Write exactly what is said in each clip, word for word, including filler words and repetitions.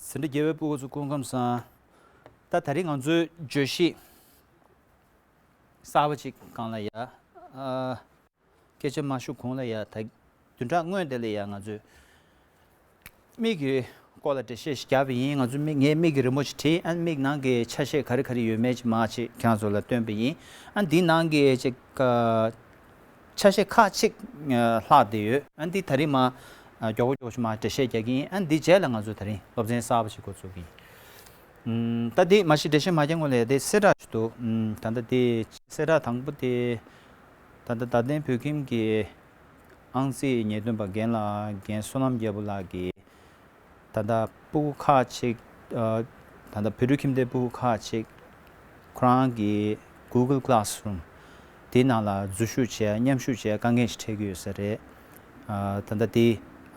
འཛིན་གྲྭ་བརྒྱད་པའི་སྤུ་གུ་ཚོ་སྐུ་ཁམས་བཟང་། ད་ད་རིང་ང་ཚོའི་བརྗོད་གཞི་གསར་པ་ཅིག་སྒང་ལ་ཡ། ཨ། སྐད་ཆ་མ་ཞུ་གོང་ལ་ཡ། ད་བདུན་ཕྲག་སྔོན་དེ་ལ་ཡ་ང་ཚོས་མིག་གི་སྐོར་ལ་འགྲེལ་བཤད་ཞིག་བརྒྱབ་པ་ཡིན། ང་ཚོ་མིག་ངས་མིག་གི་རི་མོ་ཞིག་བྲིས། ཨ་ནི་མིག་ནང་གི་ཆ་ཤས་ག་རེ་ག་རེ་ཡོད་མེད་ཅིག་མར་ཅིག་ཁྱེད་རང་ཚོ་ལ་སྟོན་པ་ཡིན། ཨ་ནི་འདི་ནང་གི་ཅིག་ཨ། ཆ་ཤས་ཁག་ཅིག་ཨ། ལྷག་བསྡད་ཡོད། ཨ་ནི་འདི་ད་རིང་མར་ཨ། མགྱོགས་པོ་མགྱོགས་པོ་ཞིག་མར་འགྲེལ་བཤད་རྒྱག་གི་ཡིན། ཨ་ནི་འདི་རྗེས་ལ་ང་ཚོ་ད་རིང་སློབ་ཚན་གསར་པ་ཞིག་འགོ་འཛུགས་ཀྱི་ཡིན། ཨམ། ད་འདི་མ་གཞི་འགྲེལ་བཤད་མ་རྒྱག་སྔོན་ལ་ཡ་དེ་གསལ་བསྒྲགས་ཞིག་འདུག་ཨམ། ད་ལྟ་དེ་གསལ་བསྒྲགས་དང་པོ་དེ། ད་ལྟ་རྡ་སྟེང་བོད་ཁྱིམ་གྱི་ཨང་རྩིས་ཉེས་དོན་པ་རྒན་ལགས། རྒན་བསོད་ནམས་རྒྱལ་པོ་ལགས་ཀྱིས་ད་ལྟ་སྤུ་གུ་ཁག་ཅིག་ཨ། ད་ལྟ་བོད་ཕྲུག་ཁྱིམ་སྡེའི་སྤུ་གུ་ཁག་ཅིག་ཁོ་རང་གི་Google Classroom དེའི་ནང་ལ་འཛུལ་ཞུགས་བྱས། མཉམ་ཞུགས་བྱས་དཀའ་ངལ་ཞིག་འཕྲད་ཀྱི་ཡོད་ས་རེད། ཨ། ད་ལྟ་དེ་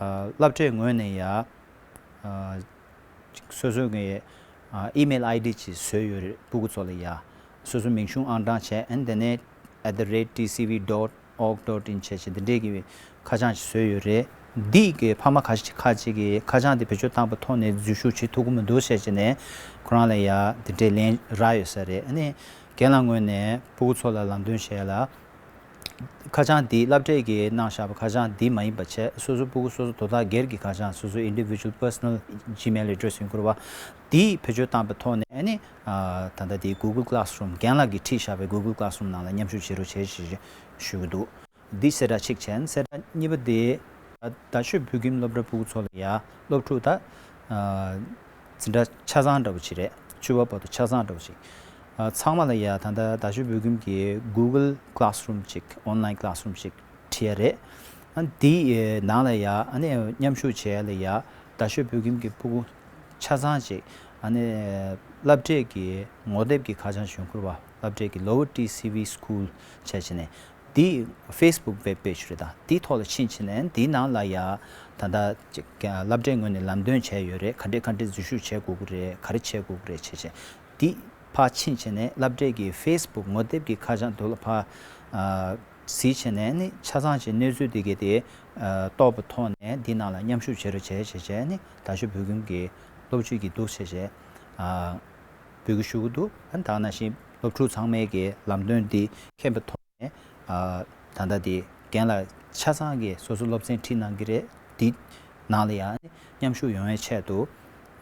ཨ། སློབ་གྲྭའི་ངོས་ནས་ཡ། ཨ། སོ་སོ་གི་ཨ། email ID ཅིག་བཟོས་ཡོད་རེད། སྤུ་གུ་ཚོ་ལ་ཡ། སོ་སོ་མིང་གཞུང་ཨང་གྲངས་བྱས། ཨ་ནི་དེ་ནས་at the rate T C V dot org dot in བྱས་བྱས་འདི་འདྲས་ཀྱི་ཁ་བྱང་ཞིག་བཟོས་ཡོད་རེད། འདི་གི་ཕ་མ་ཁ་ཤས་ཁ་ཅིག་གིས་ཁ་བྱང་འདི་བེད་སྤྱོད་བཏང་པའི་ཐོག་ནས་འཛུལ་ཞུགས་བྱེད་ཐུབ་ཀྱི་མི་འདུག་བྱས་བྱས་ནས་ཁོ་རང་ལ་ཡ་འདི་འདྲས་ལན་རག་ཡོད་ས་རེད། ཨ་ནི་རྒན་ལགས་ངོས་ནས་སྤུ་གུ་ཚོ་ལ་ལམ་སྟོན་བྱས་ལ། ཁ་བྱང་འདི་སློབ་གྲྭས་ཀྱིས་གནང་བཞག་པ་ཁ་བྱང་འདི་མ་ཡིན་པ་བྱས། སོ་སོ་སྤུ་གུ་སོ་སོ་དོ་བདག་སྒེར་གྱི་ཁ་བྱང་། སོ་སོ་individual personal Gmail address ཡོང་གི་རེད་པ། འདི་བེད་སྤྱོད་བཏང་པའི་ཐོག་ནས་ཨ་ནི་ཨ། ད་ལྟ་འདི་Google Classroom རྒན་ལགས་ཀྱིས་ཁྲིད་བཞག་པའི་Google Classroom ནང་ལ་མཉམ་ཞུགས་བྱེད་རོགས་བྱེད་ཞེས་ཞུ་གི་འདུག་འདི་གསལ་བསྒྲགས་གཅིག་བྱས། གསལ་བསྒྲགས་གཉིས་པ་དེ། རྡ་ཤོད་བོད་ཁྱིམ་སློབ་གྲྭ་སྤུ་གུ་ཚོ་ལ་ཡ། སློབ་ཕྲུག་ད་ཨ། འཛིན་གྲྭ་ཆ་ཚང་འདྲ་པོ་ཅིག་རེད། བཅུ་པ་བར་དུ་ཆ་ཚང་འདྲ་པོ་ཅིག་ཨ། ཚང་མ་ལ་ཡ་ད་ལྟ་རྡ་ཤོད་བོད་ཁྱིམ་གྱི་Google Classroom ཅིག online classroom ཅིག་ཁྲིད་ཡ་རེད། ཨ། འདིའི་ནང་ལ་ཡ་ཨ་ནི་མཉམ་ཞུགས་བྱེད་ཡ་ལ་ཡ། རྡ་ཤོད་བོད་ཁྱིམ་གྱི་སྤུ་གུ་ཆ་ཚང་ཅིག་ཨ་ནི་སློབ་གྲྭས་ཀྱི་ངོ་དེབ་ཀྱི་ཁ་བྱང་ཞུ་གི་རེད་པ། སློབ་གྲྭས་ཀྱི་Lower T C V School བྱས་བྱས་ནས། འདི་Facebook web page རེད། ད་འདི་ཐོག་ལ་ཕྱིན་བྱས་ནས་འདིའི་ནང་ལ་ཡ་ད་ལྟ་ཅིག་སློབ་གྲྭའི་ངོས་ནས་ལམ་སྟོན་བྱས་ཡོད་རེད། ག་འདྲས་ག་འདྲས་འཛུལ་ཞུགས་བྱེད་དགོས་ཀྱི་རེད། ག་རེ་བྱེད་དགོས་ཀྱི་རེད་བྱས་བྱས། འདི་ཕར་ཕྱིན་བྱས་ནས་སློབ་གྲྭའི་གི་Facebook ངོ་དེབ་ཀྱི་ཁ་བྱང་དེ་ལ་ཕར་ཨ། གཟིགས་བྱས་ནས་ནི་ཆ་ཚང་ཞིག་གནས་ཚུལ་འདི་གའི་དེ་ཨ། རྟོགས་པའི་ཐོག་ནས་འདི་ནང་ལ་མཉམ་ཞུགས་བྱེད་རོགས་བྱས་བྱས་བྱས་ནི་རྡ་ཤོད་བོད་ཁྱིམ་གྱི་སློབ་སྤྱི་གིས་འདུག་བྱས་བྱས་ཨ། འབོད་སྐུལ་ཞུ་གི་འདུག་ཨ། ད་ག་ནང་བཞིན་སློབ་ཕྲུག་ཚང་མས་ཀྱི་ལམ་སྟོན་འདི་མཁྱེན་པའི་ཐོག་ནས་ཨ། ད་ལྟ་འདི་རྒན་ལགས་ཆ་ཚང་གིས་སོ་སོ་སློབ་ཚན་ཁྲིད་གནང་གི་རེད། འདི་ནང་ལ་ཡང་མཉམ་ཞུགས་ཡོང་བའི་ཆེད་དུ་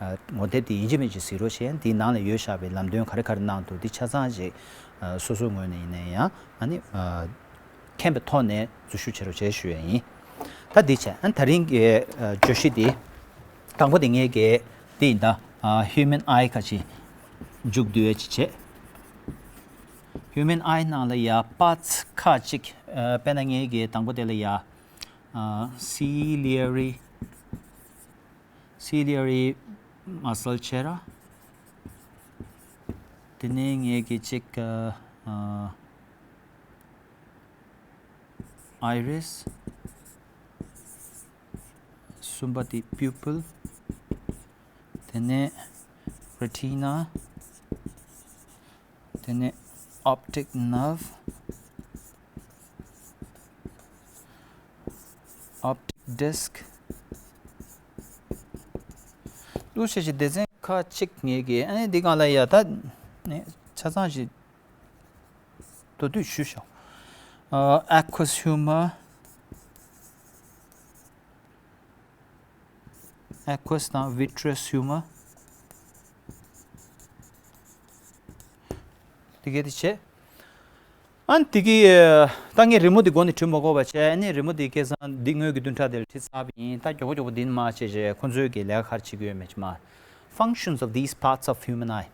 ཨ། ངོ་དེབ་འདི་ཡིན་གཅིག་མིན་གཅིག་གཟིགས་རོགས་བྱས། འདི་ནང་ལ་ཡོད་བཞག་པའི་ལམ་སྟོན་ག་རེ་ག་རེ་གནང་འདུག་འདི་ཆ་ཚང་ཞིག་ཨ། སོ་སོའི་ངོས་ནས་ཡིན་ན་ཡང་ཨ་ནི་ཨ། མཁྱེན་པའི་ཐོག་ནས་འཛུལ་ཞུགས་བྱེད་རོགས་བྱས་ཞུ་ཡ་ཡིན། ད་འདི་བྱས། ཨ། ད་རིང་གི་ཨ། བརྗོད་གཞི་འདི་དང་པོ་དེ་ངས་གི་འདི་ཡིན། ད་ཨ། Human Eye ཁ་ཅིག་མཇུག་བསྡུ་ཡ་ཅིག་བྱས། Human Eye ནང་ལ་ཡ་parts ཁག་ཅིག་ཨ། དཔེར་ན་ངས་གི་དང་པོ་དེ་ལ་ཡ་ཨ། Ciliary ciliary muscle བྱས་ར། དེ་ནས་ངས་གི་ཅིག་ཨ། Iris། གསུམ་པ་དེ་pupil། དེ་ནས་retina། དེ་ནས་optic nerve། optic disc། འདུག་བྱས་བྱས་སྡེ་ཚན་ཁག་ཅིག་ངས་གི་ཨ་ནི་འདི་སྒང་ལ་ཡ་ད་ནི་ཆ་ཚང་ཞིག་མདོར་བསྡུས་ཞུས་ཤོག་ཨ། aqueous humor། aqueous དང་vitreous humor། དེ་གས་དེ་བྱས། ཨ་ནི་དེ་གི་ད་ངས་རི་མོ་དེ་མགོ་ནས་བྲིས་མ་དགོས་པ་བྱས། ཨ་ནི་རི་མོ་དེ་སྐལ་བཟང་འདི་སྔོན་གྱི་བདུན་ཕྲག་དེ་ལ་བྲིས་ཚར་བ་ཡིན། ད་མགྱོགས་པོ་མགྱོགས་པོ་འདི་ནས་མར་བྱས་བྱས་ཁོང་ཚོས་ཀྱི་ལས་ཀ་ག་རེ་བྱེད་ཀྱི་ཡོད་མེད་ཅིག་མར། Functions of these parts of human eye.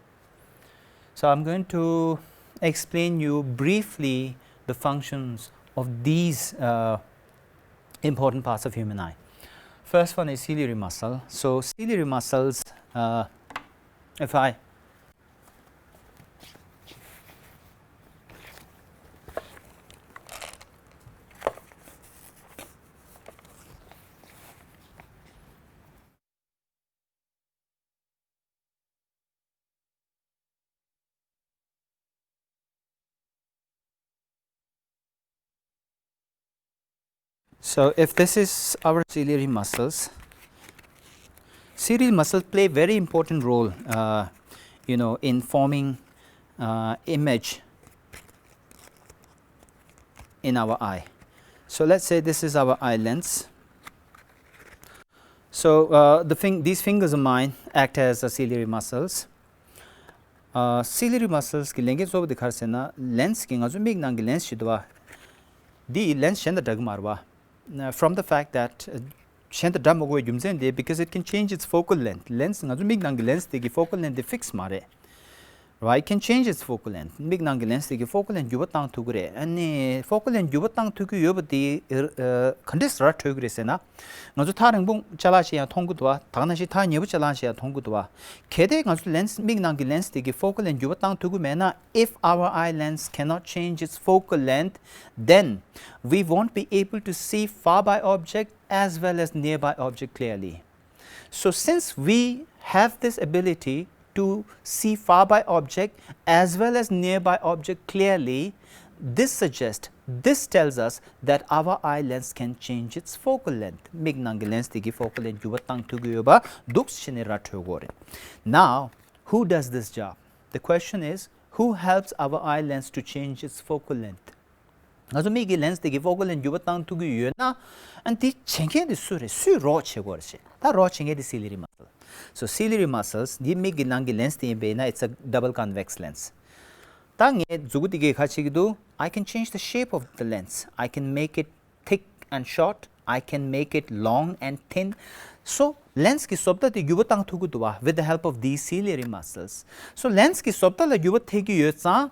So I'm going to explain you briefly the functions of these uh, important parts of human eye. First one is ciliary muscle. So ciliary muscles, uh, if I So if this is our ciliary muscles, Ciliary muscle play very important role, uh, you know, in forming uh, image in our eye. So let's say this is our eye lens. So uh, the fing- these fingers of mine act as a ciliary muscles. Uh, ciliary muscles གི་ལས་འགན་གཙོ་བོ་དེ་ག་རེ་ཟེར་ན། lens གི་ང་ཚོའི་མིག་ནང་གི་lens ཞིག་འདུག་བ། འདི་lens གཞན་དང་འདྲ་གི་མ་རེད་བ། From the fact that uh, གཞན་དང་འདྲ་མི་དགོས་པའི་རྒྱུ་མཚན་དེ། because it can change its focal length. lens ང་ཚོ་མིག་ནང་གི་lens དེ་གི་focal length དེ་fix མ་རེད། Right, it can change its focal length. མིག་ནང་གི་lens དེ་གི་focal length འགྱུར་བ་བཏང་ཐུབ་ཀྱི་རེད། ཨ་ནི་focal length འགྱུར་བ་བཏང་ཐུབ་ཀྱི་ཡོད་པ་དེ་ག་འདྲས་ར་འཕྲོད་ཀྱི་རེད་ཟེར་ན། ང་ཚོ་ཐག་རིང་པོ་ཅ་ལག་ཞིག་ཡང་མཐོང་གི་འདུག་བ། ད་ག་ནང་བཞིན་ཐག་ཉེ་པོ་ཅ་ལག་ཞིག་ཡང་མཐོང་གི་འདུག་བ། གལ་ཏེ་ང་ཚོ་lens མིག་ནང་གི་lens དེ་གི་focal length འགྱུར་བ་བཏང་ཐུབ་ཀྱི་མེད་ན། If our eye lens cannot change its focal length, then we won't be able to see far by object as well as nearby object clearly. So since we have this ability to see far by object as well as nearby object clearly, this suggests, this tells us that our eye lens can change its focal length. མིག་ནང་གི་lens དེ་གི་focal length འགྱུར་བ་བཏང་ཐུབ་ཀྱི་ཡོད་པ་འདུག་ཟེར་ནས་ར་འཕྲོད་ཀྱི་ཡོད་རེད། Now, who does this job? The question is, who helps our eye lens to change its focal length? ང་ཚོ་མིག་གི་lens དེ་གི་focal length འགྱུར་བ་བཏང་ཐུབ་ཀྱི་ཡོད་ན། ཨ་ནི་དེ་བྱེད་མཁན་དེ་སུ་རེད། སུས་རོགས་བྱེད་དགོས་རེད་ཟེར། ད་རོགས་བྱེད་མཁན་དེ་ciliary muscle. So ciliary muscles འདི་མིག་གི་ནང་གི་lens དེ་ཡིན་པས་ན། it's a double convex lens. ད་ངའི་མཛུ་གུ་དེ་གིས་ག་བྱེད་ཀྱི་འདུག I can change the shape of the lens. I can make it thick and short. I can make it long and thin. So lens གི་བཟོ་ལྟ་དེ་འགྱུར་བ་བཏང་ཐུབ་ཀྱི་འདུག་བ། With the help of these ciliary muscles. So lens གི་བཟོ་ལྟ་ལ་འགྱུར་བ་ཐེབས་ཀྱི་ཡོད་ཙང་།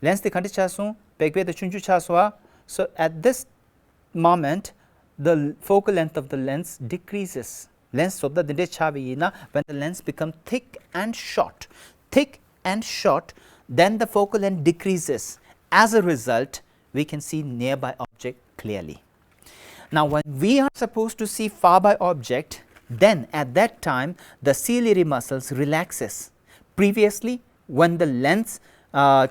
lens དེ་ག་འདྲ་ཆགས་སོང་། སྦེག་སྦེག་དང་ཆུང་ཆུང་ཆགས་སོང་བ། So at this moment, the focal length of the lens decreases. lens བཟོ་ལྟ་འདི་འདྲས་ཆགས་པ་ཡིན་ན། When the lens become thick and short, thick and short, then the focal length decreases. As a result, we can see nearby object clearly. Now, when we are supposed to see far by object, then at that time the ciliary muscles relaxes. Previously, when the lens uh,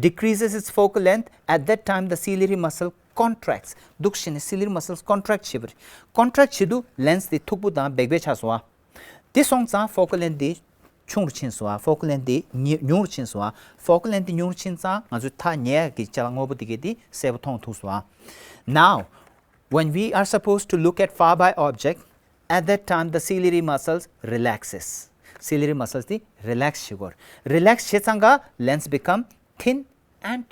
decreases its focal length, at that time the ciliary muscle contracts. འདུག་བྱས་ནས་ciliary muscles contract བྱེད་པ་རེད། contract བྱེད་དུས་lens དེ་མཐུག་པོ་དང་སྦེག་སྦེག་ཆགས་སོང་བ། དེ་སོང་ཙང་focal length དེ་ཆུང་རུ་ཕྱིན་སོང་བ། focal length དེ་ཉེ- ཉུང་རུ་ཕྱིན་སོང་བ། focal length དེ་ཉུང་རུ་ཕྱིན་ཙང་ང་ཚོས་ཐག་ཉེ་ཡག་གི་ཅ་ལག་སྔོན་པོ་དེ་གས་དེ་གསལ་པོ་མཐོང་ཐུབ་སོང་བ། Now, when we are supposed to look at far by object, at that time the ciliary muscles relaxes. ciliary muscles དེ་relax བྱེད་དགོས། relax བྱས་ཙང་ཀ་lens become thin and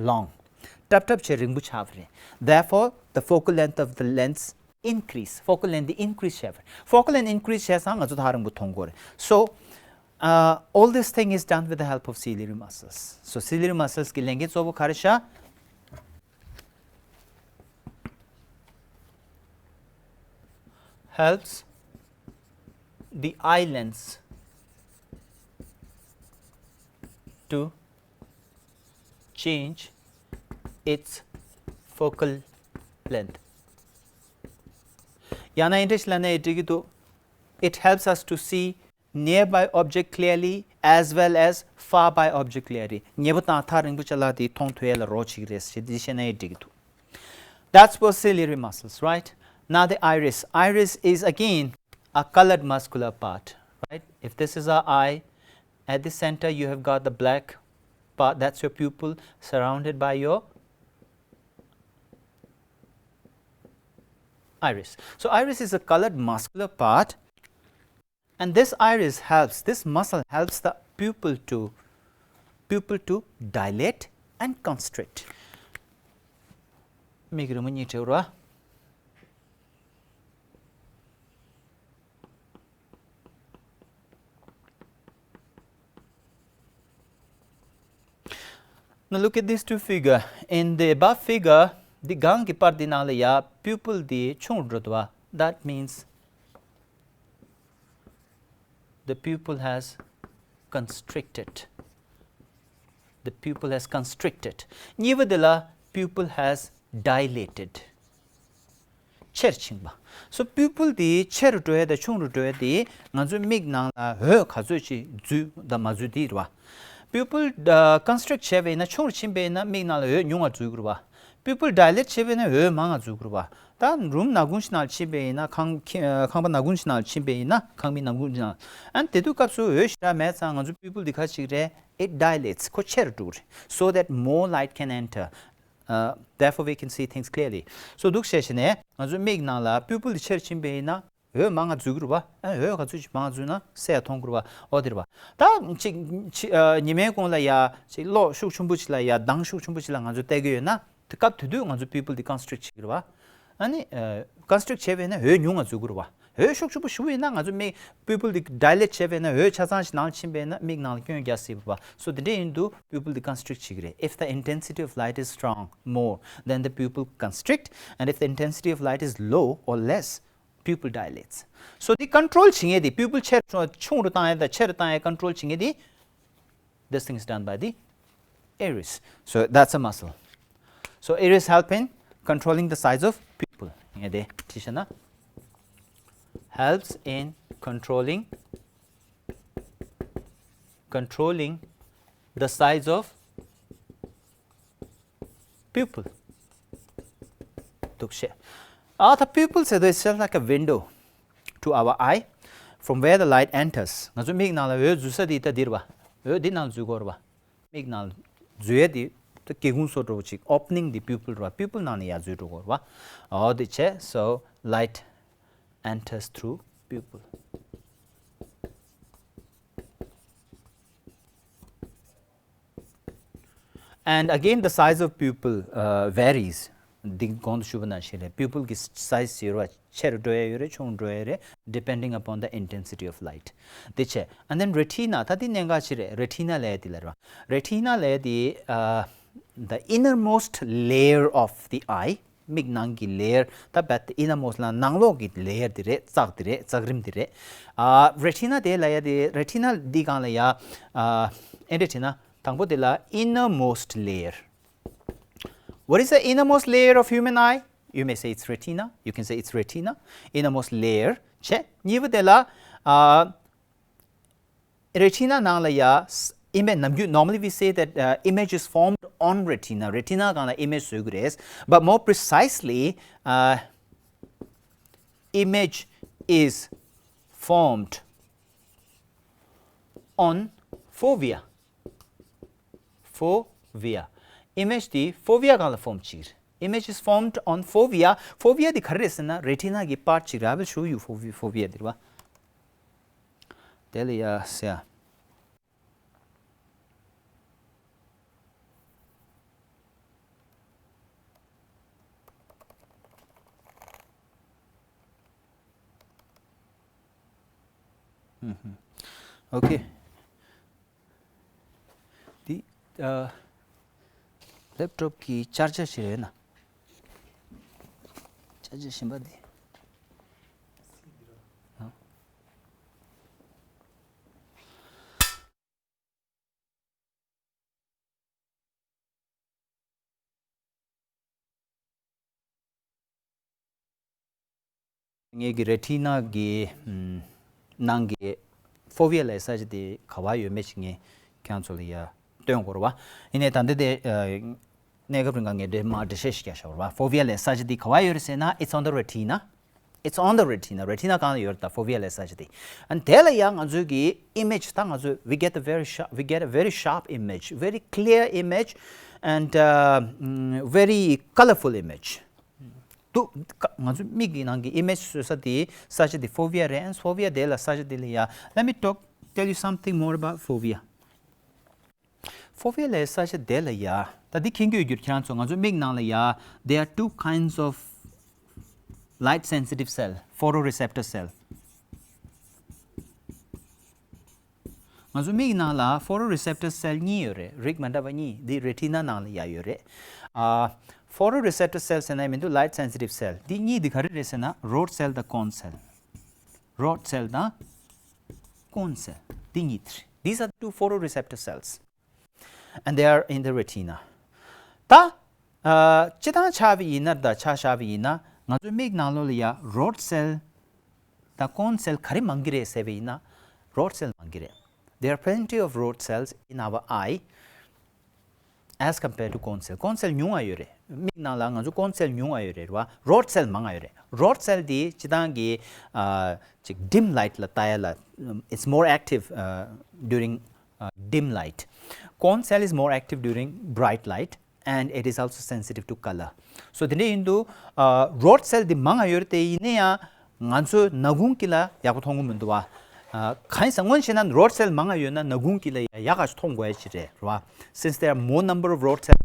long. ཊབ་ཊབ་བྱས་རིང་པོ་ཆགས་པ་རེད། Therefore, the focal length of the lens increase. focal length དེ་increase བྱས་པ་རེད། focal length increase བྱས་ཙང་ང་ཚོ་ཐག་རིང་པོ་མཐོང་གི་རེད། So, uh, all this thing is done with the help of ciliary muscles. So ciliary muscles གི་ལས་འགན་གཙོ་བོ་ག་རེ་ཤག Helps the eye lens to change its focal length. ཡང་ན་འདི་འདྲས་ལབ་ན་འགྲིག་གི་འདུག It helps us to see nearby object clearly as well as far by object clearly. ཉེ་པོ་དང་ཐག་རིང་པོ་ཅ་ལག་དེ་མཐོང་ཐུབ་ཡས་ལ་རོགས་བྱེད་ཀྱི་རེད་ཟེར་འདི་བཤད་ན་འགྲིག་གི་འདུག That's for ciliary muscles, right? Now the iris. Iris is again a colored muscular part, right? If this is our eye, at the center you have got the black part, that's your pupil, surrounded by your iris. So iris is a colored muscular part, and this iris helps, this muscle helps the pupil to, pupil to dilate and constrict. མིག་རི་མོ་གཉིས་བྲིས་ར། Now look at these two figure. In the above figure, འདི་སྒང་གི་པར་འདི་ནང་ལ་ཡ་pupil འདི་ཆུང་རུ་འགྲོ་འདུག་བ། That means the pupil has constricted. The pupil has constricted. གཉིས་པ་འདི་ལ་pupil has dilated. ཆེར་ཕྱིན་པ། So pupil དེ་ཆེ་རུ་འགྲོ་ཡ་དང་ཆུང་རུ་འགྲོ་ཡ་དེ་ང་ཚོའི་མིག་ནང་ལ་འོད་ག་ཚོད་ཅིག་འཛུལ་དང་མ་འཛུལ་དེ་རེད་བ། pupil uh, constrict བྱས་པ་ཡིན་ན། ཆུང་རུ་ཕྱིན་པ་ཡིན་ན་མིག་ནང་ལ་འོད་ཉུང་བ་འཛུལ་གི་རེད་བ། pupil dilate བྱས་པས་ན་འོད་མང་ང་འཛུལ་གྱི་རེད་པ། ད་རུམ་ནག་ཁུང་ཞིག་ནང་ཕྱིན་པ་ཡིན་ན། ཁང་ཁ- ཁང་པ་ནག་ཁུང་ཞིག་ནང་ཕྱིན་པ་ཡིན་ན། ཁང་མིག་ནག་ཁུང་ཞིག་ནང་། ཨ་ནི་དེ་དུས་སྐབས་སུ་འོད་ཞེ་དྲག་མེད་ཙང་ང་ཚོ་pupil འདི་ག་ཅིག་རེད། It dilates. ཁོ་ཆེ་རུ་འགྲོ་གི་རེད། So that more light can enter. Uh, therefore we can see things clearly. So འདུག་བྱས་བྱས་ནས་ང་ཚོ་མིག་ནང་ལ་pupil འདི་ཆེར་ཕྱིན་པ་ཡིན་ན། འོད་མང་ང་འཛུལ་གྱི་རེད་པ། ཨ་འོད་ག་ཚོད་ཅིག་མང་འཛུལ་ན་གསལ་མཐོང་གི་རེད་པ། འོ་དེ་རེད་པ། ད་ཅིག་ཅི- ཨ་ཉི་མའི་གུང་ལ་ཡ་ཅིག་གློག་ཤུགས་ཆེན་པོ་ཅིག་ལ་ཡ་མདངས་ཤུགས་ཆེན་པོ་ཅིག་ལ་ང་ཚོ་བལྟ་གི་ཡོད་ན། དེ་སྐབས་དེ་དུས་ང་ཚོ་pupil དེ་constrict བྱེད་ཀྱི་རེད་པ། ཨ་ནི་ཨ་constrict བྱས་པས་ན་འོད་ཉུང་ང་འཛུལ་གྱི་རེད་པ། འོད་ཤུགས་ཆེན་པོ་ཞིག་ཡིན་ན་ང་ཚོ་མིག pupil དེ་dilate བྱས་པས་ན། འོད་ཆ་ཚང་ཞིག་ནང་ཕྱིན་པས་ན་མིག་ནང་ལ་སྐྱོན་རྒྱག་སྲིད་པ། So དེ་འདྲ་ཡིན་དུས་pupil དེ་constrict བྱེད་ཀྱི་རེད། If the intensity of light is strong more, then the pupil constrict, and if the intensity of light is low or less, pupil dilates. So དེ་control བྱེད་མཁན་དེ། pupil ཆེ་རུ་ཆུང་རུ་བཏང་ཡ་དང་ཆེ་རུ་བཏང་ཡ་control བྱེད་མཁན་དེ། This thing is done by the iris. So that's a muscle. So iris help in controlling the size of pupil. ངས་དེ་བྲིས་བཞག་ན། Helps in controlling, controlling the size of pupil. འདུག་བྱས། ཨ་ད་pupil ཟེར་དུས་it's just like a window to our eye from where the light enters. ང་ཚོ་མིག་ནང་ལ་འོད་འཛུལ་ས་དེ་ད་འདི་རེད་པ། འོད་འདི་ནང་འཛུལ་གྱི་ཡོད་རེད་པ། མིག་ནང་འཛུལ་ཡས་དེ་ད་སྒེའུ་ཁུང་བཟོ་འདྲ་པོ་ཅིག opening དེ་pupil རེད་པ། pupil ནང་ནས་ཡར་འཛུལ་འགྲོ་གི་ཡོད་རེད་པ། འོ་དེ་བྱས། So light enters through pupil. And again, the size of pupil, uh, varies. འདི་གོང་དུ་ཞུས་པ་ནང་བཞིན་རེད། pupil གི་size ཡོད་རེད་པ། ཆེ་རུ་འགྲོ་ཡ་ཡོད་རེད། ཆུང་རུ་འགྲོ་ཡ་རེད། Depending upon the intensity of light. དེ་བྱས། And then retina. ད་འདི་གནད་འགག་ཅིག་རེད། retina ལབ་ཡ་དེ་ལ་རེད་པ། retina ལབ་ཡ་དེ་uh, the innermost layer of the eye. མིག་ནང་གི་layer། ད་བད་innermost ལ་ནང་ལོགས་ཀྱི་layer དེ་རེད། ཙག་དེ་རེད། ཙག་རིམ་དེ་རེད། ཨ་retina དེ་ལབ་ཡ་དེ། retina འདི་སྒང་ལ་ཡ་ཨ་ཨེ་འདྲ་བྱས་ན། དང་པོ་དེ་ལ་innermost layer. What is the innermost layer of human eye? You may say it's retina. You can say it's retina. Innermost layer བྱས། གཉིས་པ་དེ་ལ་ཨ་retina ནང་ལ་ཡ་ས- image ནམ་རྒྱུན། normally we say that, uh, image is formed on retina. retina སྒང་ལ་image བཟོ་གི་རེད། But more precisely, uh, image is formed on fovea. fovea. image དེ་fovea སྒང་ལ་form བྱེད་ཀྱི་རེད། Image is formed on fovea. fovea དེ་ག་རེ་རེད་ཟེར་ན་retina གི་part ཅིག་རེད། I will show you fovea. fovea དེ་རེད་པ། དེ་ལ་ཡ་ཟེར་ཡ། ཨུ་ཧུམ། ཨོ་ཁེ། འདི་ཨ་laptop གི་charger ཞིག་རེད་ན། charger གཞན་པ་འདི། ཨ། ངེད་ཀྱི་retina གི་ཨམ་ནང་གི་fovea ལབ་ས་ཆ་དེ་ག་པར་ཡོད་མེད་ཅིག་ངས་ཁྱེད་རང་ཚོ་ལ་ཡ་སྟོན་དགོས་རེད་པ། ཡིན་ནའི་ད་ལྟ་དེ་ཨ་གནས་སྐབས་རིང་ག་ངས་འདྲེ་མ་འགྲེལ་བཤད་ཞིག་རྒྱག་བཞག་པ་རེད་པ། fovea ལབ་ས་ཆ་དེ་ག་པར་ཡོད་རེད་ཟེར་ན། It's on the retina. It's on the retina. retina སྒང་ལ་ཡོད་རེད། ད་fovea ལབ་ས་ཆ་དེ། And དེ་ལ་ཡང་ང་ཚོའི་གི་image ད་ང་ཚོས་we get a very sharp, we get a very sharp image, very clear image, and uh, mm, very colorful image. དུ་ང་ཚོའི་མིག་གི་ནང་གི་image བཟོ་ས་དེ་ས་ཆ་དེ་fovea རེད། And fovea དེ་ལ་ས་ཆ་དེ་ལ་ཡ། Let me talk, tell you something more about fovea. fovea ལབ་ས་ཆ་དེ་ལ་ཡ། ད་འདི་མཁྱེན་གྱི་ཡོད་རྒྱུ་རེད། ཁྱེད་རང་ཚོ་ང་ཚོ་མིག་ནང་ལ་ཡ། There are two kinds of light sensitive cell, photoreceptor cell. ང་ཚོ་མིག་ནང་ལ་photoreceptor cell གཉིས་ཡོད་རེད། རིགས་མ་འདྲ་བ་གཉིས། འདི་retina ནང་ལ་ཡ་ཡོད་རེད། ཨ་photoreceptor cell ཟེར་ན་མི་འདུག light sensitive cell འདི་གཉིས་འདི་ག་རེ་རེད་ཟེར་ན། rod cell དང་cone cell. rod cell དང་cone cell འདི་གཉིས་དེ་རེད། These are the two photoreceptor cells. And they are in the retina. ད་ཨ་སྤྱིར་བཏང་ཆ་བཞག་པ་ཡིན་ན། ད་ཆ་བཞག་པ་ཡིན་ན་ང་ཚོའི་མིག་ནང་ལོགས་ལ་ཡ་rod cell དང་cone cell ག་རེ་མང་གི་རེད་ཟེར་བ་ཡིན་ན། rod cell མང་གི་རེད། There are plenty of rod cells in our eye. as compared to cone cell. Cone cell ཉུང་བ་ཡོད་རེད། མིག་ནང་ལ་ང་ཚོ་cone cell ཉུང་བ་ཡོད་རེད་རེད་བ། Rod cell མང་བ་ཡོད་རེད། Rod cell དེ་སྤྱིར་བཏང་གི་ཨ་ཅིག་dim light ལ་ལྟ་ཡ་ལ། um, it's more active uh, during uh, dim light. Cone cell is more active during bright light and it is also sensitive to color. So དེ་འདྲ་ཡིན་དུས་ཨ་rod cell དེ་མང་ང་ཡོད་དེ་ཡིན་ན་ཡང་ང་ཚོའི་ནག་ཁུང་དཀྱིལ་ལ་ཡག་པོ་མཐོང་གི་མི་འདུག་བ། ཨ་གང་ཡིན་ཟེར་སྔོན་བྱས་ན་rod cell མང་ང་ཡོད་ན་ནག་ཁུང་དཀྱིལ་ལ་ཡག་ག་ཞིག་མཐོང་དགོས་ཡ་ཅིག་རེད་རེད་བ། Since there are more number of rod cells.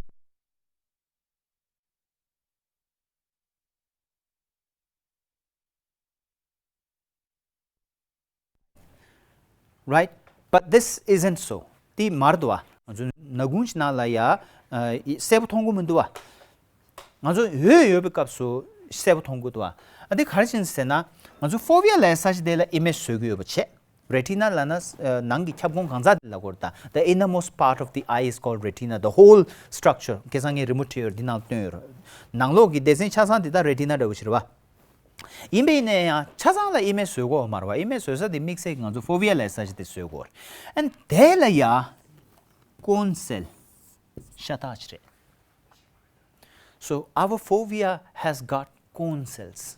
Right? But this isn't so. དེ་མ་རེད་བ། ང་ཚོ་ནག་ཁུང་ཞིག་ནང་ལ་ཡ་ཨ་གསལ་པོ་མཐོང་གི་མི་འདུག་བ། ང་ཚོ་འོད་ཡོད་པའི་སྐབས་སུ་གསལ་པོ་མཐོང་གི་འདུག་བ། ཨ་དེ་ག་རེ་བྱས་ནས་ཟེར་ན། ང་ཚོ་fovea ལབ་ས་ཆ་དེ་ལ་image བཟོ་གི་ཡོད་པ་བྱས། Retina ལབ་ན་ཨ་ནང་གི་ཁྱབ་ཁོངས་གང་ཚང་དེ་ལབ་དགོས་རེད་ད། The innermost part of the eye is called retina. The whole structure. ཁ་སང་ངས་རི་མོ་བྲིས་ཡོད་རེད། འདི་ནང་བཏོན་ཡོད་རེད། ནང་ལོགས་ཀྱི་སྡེ་ཚན་ཆ་ཚང་དེ་ད་retina འདྲ་བོ་ཞིག་རེད་བ། ཡིན་པ་ཡིན་ན་ཡང་ཆ་ཚང་ལ་image བཟོ་དགོས་མ་རེད་བ། image བཟོ་ས་དེ་དམིགས་བསལ་གྱི་ང་ཚོ་fovea ལབ་ས་ཆ་དེ་བཟོ་དགོས་རེད། and དེ་ལ་ཡ་cone cell ཤ་སྟག་ཅིག་རེད། So our fovea has got cone cells.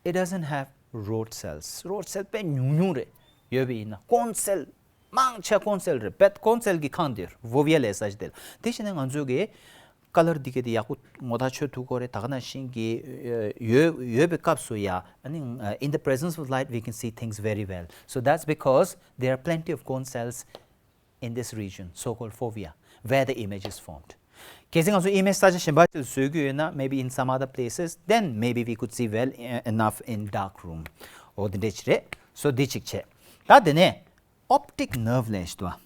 It doesn't have rod cells. Rod cell དཔེ་ཉུང་ཉུང་རེད། ཡོད་པ་ཡིན་ན་cone cell མང་ཆེ་cone cell རེད། དཔེ་cone cell གྱི་ཁང་དེ་fovea ལབ་ས་ཆ་དེ་ལ། དེ་བྱས་ན་ང་ཚོ་གི་color འདི་ག་དེ་ཡག་པོ་ངོ་ཐག་ཆོད་ཐུབ་ཀྱི་རེད། ད་ག་ནང་བཞིན་གྱི་ཡོད་ཡོད་པའི་སྐབས་སུ་ཡ། I think uh, in the presence of light we can see things very well. So that's because there are plenty of cone cells in this region, so-called fovea, where the image is formed. གལ་སྲིད་ང་ཚོ་image ས་ཆ་གཞན་པ་ཅིག་ལ་བཟོ་གི་ཡོད་ན། maybe in some other places, then maybe we could see well e- enough in dark room. འོ་དེ་འདྲ་ཅིག་རེད། so འདི་གཅིག་བྱས། ད་དེ་ནས་optic nerve ལབ་ཞིག་འདུག་བ།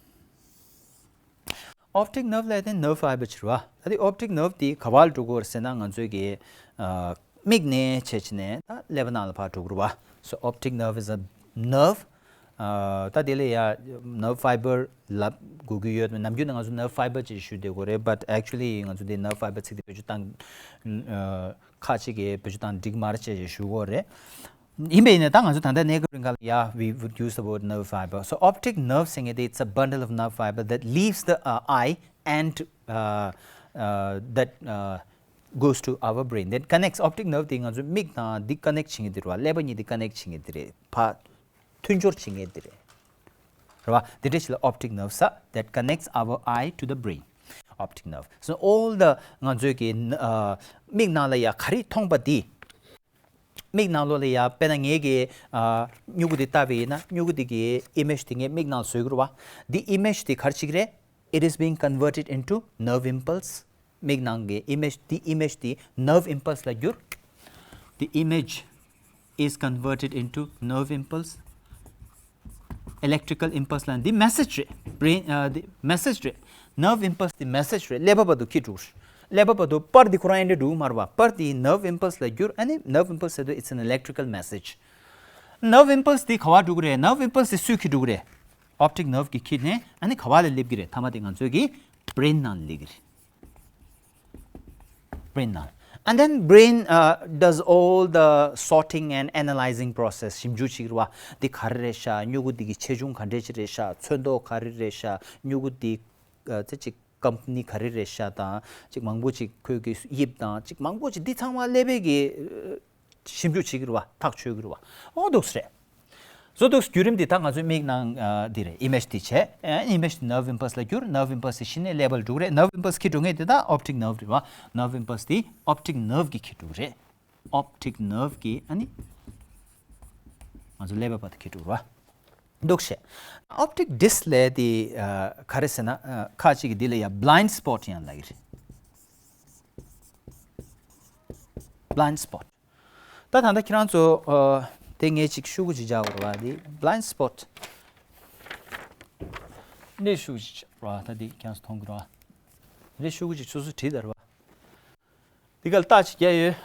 optic nerve ལབ་དེ་nerve fiber ཅིག་རེད་བ། ད་དེ་optic nerve དེ་ག་པར་འགྲོ་གི་ཡོད་རེད་ཟེར་ན། ང་ཚོའི་གི་ཨ་མིག་ནས་བྱས་བྱས་ནས་ད་ཀླད་པ་ནང་ལ་ཕར་འགྲོ་གི་རེད་བ། so optic nerve is a nerve. ཨ་ད་དེ་ལ་ཡ་nerve fiber ལབ་དགོས་ཀྱི་ཡོད། ནམ་རྒྱུན་ནས་ང་ཚོ་nerve fiber ཅེས་ཞུ་བསྡད་ཀྱི་ཡོད་རེད། but actually ང་ཚོ་དེ་nerve fiber ཚིག་དེ་བེད་སྤྱོད་བཏང་ཨ་ཁག་ཅིག་གིས་བེད་སྤྱོད་བཏང་འགྲིག་མ་རེད་ཅེས་ཞུ་གི་ཡོད་རེད། ཡིན་པ་ཡིན་ན་ད་ང་ཚོ་ད་ལྟ་གནས་སྐབས་རིང་ག་ལ་ཡ། we would use the word nerve fiber. So optic nerve ཟེར་མཁན་དེ། it's a bundle of nerve fiber that leaves the uh, eye and uh, uh, that uh, goes to our brain, that connects. optic nerve དེ་ང་ཚོའི་མིག་དང་འདི་connect བྱེད་མཁན་དེ་རེད་བ། ཀླད་པ་གཉིས་དེ་connect བྱེད་མཁན་དེ་རེད། ཕར་མཐུན་སྦྱོར་བྱེད་མཁན་དེ་རེད། རེད་བ། དེ་འདྲ་ཞིག་ལ་optic nerve ཟེར། that connects our eye to the brain. optic nerve. so all the ང་ཚོའི་གི་ཨ་མིག་ནང་ལ་ཡ་ག་རེ་མཐོང་པ་དེ། མིག་ནང་ལོགས་ལ་ཡ། དཔེར་ན་ངས་ཀྱི་ཨ་སྨྱུ་གུ་འདི་ལྟ་བ་ཡིན་ན། སྨྱུ་གུ་འདི་གི་image དེ་ངས་མིག་ནང་བཟོས་ཀྱི་རེད་བ། འདི་image དེ་ག་རེ་བྱེད་ཀྱི་རེད། it is being converted into nerve impulse. མིག་ནང་གི་image དེ། image དེ་nerve impulse ལ་བསྒྱུར། the image is converted into nerve impulse, electrical impulse ལ། འདི་message རེད། brain ཨ་འདི་message རེད། nerve impulse འདི་message རེད། ཀླད་པ་བར་དུ་འཁྱེར་འགྲོ་གི་རེད། ཀླད་པ་བར་དུ་པར་འདི་ཁོ་རང་ཡིན་འདྲ་འགྲོ་གི་མ་རེད་བ། པར་འདི་nerve impulse ལ་བསྒྱུར། ཨ་ནི་nerve impulse ཟེར་དུས་it's an electrical message. nerve impulse འདི་ག་པར་འགྲོ་གི་རེད། nerve impulse འདི་སུས་འཁྱེར་འགྲོ་གི་རེད། optic nerve གིས་འཁྱེར་ནས་ཨ་ནི་ག་པ་ལ་སླེབས་ཀྱི་རེད། མཐའ་མ་དེ་ང་ཚོའི་གི་brain ནང་སླེབས་ཀྱི་རེད། brain ནང་། and then brain uh, does all the sorting and analyzing process. ཞིབ་འཇུག་བྱེད་ཀྱི་རེད་བ། འདི་ག་རེ་རེད་ཤག་སྨྱུ་གུ་འདི་གི་ཆེ་ཆུང་ག་འདྲས་ཅིག་རེད་ཤག་ཚོན་མདོག་ག་རེ་རེད་ཤག་སྨྱུ་གུ་འདི་ཨ་ཙི་ཅིག་company ག་རེ་རེད་ཤག་དང་། ཅིག་མང་པོ་ཅིག་ཁོས་གི་དབྱིབས་དང་། ཅིག་མང་པོ་ཅིག་འདི་ཚང་མ་ཀླད་པའི་གི་ཨ་ཞིབ་འཇུག་བྱེད་ཀྱི་རེད་བ། ཐག་གཅོད་ཀྱི་རེད་བ། ཨོ་འདུག་སེ་རེད། བཟོ་འདུག་སེ། བརྒྱུད་རིམ་འདི་ད་ང་ཚོའི་མིག་ནང་ཨ་འདི་རེད། image འདི་བྱས། ཨ་image འདི་nerve impulse ལ་བསྒྱུར། nerve impulse འདི་གཞི་ནས་ཀླད་པ་ལ་འགྲོ་གི་རེད། nerve impulse འཁྱེར་འགྲོ་མཁན་དེ་ད་optic nerve རེད་བ། nerve impulse འདི་optic nerve གིས་འཁྱེར་འགྲོ་གི་རེད། optic nerve གིས་ཨ་ནི་ང་ཚོ་ཀླད་པ་བར་དུ་འཁྱེར་འགྲོ་གི་རེད་བ། འདུག་སེ། optic disc ལབ་དེ་ཨ་ག་རེ་ཟེར་ན། ཨ་ཁ་ཅིག་གིས་འདི་ལ་ཡ་blind spot ཡང་ལབ་ཀྱི་རེད། blind spot. ད་ད་ལྟ་ཁྱེད་རང་ཚོ་ཨ་དེ་ངས་ཅིག་ཤོག་གུ་ཅིག་སྦྱར་དགོས་རེད་བ། འདི་blind spot འདི་ཤོག་གུ་ཅིག་སྦྱར་བ། ད་འདི་ཁྱེད་རང་ཚོ་མཐོང་གི་རེད་བ། འདི་ཤོག་གུ་ཅིག་སོ་སོས་བྲིས་དང་རེད་བ། འདི་ག་ལ་རྟགས་ཅིག་བརྒྱབ་ཡོད།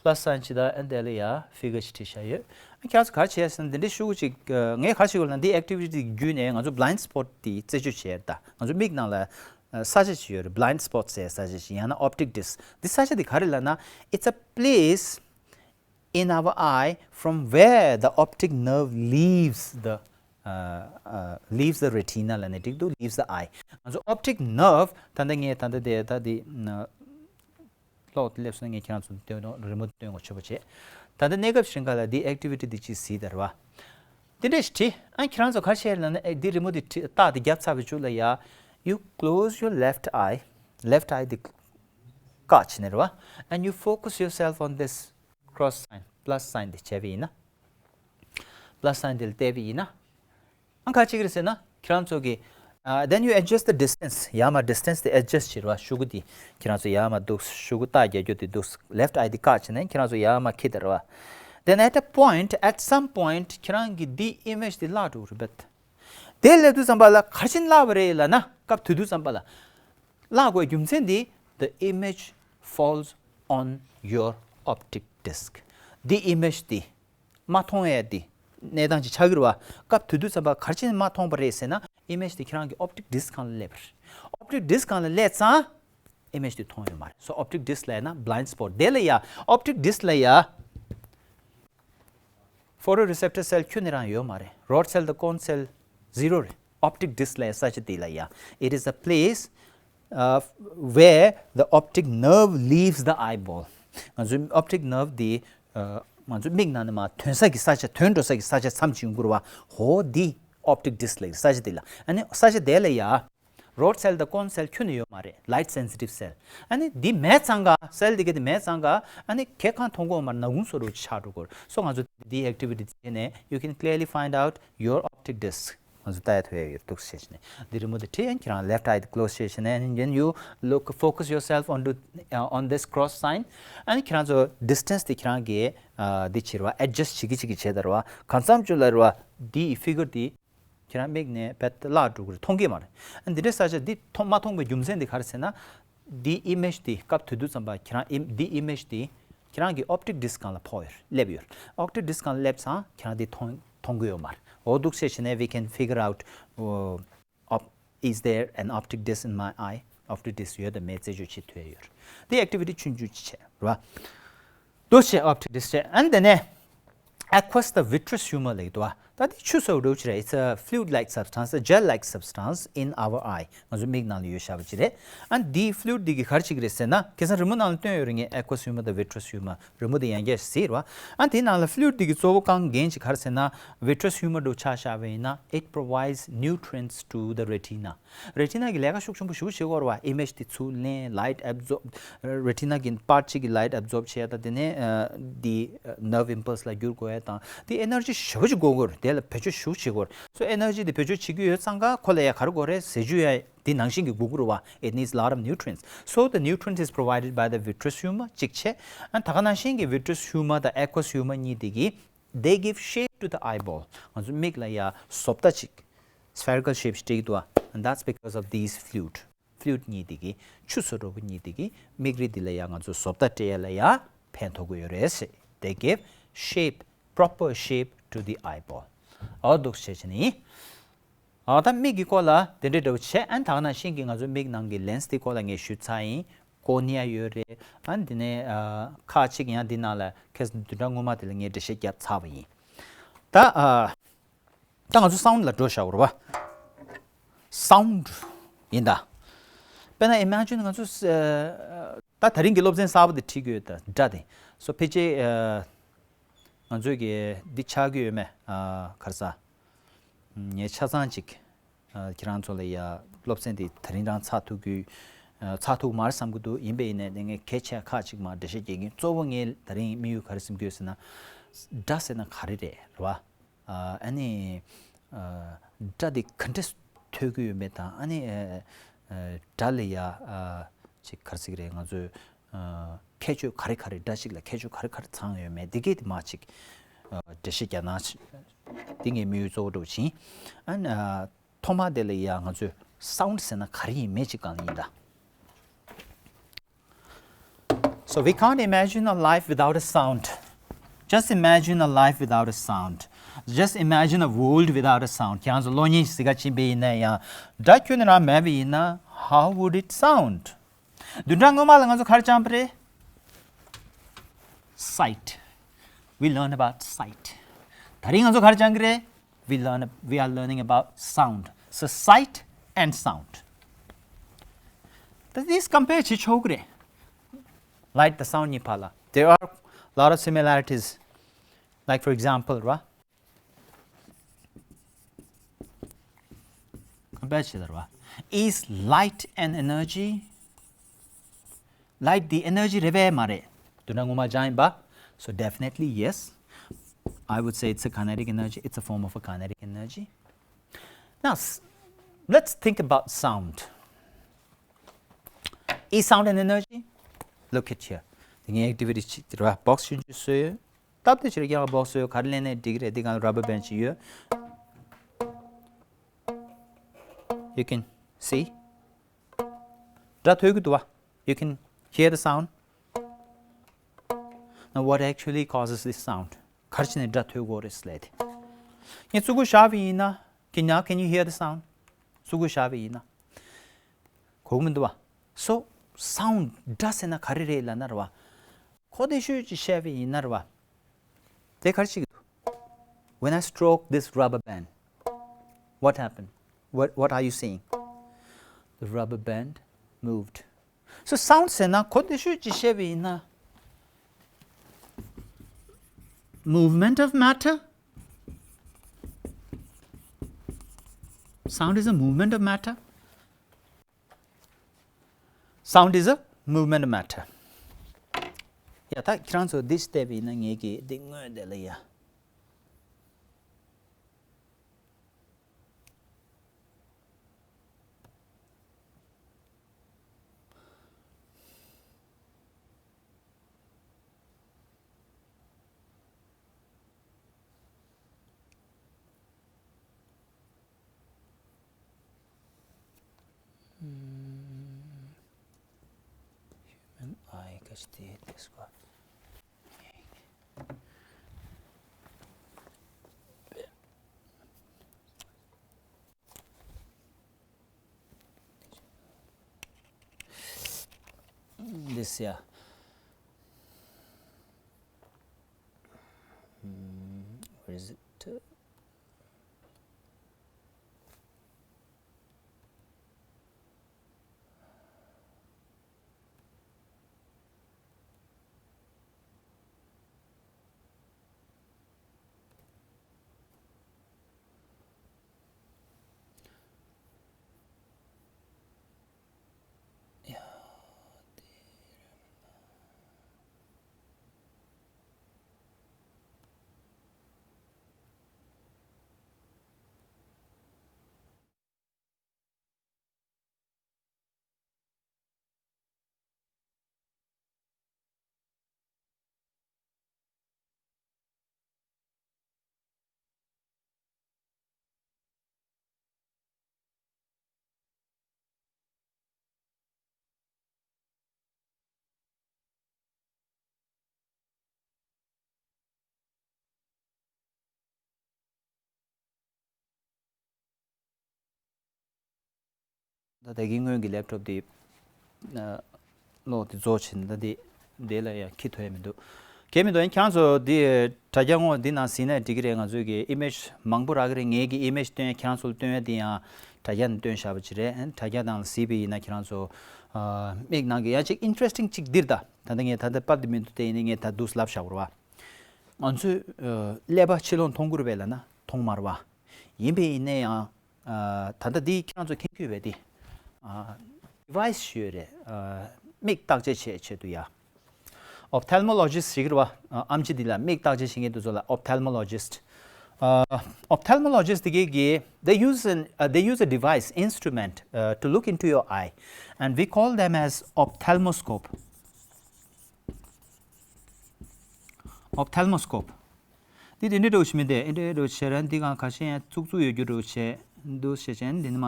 plus sign ཅིག་དང་། ཨ་ནི་དེ་ལ་ཡ་figure ཅིག་བྲིས་བཞག་ཡོད། ཨ་ཁྱེད་རང་ཚོ་ག་རེ་བྱེད་ཡ་ཟེར་ན། འདི་འདྲའི་ཤོག་གུ་ཅིག་ཨ་ངས་ག་རེ་བྱེད་དགོས་ལབ་ན། འདི་activity འདི་བརྒྱུད་ནས་ང་ཚོ་blind spot འདི་རྩད་གཅོད་བྱེད་ཡ་རེད། ད་ང་ཚོ་མིག་ནང་ལ་ཨ་ས་ཆ་ཅིག་ཡོད་རེད། blind spot ཟེར་ས་ཆ་ཅིག་ཡང་ན་optic disc. འདི་ས་ཆ་འདི་ག་རེ་ལབ་ན། it's a place in our eye from where the optic nerve leaves the leaves the retina ལབ་ནས་འགྲིག་འདུག leaves the eye. ང་ཚོ་optic nerve ད་ལྟ་ངས་ད་ལྟ་དེ་ད་དེ་ཀློག་དེ་སླེབས་སོང་ངས་ཁྱེད་རང་ཚོ་སྟོན་རི་མོ་སྟོན་དགོས་ཆེ་པོ་བྱས། ད་ལྟ་གནས་སྐབས་རིང་ག་ལ་འདི་activity འདི་ཅིག་གཟིགས་དང་རེད་བ། དེ་འདྲས་ཞིག་བྲིས། ཨ་ཁྱེད་རང་ཚོ་ག་རེ་བྱས་ལབ་ན་ཨེ་འདི་རི་མོ་འདི་བྲིས་རྟགས་འདི་བརྒྱབ་ཚར་བའི་མཇུག་ལ་ཡ། You close your left eye. Left eye འདི་བཀག་བྱས་ནས་རེད་བ། And you focus yourself on this cross sign, plus sign འདི་བྱས་པ་ཡིན་ན། Plus sign འདི་ལ་བལྟས་པ་ཡིན་ན། ཨང་ཁ་ཅིག་རེད་ཟེར་ན་ཁྱེད་རང་ཚོ་གི་ཨ། then you adjust the distance. ཡར་མར་distance དེ་adjust བྱེད་རོགས། ཤོག་གུ་དེ་ཁྱེད་རང་ཚོ་ཡར་མར་འདུག་ཤོག་གུ་རྟགས་རྒྱག་རྒྱུ་དེ་འདུག left eye དེ་བཀག་བྱས་ནས་ཁྱེད་རང་ཚོ་ཡར་མར་འཁྱེར་དང་རོགས། Then at a point, at some point ཁྱེད་རང་གི་འདི་image དེ་བརླག་འགྲོ་གི་རེད་པས། དེ་སླེབས་དུས་ཙམ་པ་ལ་ག་རེ་བྱས་ནས་བརླག་པ་རེད་ལབ་ན་སྐབས་དེ་དུས་ཙམ་པ་ལ་བརླག་དགོས་རྒྱུ་མཚན་དེ། The image falls on your optic disc. འདི་image དེ་མ་མཐོང་ཡས་དེ་གནས་སྟངས་ཅིག་ཆགས་ཀྱི་རེད་བ། སྐབས་དེ་དུས་ཙམ་པ་ག་རེ་བྱས་ནས་མ་མཐོང་པ་རེད་ཟེར་ན་image དེ་ཁྱེད་རང་གི་optic disc སྒང་ལ་སླེབས་པ་རེད། Optic disc སྒང་ལ་སླེབས་ཙང་image དེ་མཐོང་ཡོད་མ་རེད། So optic disc ལབ་ན་blind spot དེ་ལ་ཡ། Optic disc ལ་ཡ། Photoreceptor cell ཁྱོན་ནས་རང་ཡོད་མ་རེད། Rod cell དང་cone cell zero རེད། Optic disc ལབ་ས་ཆ་དེ་ལ་ཡ། It is a place uh, where the optic nerve leaves the eyeball. ང་ཚོའི་optic nerve དེ་ང་ཚོའི་མིག་ནང་ནས་མར་ཐོན་ས་གི་ས་ཆ། ཐོན་འགྲོ་ས་གི་ས་ཆ་མཚམས་ཅིག་ཡོང་གི་རེད་བ། ཧོ་འདི་optic disc ལབ་ས་ཆ་དེ་ལ། ཨ་ནི་ས་ཆ་དེ་ལ་ཡ། Rod cell དང་cone cell ཁྱོན་ནས་ཡོད་མ་རེད། Light sensitive cell. ཨ་ནི་འདི་མེད་ཙང་ཀ cell དེ་ག་དེ་མེད་ཙང་ཀ་ཨ་ནི་ག་གང་མཐོང་གི་ཡོད་མ་རེད། ནག་ཁུང་བཟོ་འདྲ་ཅིག་ཆགས་འགྲོ་གི་རེད། So ང་ཚོ་འདི་activity དེ་བྱས་ནས་you can clearly find out your optic disc. ང་ཚོ་ལྟ་ཡ་ཐུབ་ཡ་ཡོད་འདུག་ཟེར་བྱས་ནས་འདི་རི་མོ་དེ་བྲིས། ཡང་ཁྱེད་རང་left eye དེ་close བྱས་བྱས་ནས། And then you look, focus yourself on to, uh, on this cross sign. ཨ་ནི་ཁྱེད་རང་ཚོ་distance དེ་ཁྱེད་རང་གིས་འདི་བྱེད་རེད་བ། Adjust བྱེད་ཀྱི་བྱེད་ཀྱི་བྱེད་དང་རེད་བ། གང་འཚམ་ཅིག་ལ་རེད་བ། འདི་figure དེ་ཁྱེད་རང་མིག་ནས་བེད་བརླག་འགྲོ་གི་རེད། མཐོང་གི་མ་རེད། ཨ་འདི་འདྲའི་ས་ཆ་འདི་མཐོང་མ་མཐོང་པའི་རྒྱུ་མཚན་དེ་ག་རེ་ཟེར་ན། འདི་image དེ་སྐབས་དེ་དུས་ཙམ་པ་ཁྱེད་རང་འདི་image དེ་ཁྱེད་རང་གི་optic disc སྒང་ལ་ཕོག་ཡོད། སླེབས་ཡོད། Optic disc སྒང་ལ་སླེབས་ཙང་ཁྱེད་རང་འདི་མཐོང་མཐོང་གི་ཡོད་མ་རེད། འོ་འདུག་སེ་བྱས་ནས་we can figure out, uh, op- is there an optic disc in my eye? Optic disc ཡོད་དམ་མེད་རྩད་གཅོད་བྱེད་ཐུབ་ཡ་ཡོད་རེད། འདི་activity ཆུང་ཆུང་ཅིག་བྱས་རེད་བ། འདུ་བྱེད་optic disc བྱས། ཨ་ནི་དེ་ནས་aqueous དང་vitreous humor ལབ་ཀྱི་འདུག་བ། ད་དེ་ཆུ་ཟེར་བ་འདྲ་བོ་ཅིག་རེད། It's a fluid like substance, a gel like substance in our eye. ང་ཚོ་མིག་ནང་ལ་ཡོད་བཞག་པ་ཅིག་རེད། ཨ་ནི་དེའི་fluid དེ་གི་ག་རེ་བྱེད་ཀྱི་རེད་ཟེར་ན། ཁ་སང་རི་མོ་ནང་ལ་སྟོན་ཡོད་རེད། ངས་aqueous humor དང་vitreous humor རི་མོ་དེ་ཡང་བསྐྱར་གཟིགས་རེད་བ། ཨ་ནི་དེའི་ནང་ལ་fluid དེ་གི་གཙོ་བོ་རྐང་འགན་ཅིག་ག་རེ་ཟེར་ན། Vitreous humor འདྲ་བོ་ཆ་བཞག་པ་ཡིན་ན། It provides nutrients to the retina. Retina གི་ལས་ཀ་ཤུགས་ཆེན་པོ་ཞེ་པོ་བྱེད་ཀྱི་ཡོད་རེད་བ། Image དེ་ཚུར་ལེན། Light absorb, retina གི་part གཅིག་གི་light absorb བྱེད་ཡ་དང་། དེ་ནས་ཨ་དེ་ཨ་nerve impulse ལ་བསྒྱུར་དགོས་ཡ་དང་། དེ་energy ཞེ་པོ་ཅིག་དགོས་ཀྱི་ཡོད་རེད། དེ་ལ་བེད་སྤྱོད་ཞེ་པོ་བྱེད་ཀྱི་ཡོད་རེད། So energy དེ་བེད་སྤྱོད་བྱེད་ཀྱི་ཡོད་ཙང་ཀ་ཁོ་ལ་ཡ་ག་རེ་དགོས་རེད། ཟས་བཅུད་ཡ་དེ་ནང་བཞིན་གྱི་དགོས་ཀྱི་རེད་བ། It needs lot of nutrients. So the nutrient is provided by the vitreous humor གཅིག་བྱས། ཨ་ད་ག་ནང་བཞིན་གྱི་vitreous humor དང་aqueous humor གཉིས་དེ་གིས they give shape to the eyeball. ང་ཚོ་མིག་ལ་ཡ་བཟོ་ལྟ་ཅིག spherical shape ཞིག་སྤྲད་ཀྱི་འདུག་བ། And that's because of these fluid. Fluid གཉིས་དེ་གིས། ཆུ་ཟེར་བ་འདྲ་བོ་གཉིས་དེ་གིས་མིག་རིལ་འདི་ལ་ཡ་ང་ཚོ་བཟོ་ལྟ་སྤྲད་ཡ་ལ་ཡ་ཕན་ཐོགས་ཀྱི་ཡོད་རེད་ཟེར། They give shape, proper shape to the eyeball. འོ་འདུག་བྱས་བྱས་ནས་ཡིན། ཨ་ད་མིག་གི་སྐོར་ལ་དེ་འདྲ་འདྲ་བོ་བྱས། ཨ་ད་ག་ནང་བཞིན་གྱི་ང་ཚོ་མིག་ནང་གི་lens དེ་སྐོར་ལ་ངས་ཞུས་ཚར་ཡིན། Cornea ཡོད་རེད། ཨ་འདི་ནས་ཨ་ཁག་ཅིག་ཡང་འདི་ནང་ལ་ཁ་སང་བདུན་ཕྲག་སྔོན་མ་དེ་ལ་ངས་འགྲེལ་བཤད་བརྒྱབ་ཚར་བ་ཡིན། ད་ཨ། ད་ང་ཚོ་sound ལ་འགྲོ་བཞག་རེད་བ། Sound ཡིན་ད། དཔེར་ན་imagine ང་ཚོ་ཨ་ད་དེ་རིང་གི་སློབ་ཚན་གསར་པ་དེ་ཁྲིད་ཀྱི་ཡོད་ད། སྒྲ་དེ། So ཕལ་ཆེར་ཨ་ང་ཚོས་ཀྱི་འདི་ཆགས་ཀྱི་ཡོད་མེད། ཨ་ག་རེ་ཟ། ངས་ཆ་ཚང་ཅིག་ཨ་ཁྱེད་རང་ཚོ་ལ་ཡ་སློབ་ཚན་འདི་དེ་རིང་རང་ཚར་ཐུབ་ཀྱི་ཨ་ཚར་ཐུབ་མ་རེད་བསམ་གྱི་འདུག་ཡིན་པ་ཡིན་ནའི་དེ་ངས་གལ་ཆེ་ཁག་ཅིག་མར་འགྲེལ་བཤད་རྒྱག་གིན། གཙོ་བོ་ངས་དེ་རིང་དམིགས་ཡུལ་ག་རེ་སེམས་ཀྱི་ཡོད་ཟེར་ན། སྒྲ་ཟེར་ན་ག་རེ་རེད། རེད་བ། ཨ་ནི་ཨ་སྒྲ་འདི་ག་འདྲས་ཐོས་ཀྱི་ཡོད་མེད་དང་། ཨ་ནི་ཨ་ཨ་སྒྲ་ལ་ཡ་ཨ་ཅིག་ག་རེ་ཟེར་གྱི་རེད། ང་ཚོས་ཨ་ཁྱད་ཆོས་ག་རེ་ག་རེ། སྒྲ་ཞིག་ལ་ཁྱད་ཆོས་ག་རེ་ག་རེ་ཚང་ཡོད་མེད་འདི་གས་དེ་མར་ཅིག་ཨ་འགྲེལ་བཤད་རྒྱག་ན། འདི་ངའི་དམིགས་ཡུལ་གཙོ་བོ་འདྲ་བོ་ཅིག་ཡིན། ཨ་ནི་ཨ་ཐོག་མ་དེ་ལ་ཡ་ང་ཚོས་sound ཟེར་ན་ག་རེ་ཡིན་མེད་ཅིག་གང་ཡིན་ད། So we can't imagine a life without a sound. Just imagine a life without a sound. Just imagine a world without a sound. ཁྱེད་རང་ཚོ་གློག་བརྙན་ཞིག་གཟིགས་ག་ཕྱིན་པ་ཡིན་ན་ཡང་སྒྲ་ཁྱོན་ནས་རང་མེད་པ་ཡིན་ན། How would it sound? བདུན་ཕྲག་སྔོན་མ་ལ་ང་ཚོ་ག་རེ་སྦྱངས་པ་རེད། Sight. We learn about sight. དེ་རིང་ང་ཚོ་ག་རེ་སྦྱང་གི་རེད། we learn, we are learning about sound. So sight and sound. These compare བྱེད་ཆོག་གི་རེད། Light དང་sound གཉིས་བར་ལ། There are a lot of similarities. Like, for example, ར། Compare བྱེད་ར། Is light an energy? Light འདི་energy རེད་པས་མ་རེད། དུ་ན་ངོ་མ་སྦྱང་ཡིན་པ། So definitely yes. I would say it's a kinetic energy. It's a form of a kinetic energy. Now, s- let's think about sound. Is sound an energy? Look at here. ངས་activity ཅིག་ར་box ཞིག་བཟོས་ཡོད། སྟབས་བདེ་ཆེར་ཀྱང་box བཟོས་ཡོད། ག་རེ་ལེན་ནས་འགྲིག་གི་རེད། འདི་གང་rubber band ཞིག་ཡོད། You can see. སྒྲ་ཐོས་ཀྱི་འདུག་བ། You can hear the sound. Now, what actually causes this sound? ག་རེ་བྱས་ནས་སྒྲ་ཐོས་དགོས་རེད་ཟེར་ལབ་དེ། ངས་ཙུ་གུ་བཞག་པ་ཡིན་ན། Can you, can you hear the sound? ཙུ་གུ་བཞག་པ་ཡིན་ན། གོ་གི་མི་འདུག་བ། So, sound སྒྲ་ཟེར་ན་ག་རེ་རེད་ལབ་ན་ར་བ། གོ་བདེ་ཤོས་ཅིག་བཤད་པ་ཡིན་ན་ར་བ། དེ་ག་རེ་བྱེད་ཀྱི་འདུག When I stroke this rubber band, what happened? What, what are you seeing? The rubber band moved. So, sound ཟེར་ན་གོ་བདེ་ཤོས་ཅིག་བཤད་པ་ཡིན་ན། Movement of matter. Sound is a movement of matter. Sound is a movement of matter. ཡ་ད་ཁྱེད་རང་ཚོ་འདི་བལྟས་པ་ཡིན་ན་ངེད་ཀྱིས་འདི་དངོས་དེ་ལ་ཡ། Human eye ག་ཅི་དེ་དེ་སྐོར། This, yeah. Hmm, where is it? ད་ལྟ་གི་སྔོན་གྱི་ལེབ་ཊོབ་དེ་ཨ་གློག་དེ་རྫོགས་ཕྱིན། ད་དེ་དེ་ལ་ཡང་འཁྱེར་ཐུབ་ཡ་མི་འདུག་གལ་མི་འདུག་ཡང་ཁྱེད་རང་ཚོ་དེ་དྲ་རྒྱ་ངོ་འདི་ནང་གཟིགས་ན་འགྲིག་གི་རེད། ང་ཚོའི་གི་ཨི་མེཇ་མང་པོ་རག་གི་རེད། ངའི་གི་ཨི་མེཇ་སྟོན་ཡ་ཁྱེད་རང་ཚོ་ལ་སྟོན་ཡ་དེ་ཡང་དྲ་རྒྱ་ནང་སྟོན་བཞག་པ་ཅིག་རེད། དྲ་རྒྱ་ནང་ལ་གཟིགས་པ་ཡིན་ན་ཁྱེད་རང་ཚོ་ཨ་མིག་ནང་གི་ཡང་ཅིག་ཨིན་ཊ་རེ་སི་ཊིང་ཅིག་འདིར་ད། ད་ལྟ་ངས་ད་ལྟ་པར་དེ་མི་འདུག་དེ་ཡིན་ནའི་ངས་ད་འདུག་ལབ་བཞག་པ་རེད་བ། ང་ཚོས་ཨ་ཀླད་པ་ཕྱི་ལོགས་མཐོང་གི་རེད་པས་ལབ་ན་མཐོང་མ་རེད་བ། ཡིན་པས་ཡིན་ནའི་ཡང་ཨ་ད་ལྟ་འདི་ཁྱེད་རང་ཚོ་མཁྱེན་གྱི་ཡོད་པས་དེ། ཨ་ཌི་ཝའི་སི་ཞིག་ཡོད་རེད། ཨ་མིག་བརྟག་དཔྱད་བྱེད་ཆེད་དུ་ཡ། ཨོབ་ཐལ་མོ་ལོ་ཇི་སི་ཊི་ཞིག་རེད་བ། ཨ་ཨེམ་ཆི་འདི་ལ་མིག་བརྟག་དཔྱད་བྱེད་མཁན་དེ་ཚོ་ལ་ཨོབ་ཐལ་མོ་ལོ་ཇི་སི་ཊི། ཨ་ཨོབ་ཐལ་མོ་ལོ་ཇི་སི་ཊི་དེ་གིས་གིས་they use an uh, they use a device, instrument, uh, to look into your eye, and we call them as ophthalmoscope. Ophthalmoscope. འདི་དེ་འདྲའི་འདྲ་བོ་ཞིག་མིན་ཏེ། འདི་འདྲའི་འདྲ་བོ་བྱས་ར་འདི་གང་ཁ་ཤས་ཡང་བཙུགས་བཙུགས་ཡོད་རྒྱུ་འདྲ་བོ་བྱས། འདུག་བྱས་བྱས་འདི་ནི་མ་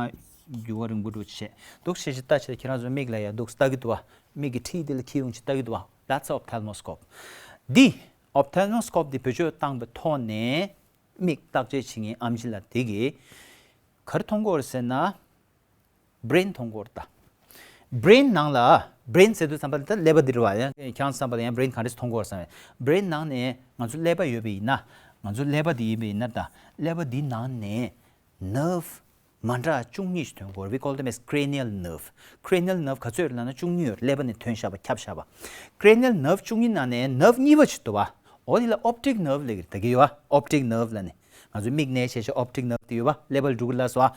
རྒྱུ་བ་རིང་པོ་འདྲ་བོ་བྱས། འདུག་བྱས་བྱས་ལྟ་བྱས་ཁྱེད་རང་ཚོ་མིག་ལ་ཡ་འདུག་ལྟ་གི་འདུག་བ། མིག་གི་འཁྲིས་འདི་ལ་འཁྱེར་ཡོང་བྱས་ལྟ་གི་འདུག་བ། That's ophthalmoscope. འདི་ophthalmoscope འདི་བེད་སྤྱོད་བཏང་པའི་ཐོག་ནས་མིག་བརྟག་དཔྱད་བྱེད་མཁན་ཨེམ་ཆི་ལགས་དེ་གིས་ག་རེ་མཐོང་གི་ཡོད་རེད་ཟེར་ན། བྷི་རེན་མཐོང་གི་ཡོད་རེད་ད། བྷི་རེན་ནང་ལ། བྷི་རེན་ཟེར་དུས་ཙམ་པ་ལ་ད་ཀླད་པ་འདི་རེད་བ། ཡང་ཁྱེད་རང་ཚོ་ཙམ་པ་ལ་ཡང་བྷི་རེན་ག་འདྲས་མཐོང་གི་ཡོད་རེད་བསམ་ཡ། བྷི་རེན་ནང་ནས་ང་ཚོ་ཀླད་པ་ཡོད་པ་ཡིན་ན། ང་ཚོ་ཀླད་པ་འདི་ཡིན་པ་ཡིན་ན། ད་ཀླད་པ་འདི་ནང་ནས་ནརབ་མ་འདྲ་བཅུ་གཉིས་ཤིག་ཐོན་གྱི་ཡོད་རེད། We call them as cranial nerve. Cranial nerve ག་ཚོད་ཡོད་ལབ་ན་བཅུ་གཉིས་ཡོད་རེད། ཀླད་པ་ནས་ཐོན་བཞག་པ་ཁྱབ་བཞག་པ། Cranial nerve བཅུ་གཉིས་ནང་ནས་ནརབ་གཉིས་པ་ཅིག་འདུག་པ། འོ་དེ་ལ་optic nerve ལབ་ཀྱི་རེད། ད་གི་ཡོད་པ། Optic nerve ལབ་ནས། ང་ཚོ་མིག་ནས་བྱས་བྱས་optic nerve དེ་ཡོད་པ། ཀླད་པ་ལ་འགྲོ་གི་ལབ་སོང་པ།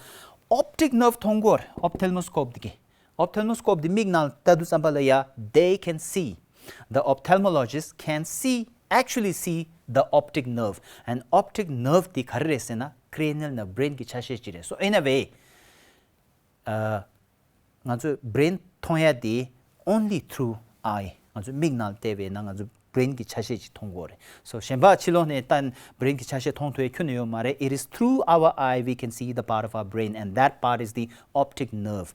Optic nerve མཐོང་གི་ཡོད་རེད། Ophthalmoscope དེ་གིས། Ophthalmoscope དེ་མིག་ནང་ལྟ་དུས་ཙམ་པ་ལ་ཡ། They can see. The ophthalmologist can see, actually see the optic nerve. And optic nerve དེ་ག་རེ་རེད་ཟེར་ན། Cranial nerve, brain གི་ཆ་ཤས་ཅིག་རེད། So in a way, ཨ། ང་ཚོས་brain མཐོང་ཡ་དེ་only through eye. ང་ཚོས་མིག་ནང་བལྟས་པས་ན་ང་ཚོས་brain གི་ཆ་ཤས་ཅིག་མཐོང་གི་ཡོད་རེད། So གཞན་པ་ཕྱི་ལོགས་ནས་ལྟ་brain གི་ཆ་ཤས་མཐོང་ཐུབ་ཡ་ཁྱོན་ནས་ཡོད་མ་རེད། It is through our eye we can see the part of our brain, and that part is the optic nerve.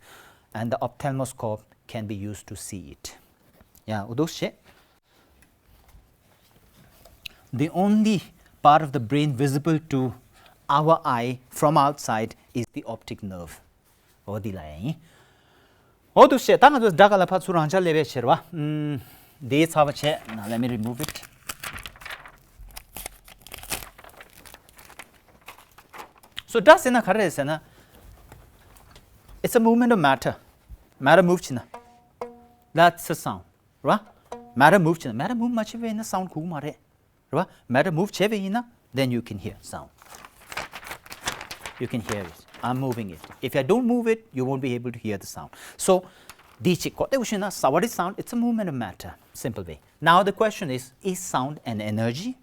And the ophthalmoscope can be used to see it. ཡ། འོ་འདུག་བྱས། The only part of the brain visible to our eye from outside is the optic nerve. འོ་འདི་ལ་ཡིན། འོ་འདུག་བྱས། ད་ང་ཚོ་སྒྲ་ག་ལ་ཕར་ཚུར་རང་འཇགས་ལས་པའི་ཕྱིར་བ། ཨུམ། འདིའི་ཚར་བ་བྱས། Now let me remove it. So སྒྲ་ཟེར་ན་ག་རེ་རེད་ཟེར་ན། It's a movement of matter. Matter move བྱས་ན། That's a sound. རེད་བ། Matter move བྱས་ན། Matter move མ་བྱས་པ་ཡིན་ན་sound གོ་གི་མ་རེད། རེད་བ། Matter move བྱས་པ་ཡིན་ན། Then you can hear sound. You can hear it. I'm moving it. If I don't move it, you won't be able to hear the sound. So འདི་གཅིག་གོ་བདེ་པོ་ཤེས་ན། So what is sound? It's a movement of matter. Simple way. Now the question is, is sound an energy?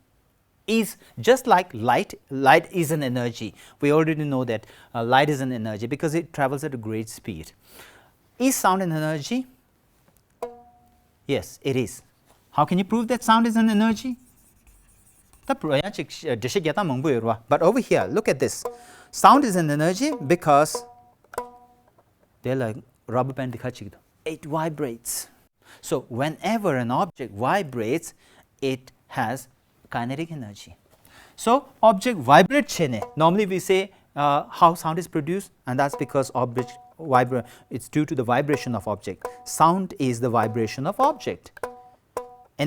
Is just like light. Light is an energy. We already know that, uh, light is an energy because it travels at a great speed. Is sound an energy? Yes, it is. How can you prove that sound is an energy? ད་པུ་ར་ཡང་ཅིག་འགྲེལ་བཤད་རྒྱག་སྟངས་མང་པོ་ཡོད་རེད་བ། But over here, look at this. Sound is an energy because དེ་ལ་rubber band འདི་ཁ་ཅིག་འདུག It vibrates. So whenever an object vibrates, it has kinetic energy. So object vibrate བྱས་ནས། Normally we say, uh, how sound is produced, and that's because object vibra- it's due to the vibration of object. Sound is the vibration of object.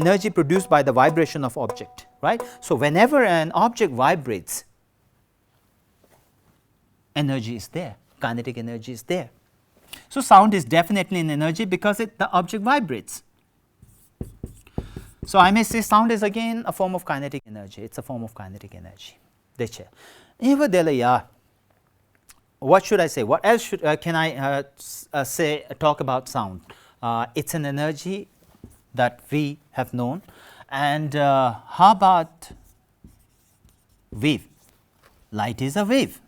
Energy produced by the vibration of object, right? So whenever an object vibrates, energy is there. Kinetic energy is there. So sound is definitely an energy because it, the object vibrates. So I may say sound is again a form of kinetic energy. It's a form of kinetic energy. དེ་བྱས། ཨིན་བ་དེ་ལ་ཡ། What should I say? What else should, uh, can I, uh, s- uh, say, talk about sound? Uh, it's an energy that we have known. And, uh, how about wave? Light is a wave.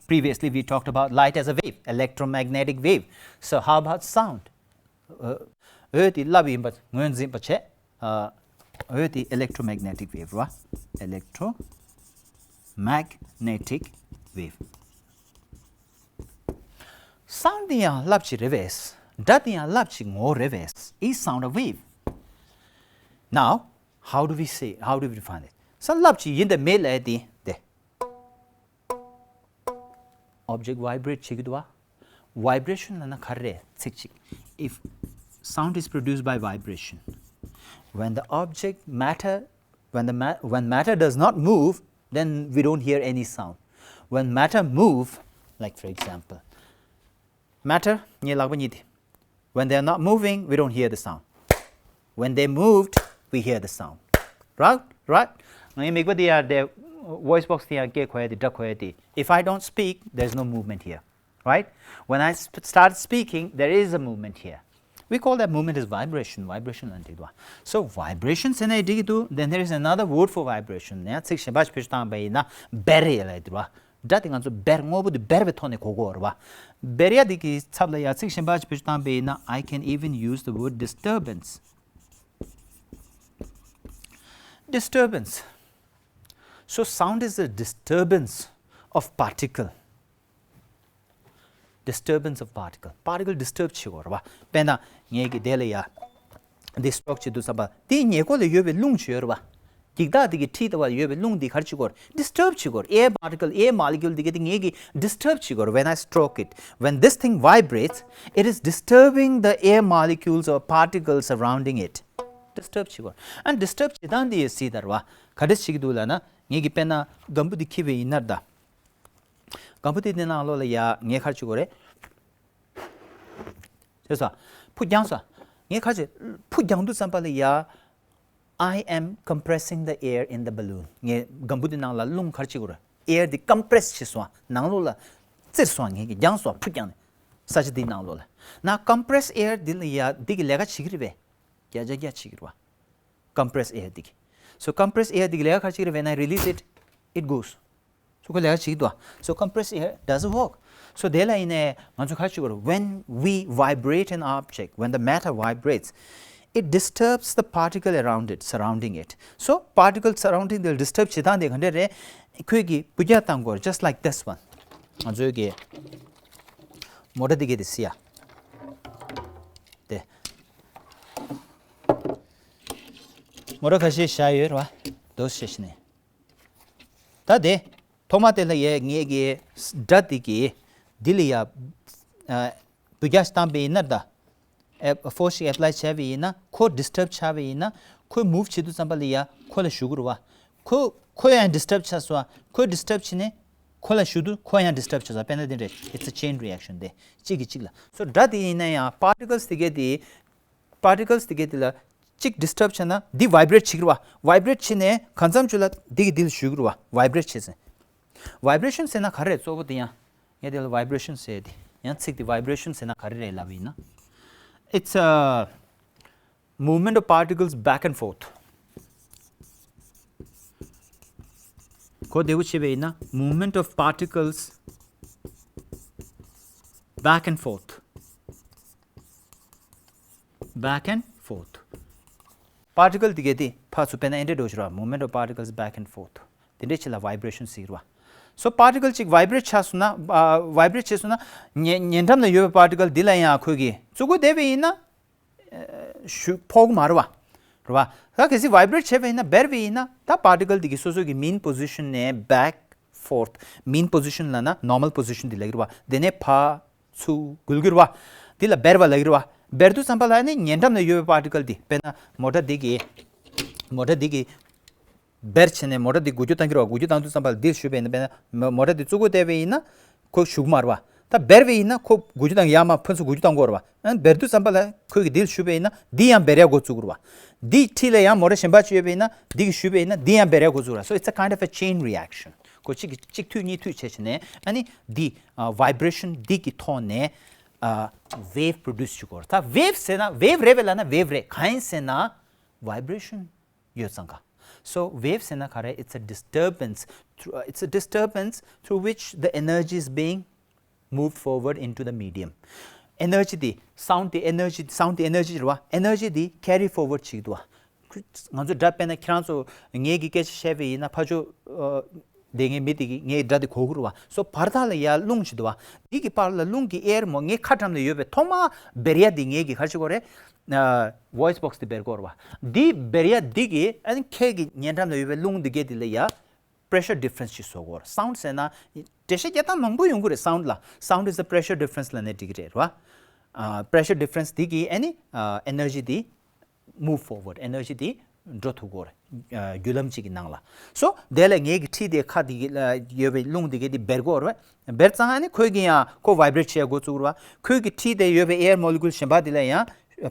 Previously, we talked about light as a wave, electromagnetic wave. So, how about sound? Uh, འོད་དེ་རླབས་ཡིན་པ་ངོས་འཛིན་པ་བྱས། ཨ། འོད་དེ་electromagnetic wave རེད་བ། Electromagnetic wave. Sound དེ་ཡང་རླབས་ཅིག་རེད་པས། སྒྲ་དེ་ཡང་རླབས་ཅིག་ངོ་རེད་པས། Is sound a wave? Now, how do we say, how do we define it? ས་རླབས་ཅིག་ཡིན་དང་མེད་ལབ་དེ་དེ། Object vibrate བྱེད་ཀྱི་འདུག་བ། Vibration ལབ་ན་ག་རེ་རེད། ཚིག་གཅིག If sound is produced by vibration, when the object matter, when the ma- when matter does not move, then we don't hear any sound. When matter move, like for example, matter ངའི་ལག་པ་གཉིས་དེ། When they are not moving, we don't hear the sound. When they moved, we hear the sound. Right? Right? ངའི་མིག་པ་དེ་ཡར་དེ། Voice box དེ་ཡར་སྐད་གོ་ཡ་དེ། སྒྲ་གོ་ཡ་དེ། If I don't speak, there's no movement here. Right? When I sp- start speaking, there is a movement here. We call that movement as vibration. Vibration ལབ་འགྲིག་འདུག So vibration ཟེར་ན་འགྲིག་གི་འདུག Then there is another word for vibration. ཡང་ཚིག་གཞན་པ་ཞིག་བེད་སྤྱོད་བཏང་བ་ཡིན་ན་འབར་ཡ་ལབ་འདུག་བ། སྒྲ་དེ་ང་ཚོ་འབར། དངོས་པོ་དེ་འབར་བའི་ཐོག་ནས་གོ་གོ་རེད་བ། འབར་ཡ་དེ་གི་ཚབ་ལ་ཡ་ཚིག་གཞན་པ་ཞིག་བེད་སྤྱོད་བཏང་བ་ཡིན་ན། I can even use the word disturbance. Disturbance. So sound is a disturbance of particle. Disturbance of particle. Particle disturb བྱེད་དགོས་རེད་བ། དཔེར་ན་ངས་ཀྱི་དེ་ལ་ཡ། འདི་སི་ཊོག་བྱེད་དུས་ཙམ་པ། དེའི་ཉེ་འཁོར་ལ་ཡོད་པའི་རླུང་ཅིག་ཡོད་རེད་བ། འགྱིག་བདག་དེ་གི་འཁྲིས་ལྟ་བུ་ལ་ཡོད་པའི་རླུང་འདི་ག་རེ་བྱེད་དགོས་རེད། Disturb བྱེད་དགོས་རེད། Air particle, air molecule དེ་གི་དེ་ངས་ཀྱི་disturb བྱེད་དགོས་རེད། When I stroke it, when this thing vibrates, it is disturbing the air molecules or particles surrounding it. disturb བྱེད་དགོས། ཨ་disturb བྱེད་སྟངས་དེ་ཡོད་སྲིད་ད་རེད་བ། ག་འདྲ་བྱེད་ཀྱི་འདུག་ལབ་ན། ངེད་ཀྱི་དཔེར་ན་སྒམ་བུ་དེ་འཁྱེར་བ་ཡིན་ན་ད། སྒམ་བུ་དེ་དེ་ནང་ལོགས་ལ་ཡ་ངས་ག་རེ་བྱེད་དགོས་རེད། ཤེས་སོང་། ཕུ་རྒྱང་སོང་། ངས་ག་རེ་བྱེད། ཕུ་རྒྱང་དུས་ཙམ་པ་ལ་ཡ། I am compressing the air in the balloon. ངས་སྒམ་བུ་དེ་ནང་ལ་རླུང་ག་རེ་བྱེད་དགོས་རེད། air དེ་compress བྱས་སོང་། ནང་ལོགས་ལ་བཙིར་སོང་། ངས་ཀྱི་རྒྱང་སོང་། ཕུ་རྒྱང་ནས་ས་ཆ་དེའི་ནང་ལོགས་ལ། ན་compress air དེ་ལ་ཡ་འདི་གི་ལས་ཀ་བྱེད་ཀྱི་རེད་པས། བརྒྱ་ཆ་བརྒྱ་བྱེད་ཀྱི་རེད་བ། compress air དེ་གི། so compress air དེ་གི་ལས་ཀ་ག་རེ་བྱེད་ཀྱི་རེད། When I release it, it goes. so ཁོ་ལས་ཀ་བྱེད་ཀྱི་འདུག so compress air does work. so དེ་ལ་ཡིན་ནས་ང་ཚོ་ག་རེ་བྱེད་དགོས་རེད། When we vibrate an object, when the matter vibrates, it disturbs the particle around it, surrounding it. so particle surrounding དེ་disturb བྱེད་སྟངས་དེ་ག་འདྲ་རེད། ཁོས་ཀྱི་ཕུ་རྒྱང་བཏང་དགོས་རེད། just like this one. ང་ཚོའི་གི་མོ་ཊ་འདི་གི་དེ་སི་ཡ། དེ། མོ་ཊ་ཁ་ཤས་བཞག་ཡོད་རེད་བ། དོ་ཤེས་ནས། ད་དེ། ཐོག་མ་དེ་ལ་ཡ་ངེད་ཀྱི་སྒྲ་དེ་གི་འདི་ལ་ཡ། ཨ། ཕུ་རྒྱང་བཏང་པ་ཡིན་ན་ད། ཨེ་force ཞིག་apply བྱས་པ་ཡིན་ན། ཁོ་disturb ཆགས་པ་ཡིན་ན། ཁོས་move བྱེད་དུས་ཙམ་པ་ལ་ཡ་ཁོ་ལ་ཞུགས་ཀྱི་རེད་བ། ཁོ་ཁོ་ཡང་disturb ཆགས་སོང་། ཁོས་disturb བྱས་ནས་ཁོ་ལ་ཞུགས་དུས་ཁོ་ཡང་disturb ཆགས་སོང་། དཔེར་ན་དེ་འདྲ། it's a chain reaction དེ་གཅིག་གིས་གཅིག་ལ། so སྒྲ་དེ་ཡིན་ན་ཡང་particles དེ་གས་དེ། particles དེ་གས་དེ་ལ་གཅིག་disturb བྱས་ན་འདི་vibrate བྱེད་ཀྱི་རེད་བ། vibrate བྱས་ནས་གང་འཚམ་ཅིག་ལ་འདི་གི་འདི་ལ་ཞུགས་ཀྱི་རེད་བ། vibrate བྱས་ཟིན། vibration ཟེར་ན་ག་རེ་རེད། གཙོ་བོ་དེ་ཡང་། ངས་དེ་ལ་vibration ཟེར་དེ། ཡང་ཚིག་དེ་vibration ཟེར་ན་ག་རེ་རེད་ལབ་པ་ཡིན་ན། it's a movement of particles back and forth. གོ་བདེ་པོ་བྱས་པ་ཡིན་ན། movement of particles back and forth. back and forth. particle དེ་གས་དེ་ཕར་ཚུར་དཔེར་ན་ཨེ་འདྲས་འགྲོ་ཞིག་ར། movement of particles back and forth. དེ་འདྲས་ཅིག་ལ་vibration ཟེར་གྱི་རེད་བ། so particle ཅིག་vibrate ཆགས་སོང་ན། ཨ། vibrate བྱས་སོང་ན། ཉེ་ཉེ་འགྲམ་ལ་ཡོད་པའི་particle འདི་ལ་ཡང་ཁོས་ཀྱིས་བཙུགས་དགོས་བསྡད་པ་ཡིན་ན། ཨ། ཞུ་ཕོག་གི་མ་རེད་བ། རེད་བ། ད་གལ་སྲིད་vibrate བྱས་པ་ཡིན་ན། འབར་བ་ཡིན་ན། ད་particle འདི་གི་སོ་སོ་གི་mean position ནས་back forth. mean position ལབ་ན་normal position འདི་ལབ་ཀྱི་རེད་བ། དེ་ནས་ཕར་ཚུར་འགུལ་གྱི་རེད་བ། འདི་ལ་འབར་བ་ལབ་ཀྱི་རེད་བ། འབར་དུས་ཙམ་པ་ལ་ནི་ཉེ་འགྲམ་ལ་ཡོད་པའི་particle འདི། དཔེར་ན་མོ་ཊ་འདི་གི། མོ་ཊ་འདི་གི་འབར་བྱས་ནས་མོ་ཊ་འདི་འགུལ་སྐྱོད་བཏང་གི་རེད་བ། འགུལ་སྐྱོད་བཏང་དུས་ཙམ་པ་ལ་འདིར་ཞུགས་པ་ཡིན་ན། དཔེར་ན་མོ་ཊ་འདི་བཙུགས་དགོས་བསྡད་པ་ཡིན་ན། ཁོ་ཞུགས་མ་རེད་བ། ད་འབར་བ་ཡིན་ན་ཁོ་འགུལ་སྐྱོད་བཏང་གི། ཡར་མར་ཕར་ཚུར་འགུལ་སྐྱོད་བཏང་གི་ཡོད་རེད་བ། ཨ། འབར་དུས་ཙམ་པ་ལ་ཁོས་ཀྱིས་འདིར་ཞུགས་པ་ཡིན་ན་འདི་ཡང་འབར་ཡ་འགོ་བཙུགས་ཀྱི་རེད་བ། འདི་འཁྲིས་ལ་ཡང་མོ་ཊ་གཞན་པ་ཅིག་ཡོད་པ་ཡིན་ན། འདི་གིས་ཞུགས་པ་ཡིན་ན་འདི་ཡང་འབར་ཡ་འགོ་བཙུགས་རེད། so it's a kind of a chain reaction. ཁོ་གཅིག་གིས་གཅིག་མཐུད་གཉིས་མཐུད་བྱས་བྱས་ནས། ཨ་ནི་འདི། ཨ། vibration འདི་གི་ཐོག་ནས། ཨ། wave produce བྱེད་ཀྱི་ཡོད་རེད། ད་wave ཟེར་ན། wave རེད་པས་ལབ་ན་wave རེད། གང་ཡིན་ཟེར་ན་vibration ཡོད་ཙང་ཀ། so wave ཟེར་ན་ག་རེ། it's a disturbance through, uh, it's a disturbance through which the energy is being moved forward into the medium. energy དེ། sound དེ་energy། sound དེ་energy རེད་བ། energy དེ་carry forward བྱེད་ཀྱི་འདུག་བ། ང་ཚོ་སྒྲ། དཔེར་ན་ཁྱེད་རང་ཚོ་ངེད་ཀྱིས་སྐད་ཆ་བཤད་པ་ཡིན་ན། ཕར་ཕྱོགས། ཨ། དེ་ངའི་མི་དེ་གིས་ངའི་སྒྲ་དེ་གོ་གི་རེད་བ། so བར་ཐག་ལ་ཡ་རླུང་ཞིག་འདུག་བ། འདི་གི་བར་ལ་རླུང་གི་air མོ་ངའི་ཁ་འགྲམ་ལ་ཡོད་པའི་ཐོག་མ་འབར་ཡ་དེ་ངེད་ཀྱིས་ག་རེ་བྱེད་དགོས་རེད། ཨ། voice box དེ་འབར་དགོས་རེད་བ། འདི་འབར་ཡ་འདི་གིས། ཨ་ནི་ཁྱེད་ཀྱི་ཉེ་འགྲམ་ལ་ཡོད་པའི་རླུང་འདི་གས་དེ་ལ་ཡ་pressure difference ཞིག་བཟོ་དགོས་རེད། sound ཟེར་ན་འགྲེལ་བཤད་རྒྱག་སྟངས་མང་པོ་ཡོང་གི་རེད། sound ལ། sound is the pressure difference ལབ་ནས་འགྲིག་གི་རེད་བ། ཨ། pressure difference འདི་གིས། ཨ་ནི། ཨ། energy འདི་move forward། energy དེ་འགྲོ་ཐུབ་ཀྱི་ཡོད་རེད། ཨ། རྒྱུ་ལམ་གཅིག་གི་ནང་ལ། so དེ་ལ་ངེད་ཀྱི་འཁྲིས་དེ་ཁ་དེ་གི་ལ་ཡོད་པའི་རླུང་དེ་གས་དེ་འབར་དགོས་རེད། འབར་ཙང་ཨ་ནི་ཁོས་ཀྱིས་ཡང་ཁོ་vibrate བྱེད་འགོ་བཙུགས་རེད་བ། ཁོས་ཀྱི་འཁྲིས་དེ་ཡོད་པའི་air molecule གཞན་པ་དེ་ལ་ཡང་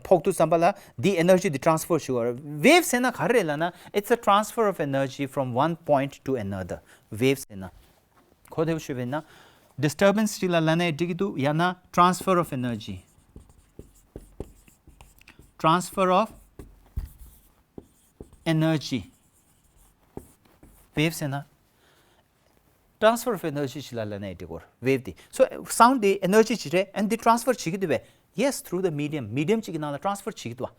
ཕོག་དུས་ཙམ་པ་ལ་འདི་energy དེ་transfer བྱེད་དགོས་རེད། wave ཟེར་ན་ག་རེ་རེད་ལབ་ན། it's a transfer of energy from one point to another. wave ཟེར་ན། གོ་བདེ་པོ་ཞུས་པ་ཡིན་ན། disturbance ཅིག་ལ་ལབ་ན་འགྲིག་གི་འདུག་ཡང་ན་transfer of energy. transfer of energy. wave ཟེར་ན། transfer of energy ཅིག་ལ་ལབ་ན་འགྲིག་གི་རེད། wave དེ། so sound དེ་energy ཅིག་རེད། and དེ་transfer བྱེད་ཀྱི་འདུག་པས། yes, through the medium. medium ཅིག་གི་ནང་ལ་transfer བྱེད་ཀྱི་འདུག་བ།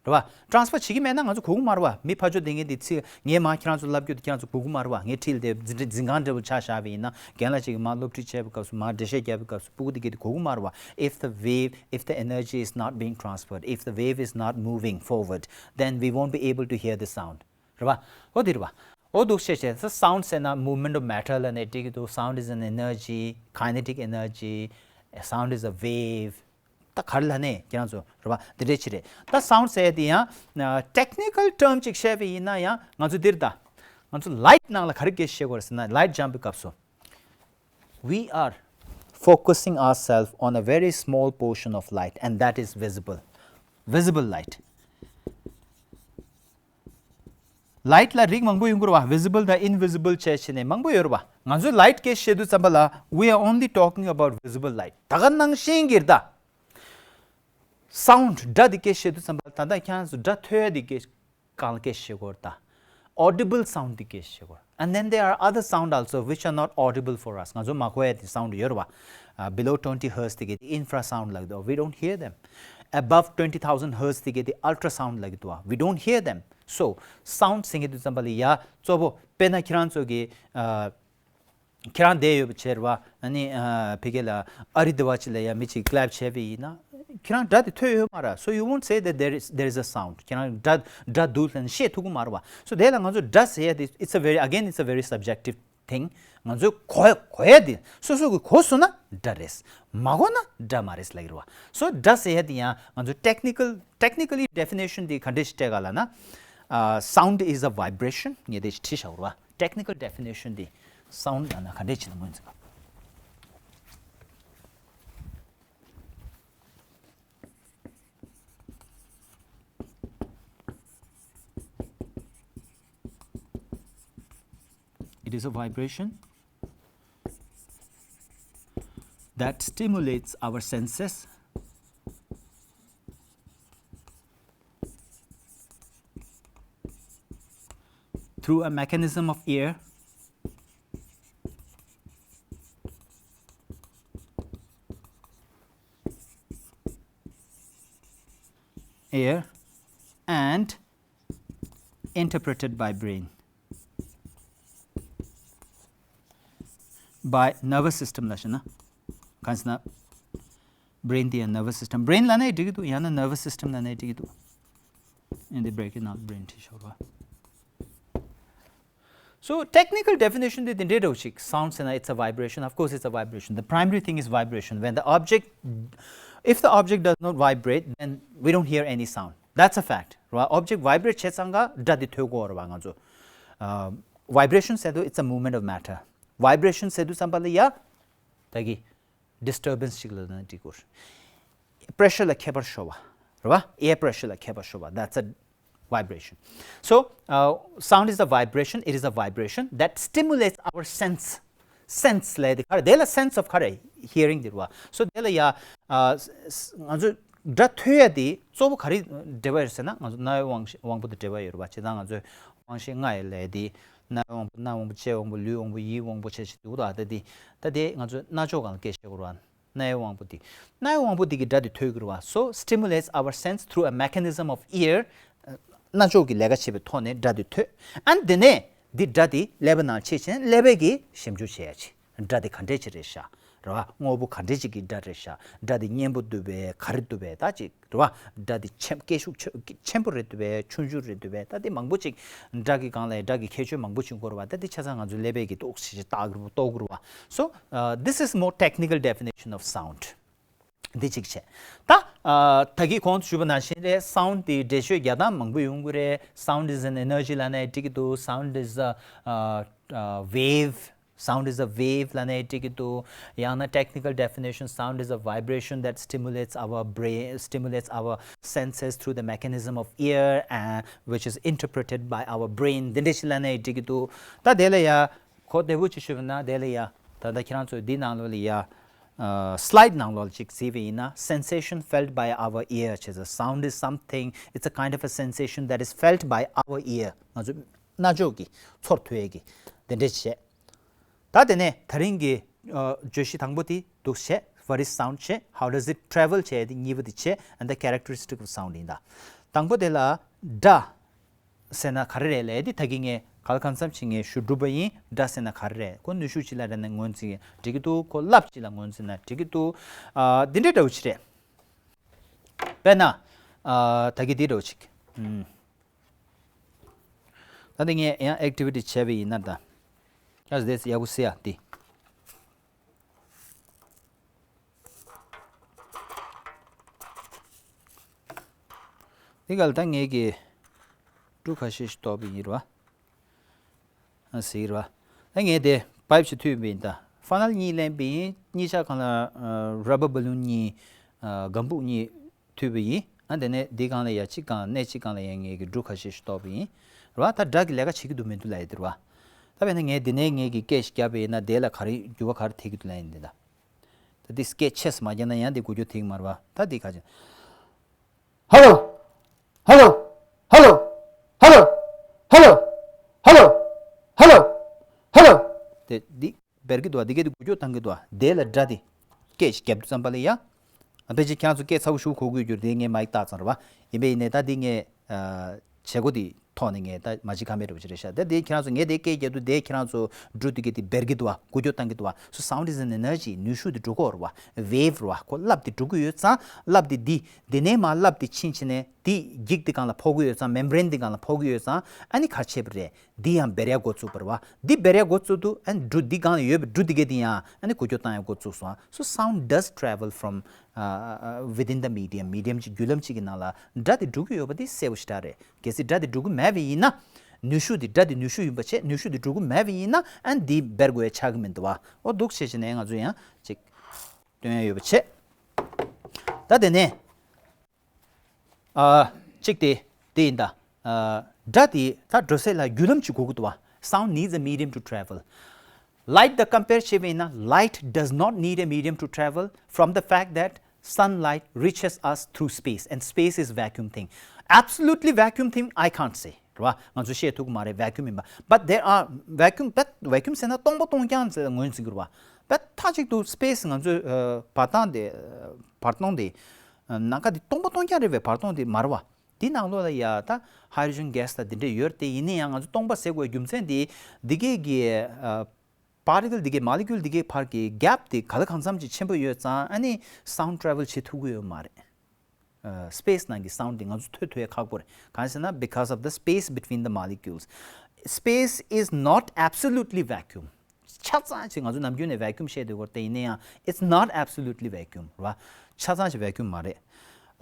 རེད་བ། transfer བྱེད་ཀྱི་མེད་ན་ང་ཚོ་གོ་གི་མ་རེད་བ། མི་ཕར་ཕྱོགས་བསྡད་མཁན་དེ་ཚིག་ངས་མར་ཁྱེད་རང་ཚོ་ལབ་རྒྱུ་དེ་ཁྱེད་རང་ཚོ་གོ་གི་མ་རེད་བ། ངའི་འཁྲིས་ལ་དེ་འཛིན་འཛིན་ཁང་འདྲ་པོ་ཆ་བཞག་པ་ཡིན་ན། རྒན་ལགས་ཅིག་གིས་མར་སློབ་ཁྲིད་བྱས་པའི་སྐབས་སུ། མར་འགྲེལ་བཤད་རྒྱབ་པའི་སྐབས་སུ་སྤུ་གུ་དེ་གས་དེ་གོ་གི་མ་རེད་བ། if the wave, if the energy is not being transferred, if the wave is not moving forward, then we won't be able to hear the sound. རེད་བ། འོ་དེ་རེད་བ། འོ་འདུག་བཤད་བྱས། so sound ཟེར་ན་movement of matter ལབ་ནས་འགྲིག་གི་འདུག sound is an energy, kinetic energy. sound is a wave. ད་ག་རེ་ལབ་ནས་ཁྱེད་རང་ཚོ་རེད་པ། འདི་འདྲའི་ཆེད་རེད། ད་sound ཟེར་ཡ་དེ་ཡང་technical term ཅིག་བཤད་པ་ཡིན་ན་ཡང་ང་ཚོ་འདིར་ད་ང་ཚོ་light ནང་ལ་ག་རེ་སྐད་ཆ་བཤད་དགོས་རེད་ཟེར་ན། light jump གི་སྐབས་སུ we are focusing ourselves on a very small portion of light, and that is visible, visible light. Light ལ་རིགས་མང་པོ་ཡོང་གི་རེད་པ། visible དང་invisible བྱས་བྱས་ནས་མང་པོ་ཡོད་རེད་པ། ང་ཚོས་light སྐད་བཤད་དུས་ཙམ་པ་ལ། we are only talking about visible light. ད་ག་ནང་བཞིན་གྱི་ད་sound སྒྲ་དེ་སྐད་བཤད་དུས་ཙམ་པ་ལ། ད་ལྟ་ཁྱེད་རང་ཚོ་སྒྲ་ཐོས་ཡ་དེ་སྐད་གང་ལ་སྐད་བཤད་དགོས་རེད་ད། audible sound དེ་སྐད་བཤད་དགོས་རེད། And then there are other sound also which are not audible for us. ང་ཚོ་མ་གོ་ཡ་དེ་sound ཡོད་རེད་པ། Uh, below twenty hertz དེ་གའི་དེ་infrasound ལབ་ཀྱི་འདུག we don't hear them. Above twenty thousand hertz དེ་གའི་དེ་ultrasound ལབ་ཀྱི་འདུག we don't hear them. So sound ཟེར་གྱི་དུས་ཙམ་པ་ལ་ཡ་གཙོ་བོ། དཔེར་ན་ཁྱེད་རང་ཚོ་གི་ཨ། ཁྱེད་རང་བསྡད་ཡོད་པ་བྱས་རེད་པ། ཨ་ནི་ཨ། ཕ་གི་ལ་ཨ་རི་དེ་བ་ཅིག་ལ་ཡ་མི་གཅིག་clap བྱས་པ་ཡིན་ན། ཁྱེད་རང་སྒྲ་དེ་ཐོས་ཡོད་མ་རེད། So you won't say that there is, there is a sound. ཁྱེད་རང་སྒྲ་སྒྲ་འདུག་ལབ་ནས་བཤད་ཐུབ་ཀྱི་མ་རེད་པ། So དེ་ལ་ང་ཚོ་སྒྲ་ཟེར་ཡ་དེ། it's a very, again, it's a very subjective thing. ང་ཚོས་གོ་གོ་ཡ་དེ། སོ་སོ་གིས་གོ་སོང་ན་སྒྲ་རེད། མ་གོ་ན་སྒྲ་མ་རེད་ལབ་ཀྱི་རེད་པ། So སྒྲ་ཟེར་ཡ་དེ་ཡང་ང་ཚོ་technical, technically definition དེ་ག་འདྲས་ཤིག་སྤྲད་ག་ལབ་ན། ཨ། sound is a vibration. ངས་དེ་བྲིས་བཞག་རེད་པ། Technical definition དེ་sound ལབ་ན་ག་འདྲས་ཅིག་ལ་ངོས་འཛིན་པ། It is a vibration that stimulates our senses through a mechanism of ear, ear and interpreted by brain, by nervous system ལབ་བྱས་ན། གང་ཟེར་ན། brain དེ་ཡང་nervous system, brain ལབ་ནའི་འགྲིག་གི་འདུག་ཡང་ན་nervous system ལབ་ནའི་འགྲིག་གི་འདུག In the bracket ནང་ལ་brain བྲིས་ཤོག་ར། So technical definition དེ་དེ་འདྲའི་འདྲ་བོ་ཞིག sound ཟེར་ན། it's a vibration. Of course it's a vibration. The primary thing is vibration. When the object, if the object does not vibrate, then we don't hear any sound. That's a fact. ར། object vibrate བྱས་ཙང་ཀ་སྒྲ་དེ་ཐོས་དགོས་རེད་པ་ང་ཚོ། ཨ། vibration ཟེར་དུས་it's a movement of matter. vibration ཟེར་དུས་ཙམ་པ་ལ་ཡ། ད་གི་disturbance ཞིག་ལབ་ན་འགྲིག་གི་རེད། pressure ལ་ཁྱད་པར་ཤོར་བ་རེད་པ། air pressure ལ་ཁྱད་པར་ཤོར་བ། that's a vibration. So, uh, sound is a vibration. It is a vibration that stimulates our sense. sense ལབ་དེ་ག་རེ། དེ་ལ་sense of ག་རེ། hearing དེ་རེད་པ། So དེ་ལ་ཡ། ཨ། ང་ཚོ་སྒྲ་ཐོས་ཡ་དེ་གཙོ་བོ་ག་རེ་འབྲེལ་བ་ཡོད་ཟེར་ན། ང་ཚོ་རྣ་བའི་དབང་དབང་པོ་དང་འབྲེལ་བ་ཡོད་རེད་པ། བྱས་ཙང་ང་ཚོས་དབང་ཤེས་ལྔ་ཡི་ལས་དེ། རྣ་བའི་དབང་པོ། སྣ་དབང་པོ། ལྕེ་དབང་པོ། ལུས་དབང་པོ། ཡིད་དབང་པོ་བྱས་བྱས་འདུག་ད་ལྟ་དེ། ད་དེ་ང་ཚོ་རྣ་ཅོག་སྒང་ལ་སྐད་ཆ་བཤད་དགོས་རེད་པ། རྣ་བའི་དབང་པོ་དེ། རྣ་བའི་དབང་པོ་དེ་གིས་སྒྲ་དེ་ཐོས་ཀྱི་རེད་པ། So stimulates our sense through a mechanism of ear. རྣ་ཅོག་གི་ལས་ཀ་བྱེད་པའི་ཐོག་ནས་སྒྲ་དེ་ཐོས། And དེ་ནས་འདི་སྒྲ་དེ་ཀླད་པ་ནང་ཕྱིན་བྱས་ཀླད་པས་ཀྱིས་ཞིབ་འཇུག་བྱེད་ཡ་ཅིག་སྒྲ་དེ་ག་འདྲས་ཅིག་རེད་ཤག་རེད་པ། དངོས་པོ་ག་འདྲས་ཅིག་གི་སྒྲ་རེད་ཤག་སྒྲ་དེ་སྙན་པོ་འདུག་པས། ག་རེ་འདུག་པས། ད་ཅིག་རེད་པ། སྒྲ་དེ་ཆེན། སྐད་ཤུགས་ཆེ་ཆེན་པོ་རེད་འདུག་པས། ཆུང་ཆུང་རེད་འདུག་པས། ད་དེ་མང་པོ་ཅིག་སྒྲ་གི་སྒང་ལ་སྒྲ་གི་ཁྱད་ཆོས་མང་པོ་ཅིག་ཡོད་རེད་པ། ད་དེ་ཆ་ཚང་ང་ཚོ་ཀླད་པས་ཀྱིས་ཏོག་ཙམ་ཅིག་བལྟ་གི་རེད་པ། རྟོགས་ཀྱི་རེད་པ། So, uh, this is more technical definition of sound. འདི་གཅིག་བྱས། ད། ཨ། ད་གིན་གོང་དུ་ཞུས་པ་ནང་བཞིན་རེད། sound དེའི་འགྲེལ་བརྗོད་རྒྱག་སྟངས་མང་པོ་ཡོང་གི་རེད། sound is an energy ལབ་ནའི་འགྲིག་གི་འདུག sound is a, uh, uh, wave. sound is a wave ལབ་ནའི་འགྲིག་གི་འདུག་ཡང་ན་technical definition, sound is a vibration that stimulates our brain, stimulates our senses through the mechanism of ear, and which is interpreted by our brain. འདི་འདྲ་ཞིག་ལབ་ནའི་འགྲིག་གི་འདུག་ད་དེ་ལ་ཡ། གོ་བདེ་པོ་ཅིག་ཞུས་པ་ན། དེ་ལ་ཡ། ད་ལྟ་ཁྱེད་རང་ཚོས་འདི་ནང་ལོགས་ལ་ཡ། ཨ། slide ནང་ལོགས་ལ་ཅིག་གཟིགས་པ་ཡིན་ན། sensation felt by our ear བྱས་ཙང་། sound is something, it's a kind of a sensation that is felt by our ear. ང་ཚོ་རྣ་ཅོག་གིས་ཚོར་ཐུབ་ཡས་ཀྱི་དེ་འདྲས་བྱས། ད་དེ་ནས་ད་རིང་གི། ཨ། བརྗོད་གཞི་དང་པོ་དེ་འདུག་བྱས། What is sound བྱས། How does it travel བྱས་ཏེ་གཉིས་པ་དེ་བྱས། And the characteristic of sound ཡིན་ད། དང་པོ་དེ་ལ་སྒྲ་ཟེར་ན་ག་རེ་རེད་ལབ་དེ་ད་གིན་ངས་གང་ལ་གང་འཚམ་ཅིག་ངས་ཞུ་གྲུབ་པ་ཡིན། སྒྲ་ཟེར་ན་ག་རེ་རེད། ཁོ་ནུས་ཤུགས་ཅིག་ལ་རེད་ན་ངོས་འཛིན་འགྲིག་གི་འདུག་ཁོ་རླབས་ཅིག་ལ་ངོས་འཛིན་ན་འགྲིག་གི་འདུག་ཨ། འདི་འདྲའི་འདྲ་བོ་ཅིག་རེད། དཔེར་ན། ཨ། ད་གིན་འདི་འདྲ་བོ་ཅིག་ཨུམ། ད་འདི་ངས་ཡང་activity བྱས་པ་ཡིན་ན་ད། ཡ་དེ་ཡག་པོ་གཟིགས་ཡ་འདི། དེ་ག་ལ་ད་ངས་ཀྱི་འབྲུ་ཁ་ཤས་ཤིག་གཏོར་བ་ཡིན་རེད་བ། ཨ་ཟེར་རེད་བ། ད་ངས་དེ་པའིབ་ཞིག་མཐུད་པ་ཡིན། ད་ཧྥ་ནལ་གཉིས་ལེན་པ་ཡིན། གཉིས་ཆ་སྒང་ལ་ར་བར་བ་ལུན་གཉིས། ཨ་སྒམ་པོ་གཉིས་མཐུད་པ་ཡིན། ཨ་དེ་ནས་འདི་སྒང་ལ་ཡ་གཅིག་སྒང་སྣེ་གཅིག་སྒང་ལ་ཡ་ངས་ཀྱི་འབྲུ་ཁ་ཤས་ཤིག་གཏོར་བ་ཡིན་རེད་བ། ད་སྒྲ་གི་ལས་ཀ་བྱེད་ཀྱི་འདུག་མི་འདུག་ལབ་ཡ་དེ་རེད་བ། ད་དཔེར་ན་ངས་འདི་ནས་ངས་ཀྱི་སྐད་ཞིག་བརྒྱབ་པ་ཡིན་ན་དེ་ལ་ག་རེ་འགྱུར་བ་ག་རེ་ཐེབས་ཀྱི་འདུག་ལབ་ཡ་ཡིན་འདི་ད། ད་འདི་སྐད་ཆེ་ཙམ་མ་བརྒྱབ་ན་ཡང་འདི་འགུལ་སྐྱོད་ཐེབས་ཀྱི་མ་རེད་བ། ད་འདི་ག་ཅིག་ཧ་ལོ། ཧ་ལོ། ཧ་ལོ། ཧ་ལོ། ཧ་ལོ། ཧ་ལོ། ཧ་ལོ། ཧ་ལོ། དེ་འདི་འབར་གྱི་འདུག་བ། འདི་གས་འདི་འགུལ་སྐྱོད་བཏང་གི་འདུག་བ། དེ་ལ་སྒྲ་དེ་སྐད་ཅིག་བརྒྱབ་དུས་ཙམ་པ་ལ་ཡ། ཨ་ཕལ་ཆེར་ཁྱེད་རང་ཚོ་སྐད་ཚ་བོ་ཞུ་གོ་དགོས་རྒྱུ་དེ་ངས་མ་ཡིག་བཏགས་ཙང་རེད་བ། ཡིན་པས་ཡིན་ནའི་ད་འདི་ངས་ཨ་བྱེད་སྒོ་དེ་ཐོག་ནས་ངས་ད་མ་བྱེད་ཀ་མེད་འདྲ་བོ་ཅིག་རེད་ཤག་ད་དེ་ཁྱེད་རང་ཚོ་ངས་དེ་སྐད་རྒྱག་དུས་དེ་ཁྱེད་རང་ཚོ་འབྲུ་དེ་གས་དེ་འབར་གྱི་འདུག་བ། འགུལ་སྐྱོད་བཏང་གི་འདུག་བ། So sound is an energy. ནུས་ཤུགས་དེ་འགྲོ་གི་ཡོད་རེད་བ། Wave རེད་བ། ཁོ་རླབས་དེ་འགྲོ་གི་ཡོད་ཙང་རླབས་དེ་འདི་འདི་ནས་མར་རླབས་དེ་ཕྱིན་ཕྱིན་ནས་དེ་འགྱིག་དེ་སྒང་ལ་ཕོག་གི་ཡོད་ཙང་། མེམ་བྷ་རེན་དེ་སྒང་ལ་ཕོག་གི་ཡོད་ཙང་། ཨ་ནི་ག་རེ་བྱས་པ་རེད། འདི་ཡང་འབར་ཡ་འགོ་བཙུགས་པ་རེད་བ། འདི་འབར་ཡ་འགོ་བཙུགས་དུས་ཨ་ནི་འབྲུ་འདི་སྒང་ལ་ཡོད་པའི་འབྲུ་དེ་གས་དེ་ཡང་ཨ་ནི་འགུལ་སྐྱོད་བཏང་ཡ་འགོ་བཙུགས་སོང་། So sound does travel from uh, uh, within the medium. Medium གཅིག་བརྒྱུད་ལམ་གཅིག་གི་ནང་ལ་སྒྲ་དེ་འགྲོ་གི་ཡོད་པ་དེ་གསལ་པོ་ཞེ་དྲག་རེད། གལ་སྲིད་སྒྲ་དེ་འགྲོ་གི་མེད་པ་ཡིན་ན། ནུས་ཤུགས་དེ་སྒྲ་དེ་ནུས་ཤུགས་ཡིན་པ་བྱས། ནུས་ཤུགས་དེ་འགྲོ་གི་མེད་པ་ཡིན་ན་ཨ་ནི་འདི་འབར་དགོས་ཡ་ཆགས་ཀྱི་མི་འདུག་བ། འོ་འདུག་བྱས་བྱས་ནས་ང་ཚོ་ཡང་ཅིག་སྟོན་ཡ་ཡོད་པ་བྱས། ད་དེ་ནས། ཨ་གཅིག་དེ་དེ་ཡིན་ད། ཨ་སྒྲ་དེ་ད་འགྲོ་ས་ལ་བརྒྱུད་ལམ་གཅིག་དགོས་ཀྱི་འདུག་བ། Sound needs a medium to travel. Light དང་compare བྱས་པ་ཡིན་ན། Light does not need a medium to travel from the fact that sunlight reaches us through space and space is vacuum thing. Absolutely vacuum thing I can't say. རེད་བ། ང་ཚོ་བཤད་ཐུབ་ཀྱི་མ་རེད། Vacuum ཡིན་པ། But there are vacuum, but vacuum ཟེར་ན་སྟོང་པ་སྟོང་རྐྱང་ཟེར་ངོས་འཛིན་གྱི་རེད་བ། But མཐའ་གཅིག་ཏུ་space ང་ཚོའི་ཨ་བར་སྟོང་དེ། བར་སྟོང་དེ། ནམ་མཁའ་འདི་སྟོང་པ་སྟོང་རྐྱང་རེད་པས། བར་སྟོང་འདི་མ་རེད་བ། འདི་ནང་ལོགས་ལ་ཡ་ད་hydrogen gas དང་འདི་འདྲས་ཡོད་རེད་དེ། ཡིན་ན་ཡང་ང་ཚོ་སྟོང་པ་ཟེར་དགོས་རྒྱུ་མཚན་འདི་འདི་གས་ཀྱི་ཨ་particle འདི་གས་molecule འདི་གས་བར་གྱི་gap འདི་ག་ལ་གང་འཚམ་ཅིག་ཆེན་པོ་ཡོད་ཙང་ཨ་ནི་sound travel བྱེད་ཐུབ་ཀྱི་ཡོད་མ་རེད། ཨ་space ནང་གི་sound འདི་ང་ཚོ་ཐོས་ཐུབ་ཡ་ཁག་པོ་རེད། གང་ཟེར་ན་because of the space between the molecules. Space is not absolutely vacuum. ཆ་ཚང་ཞིག་ང་ཚོ་ནམ་རྒྱུན་ནས་vacuum བཤད་དུས་སྐོར་དེ་ཡིན་ན་ཡང་it's not absolutely vacuum རེད་བ། ཆ་ཚང་ཞིག་vacuum མ་རེད།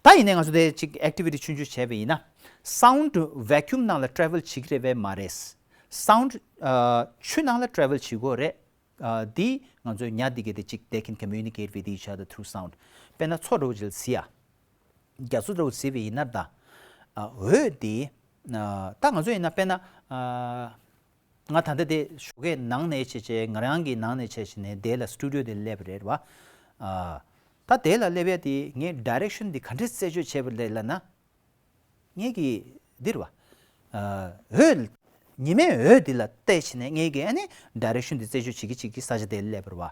ད་ཡིན་ནའི་ང་ཚོ་དེ་ཅིག་activity ཆུང་ཆུང་བྱས་པ་ཡིན་ན། Sound vacuum ནང་ལ་travel བྱེད་ཀྱི་རེད་པས་མ་རེད། Sound ཨ་ཆུ་ནང་ལ་travel བྱེད་ཀྱི་ཡོད་རེད། ཨ་འདི་ང་ཚོའི་ཉ་འདི་གས་དེ་ཅིག they can communicate with each other through sound. དཔེར་ན་མཚོ་འདྲ་བོ་ཅིག་ལ་གཟིགས་ཡ། རྒྱ་མཚོ་འདྲ་བོ་གཟིགས་པ་ཡིན་ན་ད། ཨ་འོད་དེ། ཨ་ད་ང་ཚོ་ཡིན་ན་དཔེར་ན། ཨ་ང་ད་ལྟ་དེ་ཞོགས་ཀས་ནང་ནས་བྱས་བྱས། ང་རང་གི་ནང་ནས་བྱས་བྱས་ནས་དེ་ལ་སི་ཊུ་ཌི་ཡོ་དེ་སླེབས་པ་རེད་བ། ཨ་ད་དེ་ལ་སླེབས་ཡ་དེ་ངས་direction དེ་ག་འདྲས་རྩད་གཅོད་བྱས་པ་རེད་ལབ་ན། ངས་ཀྱི་འདིར་བ། ཨ་འོད། ཉི་མའི་འོད་འདི་ལ་བལྟས་བྱས་ནས་ངས་ཀྱི་ཨ་ནི་direction འདི་རྩད་གཅོད་བྱེད་ཀྱི་བྱེད་ཀྱི་ས་ཆ་དེ་སླེབས་པ་རེད་བ།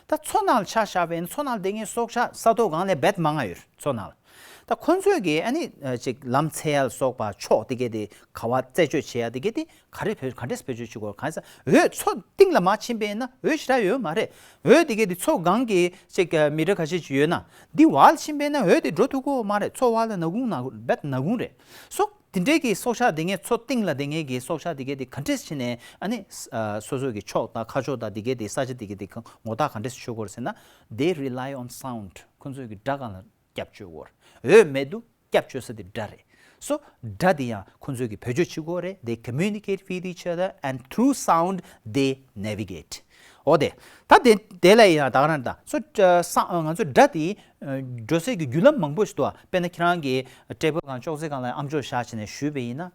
ད་མཚོ་ནང་ལ་ཆ་བཞག་པ་ཡིན་ན་མཚོ་ནང་དེ་ངས་སྲོག་ཆགས་ས་ཐོག་སྒང་ལས་རྦད་མང་ང་ཡོད་མཚོ་ནང་ལ། ད་ཁོ་ཚོས་ཀྱི་ཨ་ནི་ཅིག་ལམ་འཚོལ་ཡ་ལ་སོགས་པ་ཕྱོགས་དེ་གས་དེ་ག་བ་རྩད་གཅོད་བྱེད་ཡ་དེ་གས་དེ་ག་རེ་བེད་ག་འདྲས་བེད་སྤྱོད་བྱེད་དགོས། གང་ཟེར་འོད་མཚོ་གཏིང་ལ་མར་ཕྱིན་པ་ཡིན་ན་འོད་ཞེ་དྲག་ཡོད་མ་རེད། འོད་དེ་གས་དེ་མཚོ་སྒང་གི་ཅིག་མི་ཊར་ཁ་ཤས་ཅིག་ཡོད་ན། འདི་བར་ལ་ཕྱིན་པ་ཡིན་ན་འོད་དེ་འགྲོ་ཐུབ་ཀྱི་ཡོད་མ་རེད། མཚོ་བར་ལ་ནག་ཁུང་ནག་རྦད་ནག་ཁུང་རེད། སོ་དེ་འདྲའི་གི་སྲོག་ཆགས་དེ་ངས་མཚོ་གཏིང་ལ་དེ་ངས་གི་སྲོག་ཆགས་དེ་གས་དེ་ག་འདྲས་བྱས་ནས་ཨ་ནི་ཨ་སོ་སོ་གི་ཕྱོགས་དང་ཁ་ཕྱོགས་དང་དེ་གས་དེ་ས་ཆ་དེ་གས་དེ་ངོ་རྟགས་ག་འདྲས་བྱེད་དགོས་རེད་ཟེར་ན། They rely on sound. ཁོ་ཚོས་གི་སྒྲ་སྒང་ལ་སྐྱབས་བཅོལ་དགོས་རེད། འོད་མེད་དུས་སྐྱབས་བཅོལ་ས་དེ་སྒྲ་རེད། སོ་སྒྲ་དེ་ཡང་ཁོ་ཚོས་གི་བེད་སྤྱོད་བྱེད་དགོས་རེད། They communicate with each other and through sound they navigate. འོ་དེ། ད་དེ་དེ་ལ་ཡིན་ན་ད་ག་རང་ད། སོ་ཨ་ས་ང་ཚོ་སྒྲ་དེ་ཨ་འགྲོ་སའི་གི་བརྒྱུད་ལམ་མང་པོ་ཞིག་འདུག་བ། དཔེར་ན་ཁྱེད་རང་གི་ཊེ་བལ་སྒང་ཅོག་ཙེ་སྒང་ལ་ཨམ་ཅོག་བཞག་བྱས་ནས་ཞུས་པ་ཡིན་ན།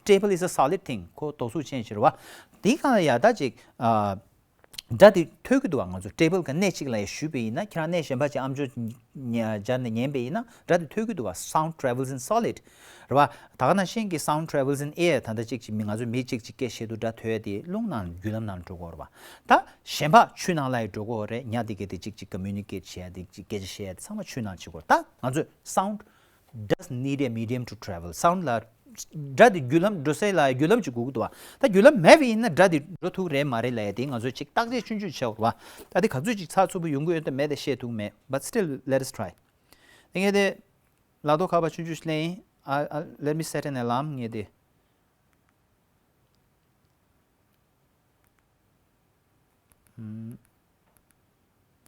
ཊེ་བལ་is a solid thing. ཁོ་རྡོ་གཟུགས་ཅན་ཞིག་རེད་བ། དེའི་སྒང་ལ་ཡ་ད་ཅིག་ཨ་སྒྲ་དེ་ཐོས་ཀྱི་འདུག་བ། ང་ཚོ་ཊེ་བལ་གི་སྣེ་གཅིག་ལ་ཡ་ཞུས་པ་ཡིན་ན། ཁྱེད་རང་སྣེ་གཞན་པ་ཅིག་ཨམ་ཅོག་ཉ་སྦྱར་ནས་ཉན་པ་ཡིན་ན་སྒྲ་དེ་ཐོས་ཀྱི་འདུག་བ། Sound travels in solid རེད་བ། ད་ག་ནང་བཞིན་གྱི་sound travels in air. ད་ལྟ་ཅིག་ཅིག་མི་ང་ཚོ་མི་གཅིག་ཅིག་སྐད་བཤད་དུས་སྒྲ་ཐོས་ཡ་དེ་རླུང་ནང་བརྒྱུད་ལམ་ནང་འགྲོ་གི་ཡོད་རེད་བ། ད་གཞན་པ་ཆུ་ནང་ལ་ཡ་འགྲོ་གི་ཡོད་རེད། ཉ་དེ་གས་དེ་ཅིག་ཅིག་communicate བྱེད་ཡ་དེ་ཅིག་སྐད་ཆ་བཤད་ཡ་དེ་ཚང་མ་ཆུ་ནང་བྱེད་གི་ཡོད་རེད། ད་ང་ཚོས་sound does need a medium to travel. Sound ལ་སྒྲ་དེ་བརྒྱུད་ལམ་འགྲོ་སའི་ལ་བརྒྱུད་ལམ་ཅིག་དགོས་ཀྱི་འདུག་བ། ད་བརྒྱུད་ལམ་མེད་པ་ཡིན་ན་སྒྲ་དེ་འགྲོ་ཐུབ་རེད་མ་རེད་ལབ་ཡ་དེ་ང་ཚོས་ཅིག་བརྟག་དཔྱད་ཆུང་ཆུང་བྱེད་དགོས་རེད་བ། ད་དེ་ག་ཚོད་ཅིག་ཚགས་ཚུད་པོ་ཡོང་གི་ཡོད་དམ་མེད་དེ་བཤད་ཐུབ་མེད། But still, let us try. དེ་ངས་དེ་ལག་ཐོག་ཁ་པར་ཆུང་ཆུང་ཞིག་ལེན་ཡིན། I- I- let me set an alarm. ངས་དེ། ཨུམ།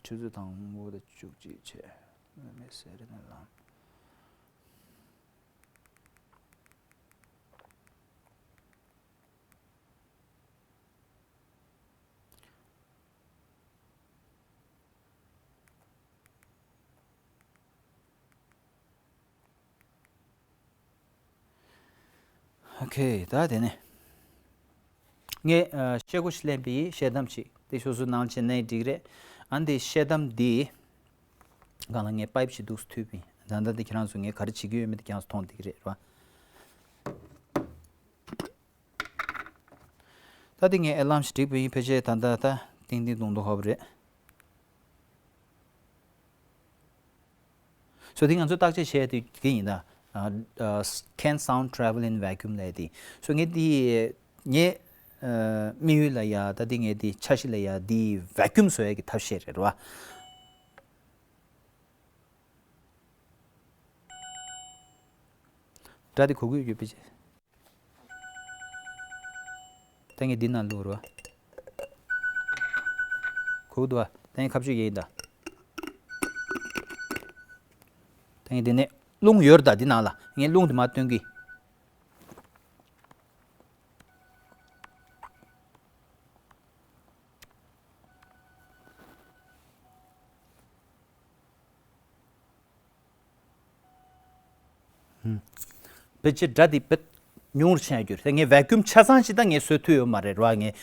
ཆུ་ཚོད་དང་པོ་དང་བཅུ་གཅིག་བྱས། Let me set an alarm. ཁེ་ད་དེ་ནས་ངས་ཨ་ཤེལ་སྒོ་ཞིག་ལེན་པའི་ཤེལ་དམ་ཞིག་དེ་ཤོག་སུ་ནང་བྱས་ནས་འགྲིག་རེད། ཨ་ནི་དེ་ཤེལ་དམ་འདི་སྒང་ལ་ངས་པའིབ་ཞིག་འདུག་སེ་མཐུད་པ་ཡིན། ད་ལྟ་འདི་ཁྱེད་རང་ཚོ་ངས་ག་རེ་བྱེད་ཀྱི་ཡོད་མེད་དེ་ཁྱེད་རང་ཚོ་མཐོང་བསྡད་ཀྱི་རེད་ར། ད་འདི་ངས་ཨེ་ལམ་ཞིག་བསྒྲིགས་པ་ཡིན། ཕལ་ཆེར་ད་ལྟ་ད་ཏིང་ཏིང་ཏོང་ཏོ་ཧོབ་རེད། སོ་དེ་ང་ཚོ་བརྟག་དཔྱད་བྱས་དུས་དེ་ཡིན་ད། ཨ་ཨ་Can sound travel in vacuum ལབ་དེ། སོ་ངས་དེ་ངས་ཨ་དམིགས་ཡུལ་ལ་ཡ་ད་དེ་ངས་དེ་འཆར་གཞི་ལ་ཡ་དེ་བེ་ཀུམ་བཟོ་ཡ་གི་ཐབས་ཤེས་རེད་ར། སྒྲ་དེ་གོ་གི་ཡོད་པས། ད་ངས་འདི་ནང་བླུགས་རོགས། གོ་གི་འདུག་བ། ད་ངས་ཁ་གཅོད་ཡས་ཡིན་ད། ད་ངས་འདི་ནས་རླུང་ཡོད་རེད་ད་འདི་ནང་ལ། ངས་རླུང་དེ་མར་བཏོན་གི། ཕལ་ཆེར་སྒྲ་འདི་དཔེ་ཉུང་རུ་ཕྱིན་ཡ་གྱུར། ད་ངས་བེ་ཀུམ་ཆ་ཚང་ཞིག་ད་ངས་བཟོ་ཐུབ་ཡོད་མ་རེད་ར། ངས་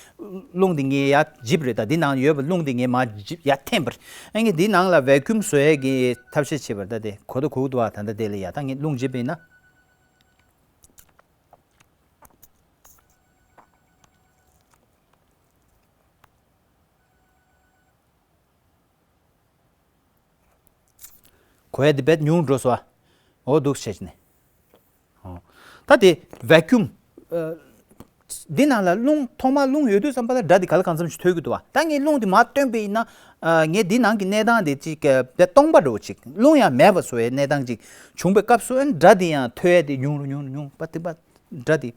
རླུང་འདི་ངས་ཡར་འཇིབ་རེད་ད། འདི་ནང་ཡོད་པ་རླུང་འདི་ངས་མར་འཇིབ་ཡར་འཐེན་པ་རེད། ཨ་ངས་འདི་ནང་ལ་བེ་ཀུམ་བཟོ་ཡས་ཀྱི་ཐབས་ཤེས་བྱེད་པར་ད་དེ་གོ་ད་གོ་གི་འདུག་བ། ད་ད་དེ་ལ་ཡ་ད་ངས་རླུང་འཇིབ་པ་ཡིན་ན། གོ་ཡ་དེ་བེད་ཉུང་འགྲོ་སོ། འོ་འདུག་བྱས་ནས། འོ། ད་དེ་བེ་ཀུམ། ཨ་འདི་ནང་ལ་རླུང་ཐོག་མར་རླུང་ཡོད་དུས་ཙམ་པ་ལ་སྒྲ་འདི་ག་ལ་གང་འཚམ་ཞིག་ཐོས་ཀྱི་འདུག་བ། ད་ངས་རླུང་འདི་མར་བཏོན་པ་ཡིན་ན། ཨ་ངས་འདི་ནང་གི་གནས་སྟངས་དེ་ཅིག་ཨ་དཔེ་སྟོང་པ་འདྲ་བོ་ཅིག་རླུང་ཡང་མེད་པ་བཟོ་བའི་གནས་སྟངས་ཅིག་བྱུང་བའི་སྐབས་སུ་ཨ་ནི་སྒྲ་འདི་ཡང་ཐོས་ཡ་དེ་ཉུང་རུ་ཉུང་རུ་ཉུང་རུ་པ་དེ་པ་སྒྲ་འདི།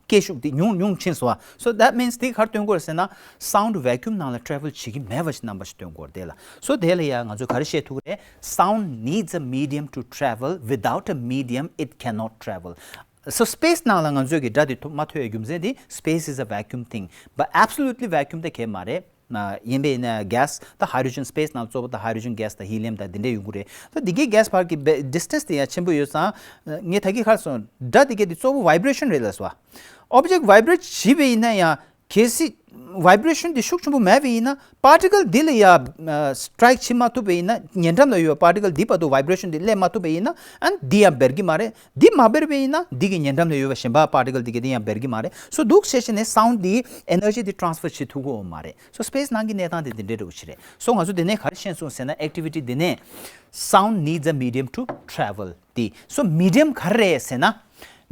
སྐད་ཤུགས་དེ་ཉུང་ཉུང་ཕྱིན་སོང་བ། So that means དེ་ག་རེ་སྟོན་གྱི་ཡོད་རེད་ཟེར་ན། sound vacuum ནང་ལ་travel བྱེད་ཀྱི་མེད་པ་ཞིག་རྣམ་པ་ཞིག་སྟོན་གྱི་ཡོད་རེད་དེ་ལ། So དེ་ལ་ཡང་ང་ཚོས་ག་རེ་བཤད་ཐུབ་ཀྱི་རེད། Sound needs a medium to travel. Without a medium, it cannot travel. So space ནང་ལ་ང་ཚོས་ཀྱི་སྒྲ་དེ་ཐོ་མ་ཐོས་ཡའི་རྒྱུ་མཚན་དེ། Space is a vacuum thing, but absolutely vacuum དེ་གས་མ་རེད། ཡིན་པས་ན་gas ད་hydrogen space ནང་གཙོ་བོ་ད་hydrogen gas ད་helium ད་འདི་འདྲས་ཡོང་གི་རེད། ད་འདི་གའི་gas བར་གྱི་བེ་distance དེ་ཡང་ཆེན་པོ་ཡོད་ཙང་། ངས་ད་གིན་ཁར་སོང་སྒྲ་འདི་གའི་དེ་གཙོ་བོ་vibration རེད་ལ་སོ། Object vibrate བྱས་པ་ཡིན་ན་ཡང་གལ་སྲིད་vibration དེ་ཤུགས་ཆེན་པོ་མེད་པ་ཡིན་ན་particle འདི་ལ་ཡང་strike བྱེད་མ་ཐུབ་པ་ཡིན་ན། ཉེ་འགྲམ་ལ་ཡོད་པ་particle འདི་བར་དུ་vibration འདི་སླེབས་མ་ཐུབ་པ་ཡིན་ན་ཨ་ནི་འདི་ཡང་འབར་གྱི་མ་རེད། འདི་མ་འབར་བ་ཡིན་ན་འདི་གི་ཉེ་འགྲམ་ལ་ཡོད་པ་གཞན་པ་particle འདི་གའི་འདི་ཡང་འབར་གྱི་མ་རེད། So འདུག་བྱས་བྱས་ནས་sound འདི་energy འདི་transfer བྱེད་ཐུབ་ཀྱི་ཡོད་མ་རེད། So space ནང་གི་གནས་སྟངས་དེ་འདི་འདྲའི་འདྲ་བོ་ཞིག་རེད། So ང་ཚོ་འདི་ནས་ག་རེ་ཤེས་སོང་ཟེར་ན། activity འདི་ནས་sound needs a medium to travel དེ། So medium ག་རེ་རེད་ཟེར་ན།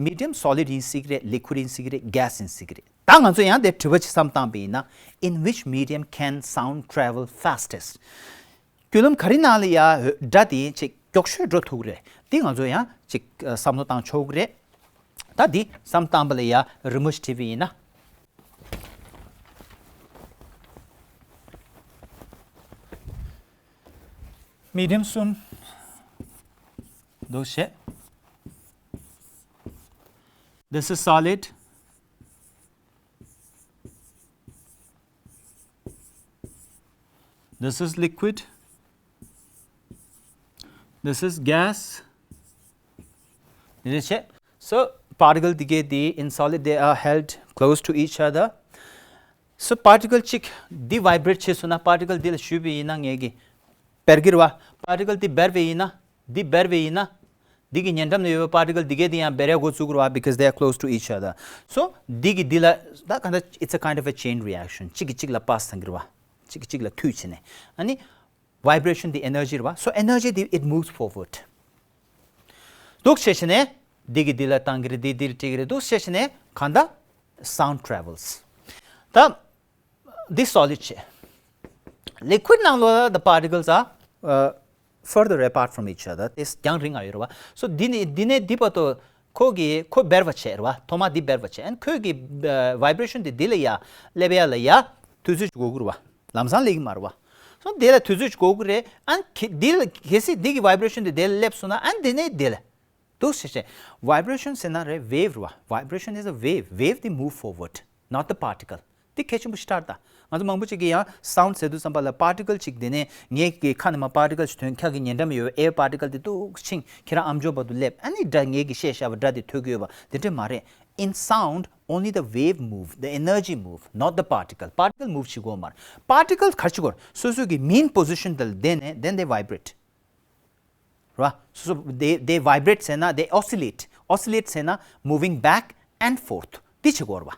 Medium solid ཡིན་སྲིད་ཀྱི་རེད། Liquid ཡིན་སྲིད་ཀྱི་རེད། Gas ཡིན་སྲིད་ཀྱི་རེད། ད་ང་ཚོ་ཡང་དེ་དྲི་བ་ཅིག་བསམ་བཏང་པ་ཡིན་ན། In which medium can sound travel fastest? བརྒྱུད་ལམ་ག་རེ་ནང་ལ་ཡ་སྒྲ་དེ་ཅིག་མགྱོགས་ཤོས་འགྲོ་ཐུབ་ཀྱི་རེད། འདི་ང་ཚོ་ཡང་ཅིག་བསམ་བློ་བཏང་ཆོག་གི་རེད། ད་འདི་བསམ་བཏང་པ་ལ་ཡ་རི་མོ་ཞིག་བྲིས་པ་ཡིན་ན། Medium གསུམ་འདུག་བྱས། This is solid. This is liquid. This is gas. རེད་བྱས། So particle འདི་གའི་འདི་in solid they are held close to each other. So particle གཅིག་འདི་vibrate བྱས་སོང་ན། particle འདི་ལ་གཞུས་པ་ཡིན་ན་ངས་ཀྱི་འབར་གྱི་རེད་བ། Particle འདི་འབར་བ་ཡིན་ན། འདི་འབར་བ་ཡིན་ན། འདི་གི་ཉེ་འགྲམ་ན་ཡོད་པའི་particle འདི་གའི་འདི་ཡང་འབར་ཡ་འགོ་བཙུགས་ཀྱི་རེད་བ། Because they are close to each other. So འདི་གི་འདི་ལ་ད་ག་འདྲ། It's a kind of a chain reaction. གཅིག་གིས་གཅིག་ལ་pass བཏང་གི་རེད་བ། གཅིག་གིས་གཅིག་ལ་མཐུད་བྱས་ནས། ཨ་ནི་vibration འདི་energy རེད་བ། So energy འདི་it moves forward. འདུག་བྱས་བྱས་ནས་འདི་གིས་འདི་ལ་བཏང་གི་རེད། འདི་འདི་ལ་སྤྲད་ཀྱི་རེད། འདུག་བྱས་བྱས་ནས་གང་ལྟར་sound travels. ད་འདི་solid བྱས། Liquid ནང་ལོགས་ལ་the particles are uh, further apart from each other. དེ་རྒྱང་རིང་ང་ཡོད་རེད་བ། So འདི་ནས་འདི་ནས་འདི་བར་དུ་ཁོ་གི་ཁོ་འབར་བ་བྱས་རེད་བ། ཐོག་མ་འདི་འབར་བ་བྱས། ཨན་ཁོས་གི་vibration འདི་འདི་ལ་ཡ་སླེབས་ཡ་ལ་ཡ་དུས་ཚོད་ཅིག་འགོར་གི་རེད་བ། ལམ་སང་སླེབས་གི་མ་རེད་བ། So འདི་ལ་དུས་ཚོད་ཅིག་འགོར་གི་རེད། ཨན་ཁེ་འདི་ལ་གལ་སྲིད་འདི་གི་vibration འདི་འདི་ལ་སླེབས་སོང་ན། ཨན་འདི་ནས་འདི་ལ། འདུག་སེ་བྱས། Vibration ཟེར་ན་རེད། Wave རེད་བ། Vibration is a wave. Wave འདི་move forward, not the particle. འདི་གལ་ཆེན་པོ་ཞིག་ལྟར་ད། ང་ཚོ་མང་པོ་ཅིག་གིས་ཡང་sound ཟེར་དུས་ཙམ་པ་ལ་particle ཅིག་འདི་ནས་ངའི་གི་ཁ་ནས་མར་particle ཞིག་ཐོན། ཁྱེད་ཀྱི་ཉེ་འགྲམ་ཡོད་air particle འདི་འདུག་ཕྱིན། ཁྱེད་རང་ཨམ་ཅོག་བར་དུ་སླེབས། ཨ་ནི་སྒྲ་ངའི་གི་བཤད་བཞག་པ་སྒྲ་འདི་ཐོས་ཀྱི་ཡོད་པ་འདི་འདྲ་མ་རེད། In sound, only the wave move, the energy move, not the particle. Particle move བྱེད་ཀྱི་ཡོད་མ་རེད། Particle ག་རེ་བྱེད་ཀྱི་ཡོད་རེད། སོ་སོ་གི་mean position དེ་ལ་བསྡད་ནས་then they vibrate. རེད་བ། སོ་སོ་they they vibrate ཟེར་ན་they oscillate. Oscillate ཟེར་ན་moving back and forth. འདི་བྱེད་ཀྱི་ཡོད་རེད་བ།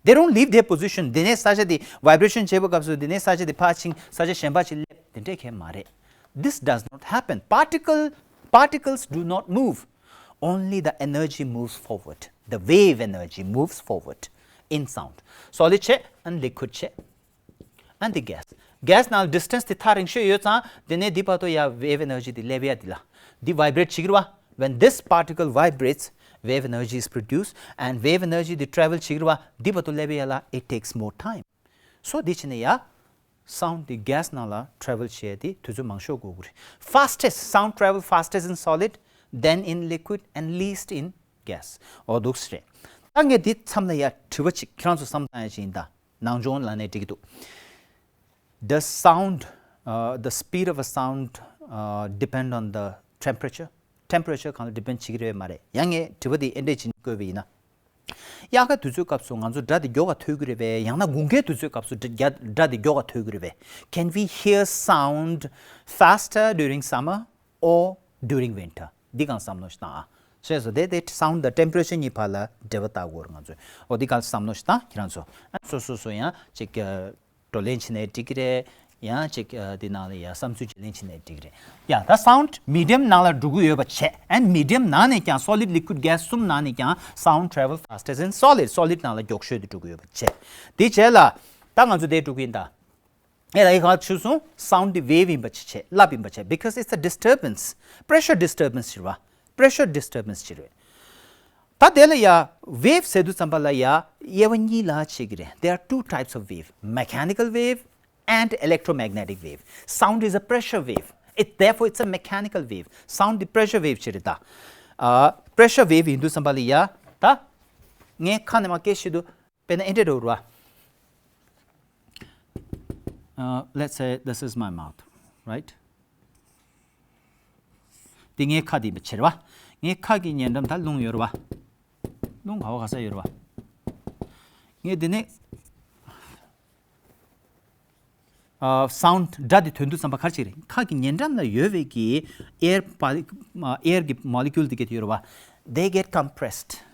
They don't leave their position. དེ་ནས་ས་ཆ་དེ་vibration བྱེད་པའི་སྐབས་སུ་དེ་ནས་ས་ཆ་དེ་ཕར་ཕྱིན། ས་ཆ་གཞན་པ་ཅིག་སླེབས། དེ་འདྲས་གང་ཡང་མ་རེད། This does not happen. Particle particles do not move. Only the energy moves forward. The wave energy moves forward in sound. Solid བྱས། and liquid བྱས། and the gas. Gas ནང་distance དེ་ཐག་རིང་ཤོས་ཡོད་ཙང་དེ་ནས་འདི་བར་དུ་ཡ་wave energy དེ་སླེབས་ཡ་དེ་ལ། འདི་vibrate བྱེད་ཀྱི་རེད་བ། When this particle vibrates, wave energy is produced, and wave energy དེ་travel བྱེད་ཀྱི་རེད་བ། འདི་བར་དུ་སླེབས་ཡ་ལ་it takes more time. So འདི་བྱས་ནས་ཡ་sound དེ་gas ནང་ལ་travel བྱེད་ཡ་དེ་དུས་ཚོད་མང་ཤོས་འགོར་གྱི་རེད། Fastest, sound travel fastest in solid, then in liquid, and least in gas. འོ་འདུག་སེ་རེད། ད་ངས་འདི་མཚམས་ལ་ཡ་དྲི་བ་ཅིག་ཁྱེད་རང་ཚོ་བསམ་བློ་བཏང་ཡ་ཅིག་ཡིན་ད། ནང་སྦྱོང་ལབ་ནའི་འགྲིག་གི་འདུག Does sound, uh, the speed of a sound, uh, depend on the temperature? Temperature གང་ལ་depend བྱེད་ཀྱི་རེད་མ་རེད། ཡང་ངས་དྲི་བ་འདི་ཨེ་འདྲས་བྱས་ནས་བཀོད་པ་ཡིན་ན། དབྱར་ཁ་དུས་ཚོད་སྐབས་སུ་ང་ཚོ་སྒྲ་དེ་མགྱོགས་པ་ཐོས་ཀྱི་རེད་པས། ཡང་ན་དགུན་ཁའི་དུས་ཚོད་སྐབས་སུ་སྒྲ་སྒྲ་དེ་མགྱོགས་པ་ཐོས་ཀྱི་རེད་པས། Can we hear sound faster during summer or during winter? འདི་གང་བསམ་བློ་ཞིག་བཏང་ཨ། བྱས་སོ་དེ་དེ་sound དང་temperature གཉིས་བར་ལ་འབྲེལ་བ་བཏགས་དགོས་རེད་ང་ཚོས། འོ་འདི་གང་བསམ་བློ་ཞིག་བཏང་ཁྱེད་རང་ཚོ། ཨ་སོ་སོ་སོ་ཡང་ཅིག་བགྲོ་གླེང་བྱས་ནའི་འགྲིག་གི་རེད། ཡང་ཅིག་འདི་ནང་ལ་ཡང་བསམ་ཚུལ་བརྗེ་ལེན་བྱས་ནའི་འགྲིག་གི་རེད། ཡ་ད་sound medium ནང་ལ་འགྲོ་གི་ཡོད་པ་བྱས། And medium ནང་ནས་ཀྱང་solid, liquid, gas གསུམ་ནང་ནས་ཀྱང་sound travel fastest in solid. Solid ནང་ལ་མགྱོགས་ཤོས་དེ་འགྲོ་གི་ཡོད་པ་བྱས། དེ་བྱས་ལ་ད་ང་ཚོ་དེ་འགྲོ་གི་ཡིན་ད། ཨེ་ལ་ཡི་ག་ཆུ་སོང་sound དེ་wave ཡིན་པ་ཅིག་བྱས། རླབས་ཡིན་པ་བྱས། Because it's a disturbance. Pressure disturbance ཞིག་རེད་བ། Pressure disturbance ཞིག་རེད། ད་དེ་ལ་ཡ་wave ཟེར་དུས་ཙམ་པ་ལ་ཡ་དབྱེ་བ་གཉིས་ལ་ཕྱེ་གི་རེད། There are two types of wave, mechanical wave and electromagnetic wave. Sound is a pressure wave. It, therefore, it's a mechanical wave. Sound དེ་pressure wave ཞིག་རེད་ད། ཨ་pressure wave ཡིན་དུས་ཙམ་པ་ལ་ཡ་ད་ངས་ཁ་ནས་མར་སྐད་བཤད་དུས། དཔེར་ན་ཨེ་འདྲ་འགྲོ་ར། Uh, let's say this is my mouth, right? འདི་ངའི་ཁ་འདི་བྱེད་ར་བ། ངའི་ཁ་གི་ཉེ་འགྲམ་ད་རླུང་ཡོད་ར་བ། རླུང་ག་བ་ག་ས་ཡོད་ར་བ། ངས་འདི་ནས་ཨ་sound སྒྲ་འདི་ཐོན་དུས་ཙམ་པ་ག་རེ་བྱེད་རེད། ཁ་གི་ཉེ་འགྲམ་ལ་ཡོད་པའི་གི་air poly- ཨ་air གི་molecule འདི་ག་ཡོད་ར་བ། They get compressed.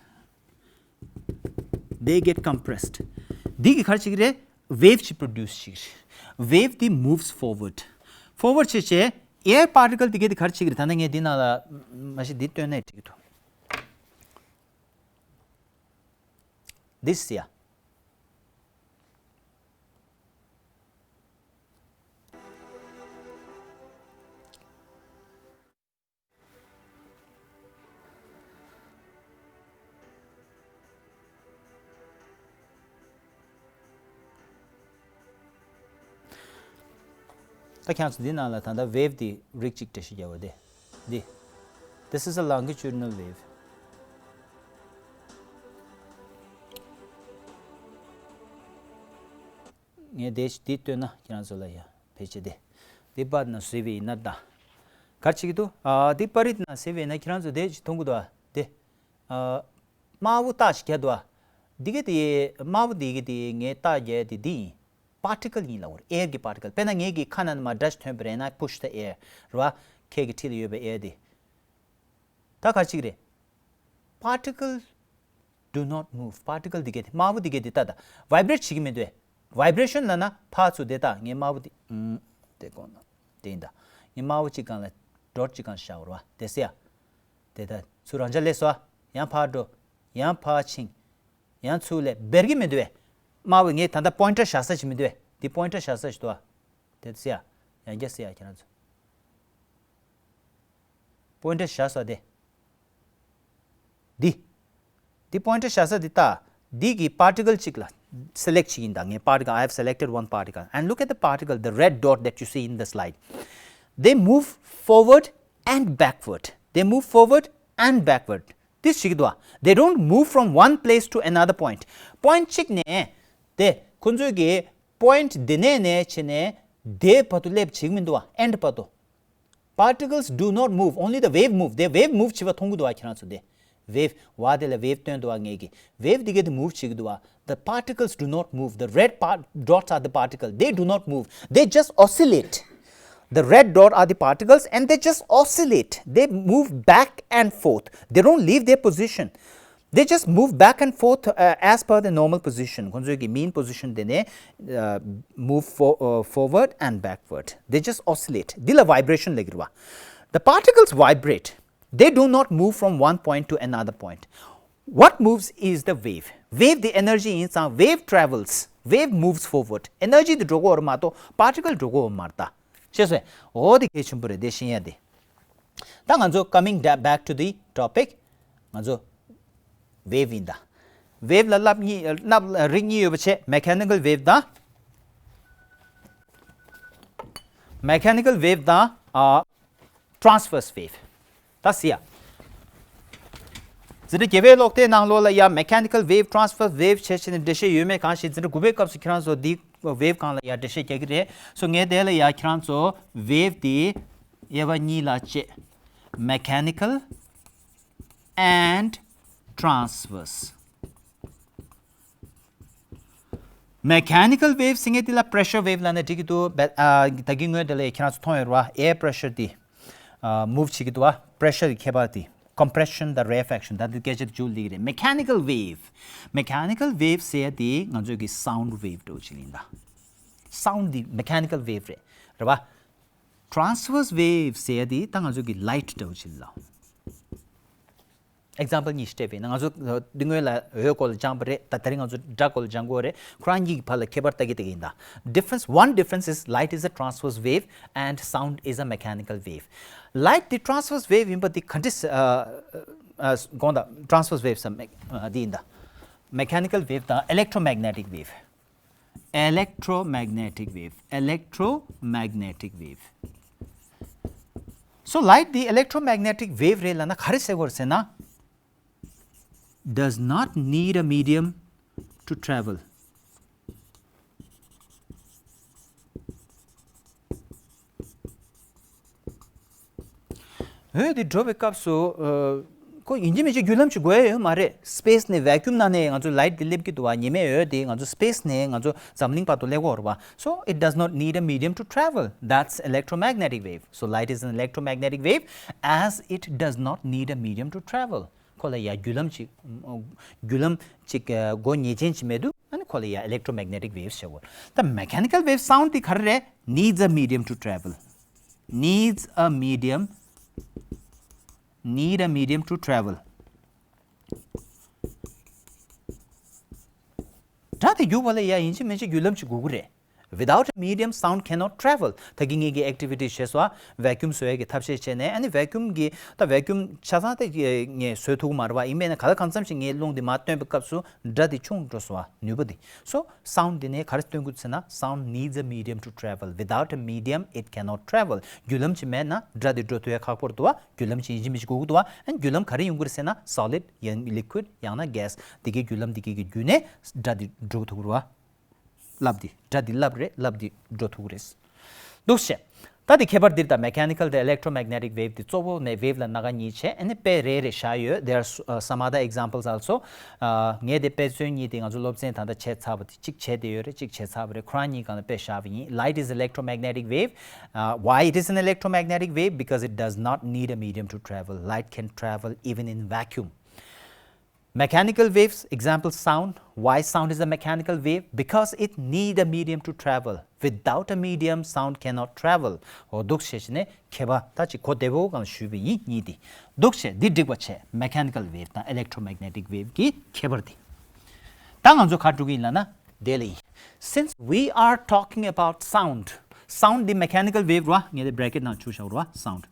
They get compressed. འདི་གི་ག་རེ་བྱེད་ཀྱི་རེད། Wave ཅིག་produce བྱེད་ཀྱི་རེད། Wave འདི་moves forward. Forward བྱེད་བྱེད། Air particle འདི་ག་འདི་ག་རེ་བྱེད་ཀྱི་རེད། ད་ནི་ངས་འདི་ནང་ལ་མ་གཞི་འདི་སྟོན་ནའི་འགྲིག་གི་འདུག This ཡ། ད་ཁྱེད་ཚོ་འདི་ནང་ལ་ད་ལྟ་wave འདི་རིགས་གཅིག་འགྲེལ་བཤད་རྒྱག་པ་དེ། འདི། This is a longitudinal wave. ངས་དེ་འདི་སྟོན་ན་ཁྱེད་རང་ཚོ་ལ་ཡ་ཕལ་ཆེར་དེ། འདི་པར་ན་གཟིགས་པ་ཡིན་ན་ད། ག་རེ་བྱེད་ཀྱི་འདུག་ཨ་འདི་པར་རིས་ན་གཟིགས་པ་ཡིན་ན་ཁྱེད་རང་ཚོ་དེ་ཅིག་མཐོང་གི་འདུག་ཨ། དེ། ཨ། དམར་པོ་རྟགས་ཤིག་རྒྱག་འདུག་ཨ། འདི་ག་དེ་དམར་པོ་འདི་ག་དེ་ངས་རྟགས་རྒྱག་དེ་འདི་ཡིན། particle ཡིན་ལབ་དགོས་རེད། air གི་particle། དཔེར་ན་ངེད་ཀྱི་ཁ་ནང་ནས་མར་སྒྲ་ཞིག་ཐོན་པ་རེད་ན་push the air རེད་བ། ཁྱེད་ཀྱི་འཁྲིས་ལ་ཡོད་པའི་air དེ། ད་ག་རེ་བྱེད་ཀྱི་རེད། Particle do not move. particle འདི་ག་དེ་དམར་པོ་འདི་ག་དེ་ལྟ་ད། vibrate བྱེད་ཀྱི་མི་འདུག vibration ལབ་ན་ཕར་ཚུར་དེ་ལྟ། ངས་དམར་པོ་འདི་ཨུམ། དེ་གོང་ན་དེ་ཡིན་ད། ངས་དམར་པོ་གཅིག་སྒང་ལ་dot གཅིག་སྒང་བཞག་རོགས་དེ་སེ་ཡ། དེ་ལྟ་ཚུར་རང་འཇགས་སླེབས་སོ། ཡང་ཕར་འགྲོ། ཡང་ཕར་ཕྱིན། ཡང་ཚུར་སླེབས། འབར་གྱི་མི་འདུག་བས། དམར་པོ་ངས་ད་ལྟ་pointer བཞག་ས་ཅིག་མི་འདུག་བས། འདི་pointer བཞག་ས་ཞིག་འདུག་བ། དེ་སེ་ཡ། ཡང་བསྐྱར་སེ་ཡ་ཁྱེད་རང་ཚོ། pointer བཞག་ས་དེ། འདི། འདི་pointer བཞག་ས་འདི་ལྟ། འདི་གི་particle གཅིག་ལ་select བྱེད་ཀྱི་ཡིན་ད། ངས་particle, I have selected one particle. And look at the particle, the red dot that you see in the slide. They move forward and backward. They move forward and backward. འདི་ཞིག་འདུག་བ། They don't move from one place to another point. point གཅིག་ནས་དེ་ཁོ་ཚོའི་གི་point འདི་ནས་ནས་བྱས་ནས་དེ་བར་དུ་སླེབས་བྱེད་ཀྱི་མི་འདུག་བ། end བར་དུ། Particles do not move, only the wave move. དེ་wave move བྱེད་པ་མཐོང་གི་འདུག་བ་ཁྱེད་རང་ཚོ་དེ། wave། wave་དེ་ལ་wave་སྟོན་འདུག་བ། ངེད་ཀྱི་wave་དེ་ག་དེ་move་བྱེད་ཀྱི་འདུག་བ། The particles do not move. The red part, dots are the particle. They do not move. They just oscillate. The red dot are the particles and they just oscillate. They move back and forth. They don't leave their position. They just move back and forth uh, as per the normal position. ཁོང་ཚོའི་གི་mean position་དེ་ནས uh, move for, uh, forward and backward. They just oscillate. འདི་ལ་vibration་ལབ་ཀྱི་རེད་བ། The particles vibrate. They do not move from one point to another point. What moves is the wave. Wave་དེ་energy་ཡིན་ཙང་wave་travels. Wave་moves forward. Energy་དེ་འགྲོ་གི་ཡོད་རེད་མ་གཏོགས་particle་འགྲོ་གི་ཡོད་མ་རེད་ད། ཤེས་སོང་། འོ་དེ་གལ་ཆེན་པོ་རེད་དེ་ཤེས་ཡ་དེ། ད་ང་ཚོ་coming da- back to the topic. ང་ཚོ་wave་ཡིན་ད། wave་ལ་རླབས་གཉིས་རླབས་རིགས་གཉིས་ཡོད་པ་བྱས། mechanical wave་དང་mechanical wave་དང་ཨ་transverse wave། ད་ཟེར་ཡ། འཛིན་གྲྭ་བརྒྱད་པའི་ཀློག་དེབ་ནང་ལོགས་ལ་ཡ་mechanical wave, transverse wave་བྱས་བྱས་ནས་འགྲེལ་བཤད་ཡོད་མེད་གང་ཤེས། འཛིན་གྲྭ་དགུ་པའི་སྐབས་སུ་ཁྱེད་རང་ཚོ་འདི་wave་སྒང་ལ་ཡ་འགྲེལ་བཤད་རྒྱག་གི་རེད། སོ་ངས་དེ་ལ་ཡ་ཁྱེད་རང་ཚོ་wave་དེ་དབྱེ་བ་གཉིས་ལ་བཅད། mechanical and transverse. Mechanical wave་ཟེར་མཁན་དེ་ལ་pressure wave་ལབ་ན་འགྲིག་གི་འདུག་བས་ཨ། ད་གིན་སྔོན་དེ་ལ་ཁྱེད་རང་ཚོ་མཐོང་ཡོད་རེད་བ། air pressure་དེ་ཨ་move་བྱེད་ཀྱི་འདུག་བ། pressure་གི་ཁྱད་པར་དེ། compression་དང་rarefaction། ད་འདི་སྐད་ཆ་དེ་མཇུག་སླེབས་ཀྱི་རེད། mechanical wave. Mechanical wave་ཟེར་ཡ་དེ་ང་ཚོའི་གི་sound wave་འདྲ་བོ་ཅིག་ཡིན་ད། sound་དེ་mechanical wave་རེད། རེད་བ། transverse wave་ཟེར་ཡ་དེ་ད་ང་ཚོའི་གི་light་འདྲ་བོ་ཅིག་ལ། example་གཉིས་སྤྲད་པ་ཡིན་ན། ང་ཚོ་འདི་སྔོན་ལ་འོད་སྐོར་ལ་སྦྱངས་པ་རེད། ད་དེ་རིང་ང་ཚོ་སྒྲ་སྐོར་ལ་སྦྱང་དགོས་རེད། ཁོ་རང་གཉིས་ཀྱི་བར་ལ་ཁྱད་པར་ལྟ་གི་ལྟ་གི་ཡིན་ད། difference, one difference is light is a transverse wave and sound is a mechanical wave. light་དེ་transverse wave་ཡིན་པ་དེ་ག་འདྲས་ཨ་ཨ་དགོངས་དག transverse wave་ཟེར་མེད་ཨ་དེ་ཡིན་ད། mechanical wave་དང་electromagnetic wave. electromagnetic wave, electromagnetic wave. So light་དེ་electromagnetic wave་རེད་ལབ་ན་ག་རེ་ཟེར་དགོས་རེད་ཟེར་ན། does not need a medium to travel. འོད་དེ་འགྲོ་བའི་སྐབས་སུ་ཨ་ཁོ་ཡིན་གཅིག་མིན་གཅིག་རྒྱུ་ལམ་ཞིག་དགོས་ཡ་ཡོད་མ་རེད། space་ནས་vacuum་ནང་ནས་ང་ཚོ་light་དེ་སླེབས་ཀྱི་འདུག་བ། ཉི་མའི་འོད་དེ་ང་ཚོ་space་ནས་ང་ཚོ་འཛམ་གླིང་བར་དུ་སླེབས་ཀྱི་ཡོད་རེད་བ། So it does not need a medium to travel. That's electromagnetic wave. So light is an electromagnetic wave as it does not need a medium to travel. ཁོ་ལ་ཡ་རྒྱུ་ལམ་ཅིག་རྒྱུ་ལམ་ཅིག་སྒོ་ངེས་ཅན་ཅིག་མེད་དུས། ཨ་ནི་ཁོ་ལ་ཡ་electromagnetic waves་ཟེར་བ། ད་mechanical wave, sound་དེ་ག་རེ་རེད། needs a medium to travel. needs a medium, need a medium to travel. སྒྲ་དེ་རྒྱུག་པ་ལ་ཡ་ཡིན་གཅིག་མིན་གཅིག་རྒྱུ་ལམ་ཅིག་དགོས་ཀྱི་རེད། Without a medium, sound cannot travel. ད་གིན་ངེད་ཀྱིས་activity་བྱས་སོང་ཨ། vacuum་བཟོ་ཡས་ཀྱི་ཐབས་ཤེས་བྱས་ནས། ཨ་ནི་vacuum་གི་ད་vacuum་ཆ་ཚང་དེ་ངས་བཟོ་ཐུབ་ཀྱི་མ་རེད་བ། ཡིན་པས་ན་ག་ལ་གང་འཚམ་ཞིག་ངས་རླུང་དེ་མར་བཏོན་པའི་སྐབས་སུ་སྒྲ་དེ་ཆུང་འགྲོ་སོང་ཨ། ནུས་པ་དེ། So sound་དེ་ནས་ག་རེ་སྟོན་དགོས་ཟེར་ན། sound needs a medium to travel. Without a medium, it cannot travel. རྒྱུ་ལམ་ཅིག་མེད་ན་སྒྲ་དེ་འགྲོ་ཐུབ་ཡས་ཁག་པོ་རེད་འདུག་བ། རྒྱུ་ལམ་ཅིག་ཡིན་གཅིག་མིན་གཅིག་དགོས་ཀྱི་འདུག་བ། ཨ་ནི་རྒྱུ་ལམ་ག་རེ་ཡོང་གི་རེད་ཟེར་ན། solid་ཡང་liquid་ཡང་ན་gas་དེ་གའི་རྒྱུ་ལམ་དེ་གའི་གི་བརྒྱུད་ནས་སྒྲ་དེ་འགྲོ་ཐུབ་ཀྱི་རེད་བ། རླབས་འདི། སྒྲ་འདི་རླབས་རེད། རླབས་འདི་འགྲོ་ཐུབ་ཀྱི་རེད། འདུག་སེ། ད་འདི་ཁྱད་པར་འདི་རེད་ད། mechanical་དང་electromagnetic wave་འདི་གཙོ་བོ་ནས་wave་ལ་སྣ་ཁ་གཉིས་བྱས། ཨ་ནི་དཔེ་རེ་རེ་བཞག་ཡོད། There are s- uh, some other examples also. ཨ་ངས་དེ་དཔེ་མཚོན་གཉིས་དེ་ང་ཚོ་སློབ་ཚན་ད་ལྟ་བྱས་ཚར་བ་དེ་གཅིག་བྱས་བསྡད་ཡོད་རེད། གཅིག་བྱས་ཚར་བ་རེད། ཁོ་རང་གཉིས་སྒང་ལ་དཔེ་བཞག་པ་ཡིན། Light is electromagnetic wave. Uh, why it is an electromagnetic wave? Because it does not need a medium to travel. Light can travel even in vacuum. Mechanical waves, example sound. Why sound is a mechanical wave? Because it need a medium to travel. Without a medium, sound cannot travel. འོ་འདུག་སེ་བྱས་ནས་ཁྱད་པར་ད་ཅིག་གོ་བདེ་པོ་གང་ཞུས་པ་ཡིན་གཉིས་དེ། འདུག་སེ་འདི་འགྲིག་པ་བྱས། mechanical wave་དང་electromagnetic wave་གི་ཁྱད་པར་དེ། ད་ང་ཚོ་ག་འགྲོ་གི་ཡིན་ལབ་ན་དེ་ལ་ཡིན། Since we are talking about sound, sound་འདི་mechanical wave་རེད་བ། ངས་དེ་bracket་ནང་བཅུག་བཞག་རེད་བ། sound.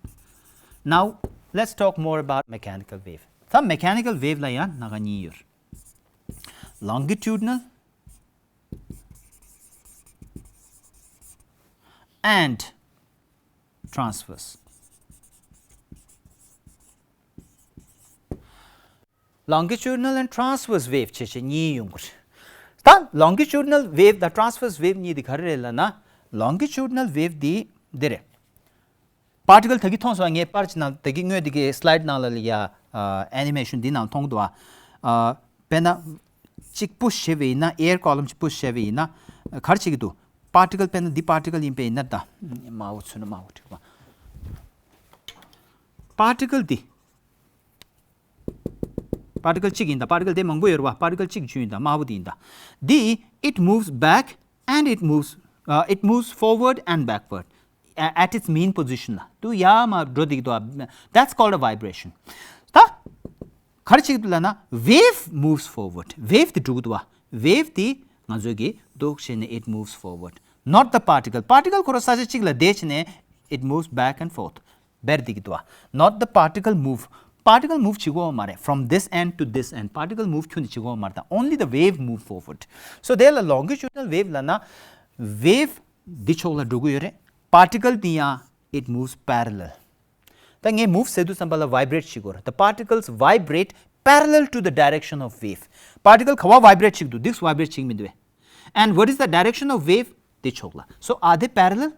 Now let's talk more about mechanical wave. ད་mechanical wave་ལ་ཡང་སྣ་ཁ་གཉིས་ཡོད། longitudinal and transverse. Longitudinal and transverse wave་བྱས་བྱས་གཉིས་ཡོང་གི་རེད། ད་longitudinal wave་དང་transverse wave་གཉིས་དེ་ག་རེ་རེད་ལབ་ན། longitudinal wave་དེ་འདི་རེད། particle་ད་གིན་མཐོང་སོང་། ངས་པར་ཅིག་ནང་ད་གིན་སྔོན་དེ་གའི་slide་ནང་ལ་ཡ་ ཨ་ཨེ་ནི་མེ་ཤོན་འདི་ནང་མཐོང་གི་འདུག་ཨ། ཨ་དཔེར་ན་གཅིག་པུ་ཤི་བྱས་ཡིན་ན། ཨེར་ཀོ་ལམ་གཅིག་པུ་ཤི་བྱས་ཡིན་ན་ག་རེ་བྱེད་ཀྱི་འདུག་པར་ཊི་ཀལ། དཔེར་ན་འདི་པར་ཊི་ཀལ་ཡིན་པ་ཡིན་ན། ད་དམར་པོ་ཚོན་དམར་པོ་བྲིས་པ། པར་ཊི་ཀལ་འདི། པར་ཊི་ཀལ་གཅིག་ཡིན་ད། པར་ཊི་ཀལ་དེ་མང་པོ་ཡོད་རེད་བ། པར་ཊི་ཀལ་གཅིག་བྱུང་ཡིན་ད། དམར་པོ་དེ་ཡིན་ད། འདི་it moves back and it moves, uh, it moves forward and backward, uh, at its mean position. ལ་དུ་ཡར་མར་འགྲོ་བསྡད་ཀྱི་འདུག་བ། That's called a vibration. ད་ག་རེ་བྱེད་ཀྱི་འདུག་ལབ་ན། wave moves forward. Wave དེ་འགྲོ་གི་འདུག་བ། Wave དེ་ང་ཚོས་ཀྱི་འདུག་བྱས་ནས་it moves forward, not the particle. པར་ཊི་ཀལ་ཁོ་རང་ས་ཆ་གཅིག་ལ་བསྡད་བྱས་ནས་it moves back and forth. འབར་བསྡད་ཀྱི་འདུག་བ། Not the particle move. པར་ཊི་ཀལ་མུབ་བྱེད་ཀྱི་ཡོད་མ་རེད། From this end to this end པར་ཊི་ཀལ་མུབ་ཁྱོན་ནས་བྱེད་ཀྱི་ཡོད་མ་རེད། ད་only the wave move forward. So དེ་ལ་longitudinal wave ལབ་ན། Wave འདི་ཕྱོགས་ལ་འགྲོ་གི་ཡོད་རེད། པར་ཊི་ཀལ་འདི་ཡང་it moves parallel. ད་ངས་མུབ་ཟེར་དུས་ཙམ་པ་ལ་vibrate བྱེད་ཀྱི་ཡོད་རེད། The particles vibrate parallel to the direction of wave. པར་ཊི་ཀལ་ག་པར་vibrate བྱེད་ཀྱི་འདུག་འདིས་vibrate བྱེད་ཀྱི་མི་འདུག་བས། And what is the direction of wave? དེ་ཕྱོགས་ལ། So are they parallel?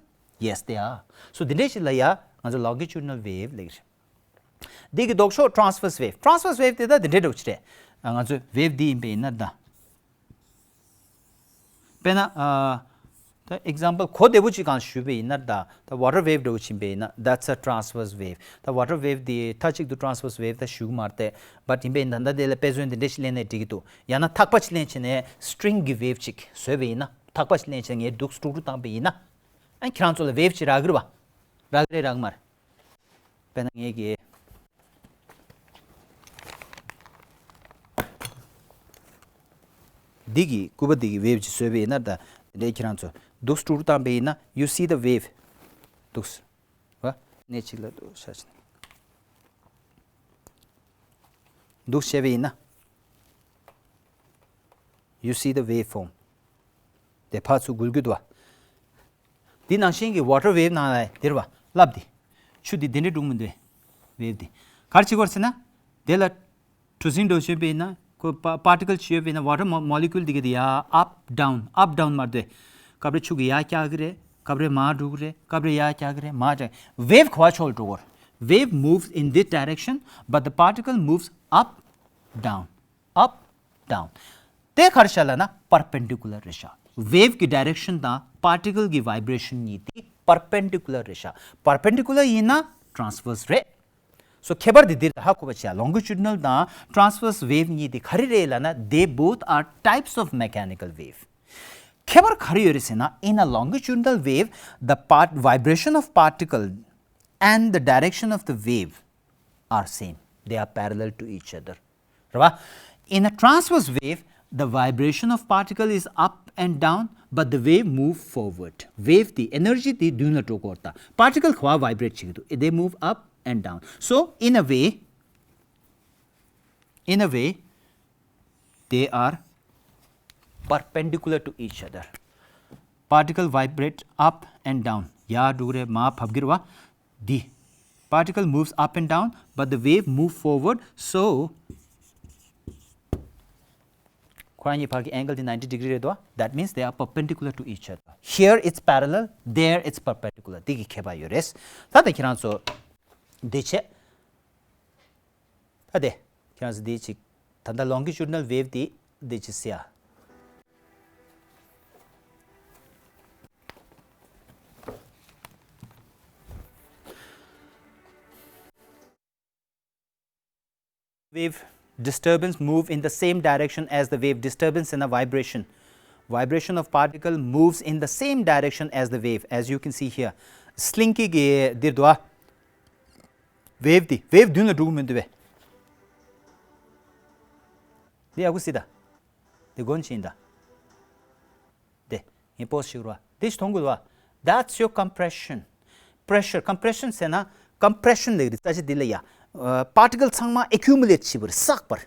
Yes, they are. So འདི་འདྲས་ཞིག་ལ་ཡ་ང་ཚོ་longitudinal wave ལབ་ཀྱི་རེད། འདི་གི་ལྡོག་ཕྱོགས་transverse wave. Transverse wave དེ་ད་འདི་འདྲས་འདྲ་བོ་ཅིག་རེད། ང་ཚོ་wave འདི་ཡིན་པ་ཡིན་ན་ད། དཔེར་ན་ཨ། ད་example གོ་བདེ་པོ་ཅིག་གང་ཞུས་པ་ཡིན་ན་ད། ད་water wave འདྲ་བོ་ཅིག་ཡིན་པ་ཡིན་ན། That's a transverse wave. ད་water wave འདི་མཐའ་གཅིག་ཏུ་transverse wave ད་ཞུ་གི་མ་རེད་དེ། But ཡིན་པ་ཡིན་ན་ད་འདི་ལ་དཔེ་མཚོན་འདི་འདྲས་ཞིག་ལེན་ནས་འགྲིག་གི་འདུག་ཡང་ན་ཐག་པ་ཅིག་ལེན་བྱས་ནས་string གི་wave ཅིག་བཟོས་པ་ཡིན་ན། ཐག་པ་ཅིག་ལེན་བྱས་ངས་འདུག་སྤྲུག་སྤྲུག་བཏང་པ་ཡིན་ན། ཨ་ཁྱེད་རང་ཚོ་ལ་wave ཅིག་རག་གི་རེད་བ། རག་གི་རེད་རག་གི་མ་རེད། དཔེར་ན་ངས་ཀྱི་འདི་གི་སྐུད་པ་འདི་གི་wave ཅིག་བཟོས་པ་ཡིན་ན་ད། འདི་འདྲའི་ཁྱེད་རང་ཚོ་འདུག་སྤྲུག་སྤྲུག་བཏང་པ་ཡིན་ན། You see the wave. འདུག་སེ། བ། གནས་གཅིག་ལ་འདུག་ས་ཆ་ནས་འདུག་བྱས་པ་ཡིན་ན། You see the wave form. དེ་ཕར་ཚུར་འགུལ་གྱི་འདུག་བ། འདི་ནང་བཞིན་གྱི་water wave ནང་ལ་འདིར་བ་ལབ་འདི། ཆུ་འདི་འདི་འདྲའི་འགྲོ་གི་མི་འདུག་བས། wave འདི་ག་རེ་བྱེད་ཀྱི་ཡོད་རེད་ཟེར་ན། དེ་ལ་གྲུ་གཟིངས་འདྲ་བོ་ཞིག་ཡོད་པ་ཡིན་ན། ཁོ་པ་particle ཅིག་ཡོད་པ་ཡིན་ན། water mo- molecule འདི་ག་དེ་ཡར་up down up down མར་འདུག་སྐབས་རེ་ཆུ་གི་ཡར་བཀྱག་གི་རེད། སྐབས་རེ་མར་འགྲོ་གི་རེད། སྐབས་རེ་ཡར་བཀྱག་གི་རེད། མར་བཀྱག wave ག་བ་ཕྱོགས་ལ་འགྲོ་གི་ཡོད་རེད། Wave moves in this direction, but the particle moves up down. Up down. དེ་ག་རེ་བྱས་ལབ་ན་perpendicular རེད་ཤག wave གི་direction དང་particle གི་vibration གཉིས་དེ་perpendicular རེད་ཤག perpendicular ཡིན་ན་transverse རེད། So ཁྱད་པར་དེ་འདིར་ཧ་གོ་བ་བྱས། Longitudinal དང་transverse wave གཉིས་དེ་ག་རེ་རེད་ལབ་ན། They both are types of mechanical wave. ཁྱད་པར་ག་རེ་ཡོད་རེད་ཟེར་ན། In a longitudinal wave, the part vibration of particle and the direction of the wave are same. They are parallel to each other. རེད་བ། In a transverse wave, the vibration of particle is up and down, but the wave move forward. Wave དེ་energy དེ་མདུན་ལ་འགྲོ་གི་ཡོད་རེད། ད་particle ག་བ་vibrate བྱེད་ཀྱི་འདུག They move up and down. So in a way, in a way, they are perpendicular to each other. Particle vibrate up and down. ཡར་འགྲོ་གི་རེད། མར་བབས་ཀྱི་རེད་བ། འདི། Particle moves up and down, but the wave move forward. So ཁོ་རང་གཉིས་བར་གྱི་angle དེ་ninety degree རེད་དོ། That means they are perpendicular to each other. Here it's parallel, there it's perpendicular. འདི་གི་ཁྱད་པར་ཡོད་རེད། ད་ལྟ་ཁྱེད་རང་ཚོ་འདི་བྱས། ད་དེ་ཁྱེད་རང་ཚོ་འདི་ཅིག་ད་ལྟ་longitudinal wave དེ་འདི་ཅིག་ཟེར་ཡ། Wave disturbance move in the same direction as the wave. Disturbance in a vibration. Vibration of particle moves in the same direction as the wave, as you can see here. Slinky གི་འདིར་འདུག་ཨ། wave དེ་wave མདུན་ལ་འགྲོ་གི་མི་འདུག་བས། འདི་ཡག་པོ་གཟིགས་དང་། འདི་གོན་ཕྱིན་དང་། དེ། ངས་pause ཞིག་རོ། དེ་ཞིག་མཐོང་དགོས་རོ། That's your compression. Pressure, compression ཟེར་ན། compression ལབ་ཀྱི་རེད། ས་ཆ་འདི་ལ་ཡ། ཨ། particle ཚང་མ་accumulate བྱས་པ་རེད། བསགས་པ་རེད།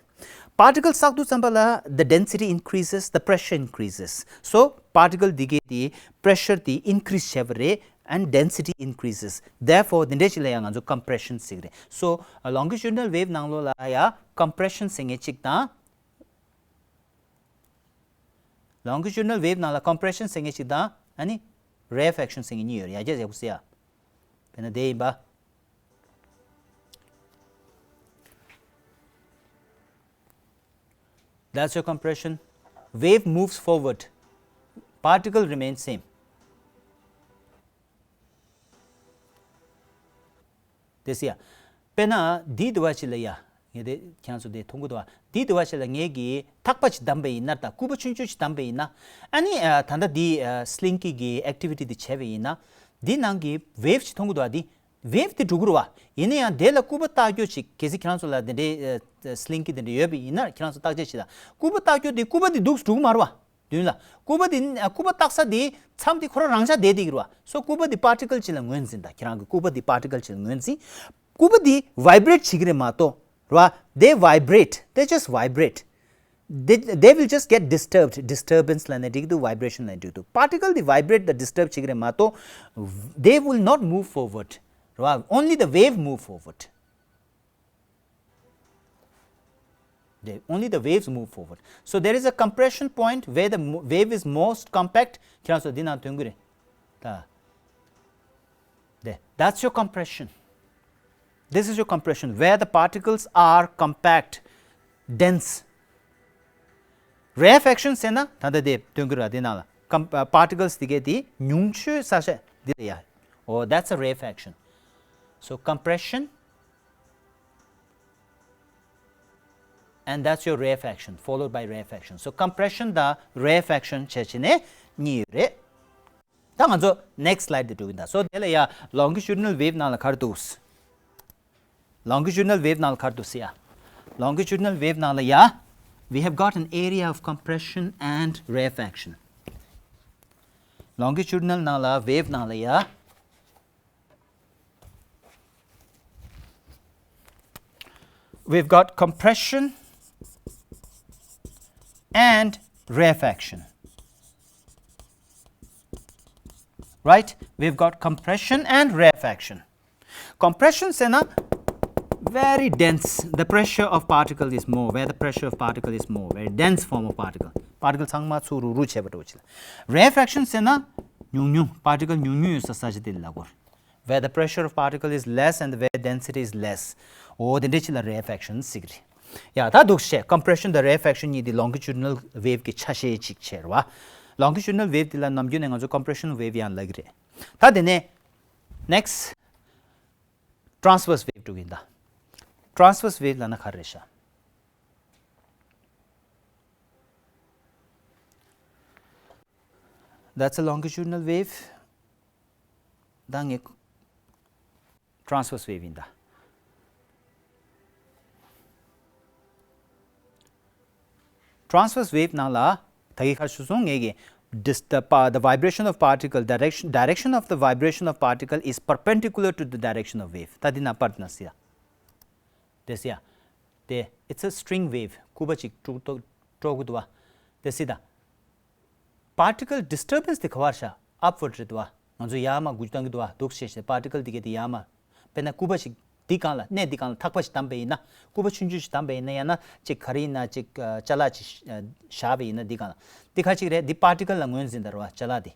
particle བསགས་དུས་ཙམ་པ་ལ་the density increases, the pressure increases. So particle འདི་གའི་དེ་pressure དེ་increase བྱས་པ་རེད། And density increases. Therefore འདི་འདྲའི་ཞིག་ལ་ཡ་ང་ཚོ་compression ཟེར་གྱི་རེད། So longitudinal wave ནང་ལོགས་ལ་ཡ་compression ཟེར་མཁན་གཅིག་དང་། Longitudinal wave ནང་ལ་compression ཟེར་མཁན་ཞིག་དང་། ཨ་ནི་rarefaction ཟེར་མཁན་གཉིས་ཡོད་རེད། ཡར་རྒྱས་ཡག་པོ་གཟིགས་ཡ། དཔེར་ན་དེ་ཡིན་པ། That's your compression. Wave moves forward. Particle remains same. དེ་སི་ཡ། དཔེར་ན་འདི་དུ་བ་ཞིག་ལ་ཡ། ངས་དེ་ཁྱེད་ཚོ་དེ་མཐོང་གི་འདུག་བ། འདི་དུ་བ་ཞིག་ལ་ངས་ཀྱི་ཐག་པ་ཞིག་བསྡམས་པ་ཡིན་ན། ད་སྐུད་པ་ཆུང་ཆུང་ཞིག་བསྡམས་པ་ཡིན་ན། ཨ་ནི་ཨ། ད་ལྟ་འདི་ཨ། སི་ལིང་ཀི་གི་ཨེག་ཊི་བི་ཊི་འདི་བྱས་པ་ཡིན་ན། འདི་ནང་གི་ཝེབ་ཞིག་མཐོང་གི་འདུག་བ། འདི་ཝེབ་དེ་འགྲོ་གི་རེད་བ། ཡིན་ན་ཡང་དེ་ལ་སྐུད་པ་བཏགས་རྒྱུ་ཞིག་གལ་སྲིད་ཁྱེད་རང་ཚོ་ལ་དེ་འདྲའི་ཨ། སི་ལིང་ཀི་དེ་འདྲ་ཡོད་པ་ཡིན་ན། ཁྱེད་རང་ཚོ་བརྟག་དཔྱད་བྱེད་དང་། སྐུད་པ་བཏགས་རྒྱུ་དེ་སྐུད་པ་དེ་འདུག་འགྲོ་གི་མ་རེད་བ། མདུན་ལ། སྐུད་པ་དེ། སྐུད་པ་བཏགས་ས་དེ་མཚམས་དེ་ཁོ་རང་རང་འཇགས་བསྡད་བསྡད་ཀྱི་རེད་བ། སོ་སྐུད་པ་དེ་པར་ཊི་ཀལ་ཅིག་ལ་ངོས་འཛིན་དང་། ཁྱེད་རང་གི་སྐུད་པ་དེ་པར་ཊི་ཀལ་ཅིག་ལ་ངོས་འཛིན། སྐུད་པ་དེ་ཝའི་བྷི་རེཊ་བྱེད་ཀྱི་རེད་མ་གཏོགས། རེད་བ། They vibrate. They just vibrate. They, they will just get disturbed. ཌི་སི་ཊར་བན་སི་ལབ་ན་འགྲིག་འདུག་ཝའི་བྷི་རེ་ཤན་ལབ་ན་འགྲིག་འདུག་པར་ཊི་ཀལ་དེ་ཝའི་བྷི་རེཊ་དང་ཌི་སི་ཊརབ་བྱེད་ཀྱི་རེད་མ་གཏོགས། They will not move forward. རེད་བ། Only the wave move forward. They, only the waves move forward. So there is a compression point where the mo- wave is most compact. ཁྱེད་རང་ཚོ་འདི་ནང་ཐོན་གྱི་རེད། ད། There. That's your compression. This is your compression where the particles are compact, dense. Rarefaction ཟེར་ན་ད་ལྟ་དེ་ཐོན་གྱི་རེད། འདི་ནང་ལ་ཀམ- པར་ཊི་ཀལ་སི་དེ་གས་དེ་ཉུང་ཤོས་ས་ཆ་འདི་ལ་ཡ། Oh, that's a rarefaction. So compression. And that's your rarefaction, followed by rarefaction. So compression དང་rarefaction བྱས་བྱས་ནས་གཉིས་ཡོད་རེད། ད་ང་ཚོ་next slide དེ་འགྲོ་གི་ཡིན་ད། So དེ་ལ་ཡ་longitudinal wave ནང་ལ་ག་རེ་འདུག longitudinal wave ནང་ལ་ག་རེ་འདུག་ཟེར་ཡ། Longitudinal wave ནང་ལ་ཡ། We have got an area of compression and rarefaction. Longitudinal ནང་ལ་wave ནང་ལ་ཡ། We've got compression and rarefaction. Right? We've got compression and rarefaction. Compression ཟེར་ན། Very dense. The pressure of particle is more. Where the pressure of particle is more. Very dense form of particle. པར་ཊི་ཀལ་ཚང་མ་ཚུར་རུག་རུག་བྱས་པ་འདྲ་བོ་ཅིག་ལ། Rarefaction ཟེར་ན། ཉུང་ཉུང་། པར་ཊི་ཀལ་ཉུང་ཉུང་ཡོད་ས་ས་ཆ་དེ་ལ་གོ། Where the pressure of particle is less and where density is less. འོ་དེ་འདྲ་ཅིག་ལ་rarefaction ཟེར་གྱི་རེད། ཡ་ད་འདུག་བྱས། Compression དང་rarefaction གཉིས་དེ་longitudinal wave གི་ཆ་ཤས་ཅིག་བྱས་རེད་བ། Longitudinal wave དེ་ལ་ནམ་རྒྱུན་ནས་ང་ཚོ་compression wave ཡང་ལབ་ཀྱི་རེད། ད་དེ་ནས་next transverse wave འགྲོ་གི་ཡིན་ད། Transverse wave ལབ་ན་ག་རེ་རེད་ཤག That's a longitudinal wave. ད་ངས་transverse wave ཡིན་ད། Transverse wave ནང་ལ་ད་གིན་ཁ་ཞུ་སོང་ངས་ཀྱི། Dis- the, pa- the vibration of particle, direction, direction of the vibration of particle is perpendicular to the direction of wave. ད་འདི་ནང་པར་འདི་ནང་སི་ཡ། དེ་སི་ཡ། དེ། It's a string wave. སྐུད་པ་ཅིག་དཀྲོག་དཀྲོག་དཀྲོག་གི་འདུག་བ། དེ་སི་ད། Particle disturbance དེ་ག་བར་ཤ། Upward རེད་འདུག་བ། ང་ཚོ་ཡར་མར་འགུལ་བཏང་གི་འདུག་བ། འདུག་བྱས་བྱས་particle དེ་གས་དེ་ཡར་མར། དཔེར་ན་སྐུད་པ་ཞིག་འདི་སྒང་ལ། གནས་འདི་སྒང་ལ་ཐག་པ་ཞིག་བསྡམས་པ་ཡིན་ན། སྐུད་པ་ཆུང་ཆུང་ཞིག་བསྡམས་པ་ཡིན་ན། ཡང་ན་ཅིག་ག་རེ་ཡིན་ན་ཅིག་ཨ། ཅ་ལག་ཅིག་ཨ། བཞག་པ་ཡིན་ན་འདི་སྒང་ལ། འདི་ག་ཅིག་རེད། འདི་particle ལ་ངོས་འཛིན་ད་རེད་བ། ཅ་ལག་འདི།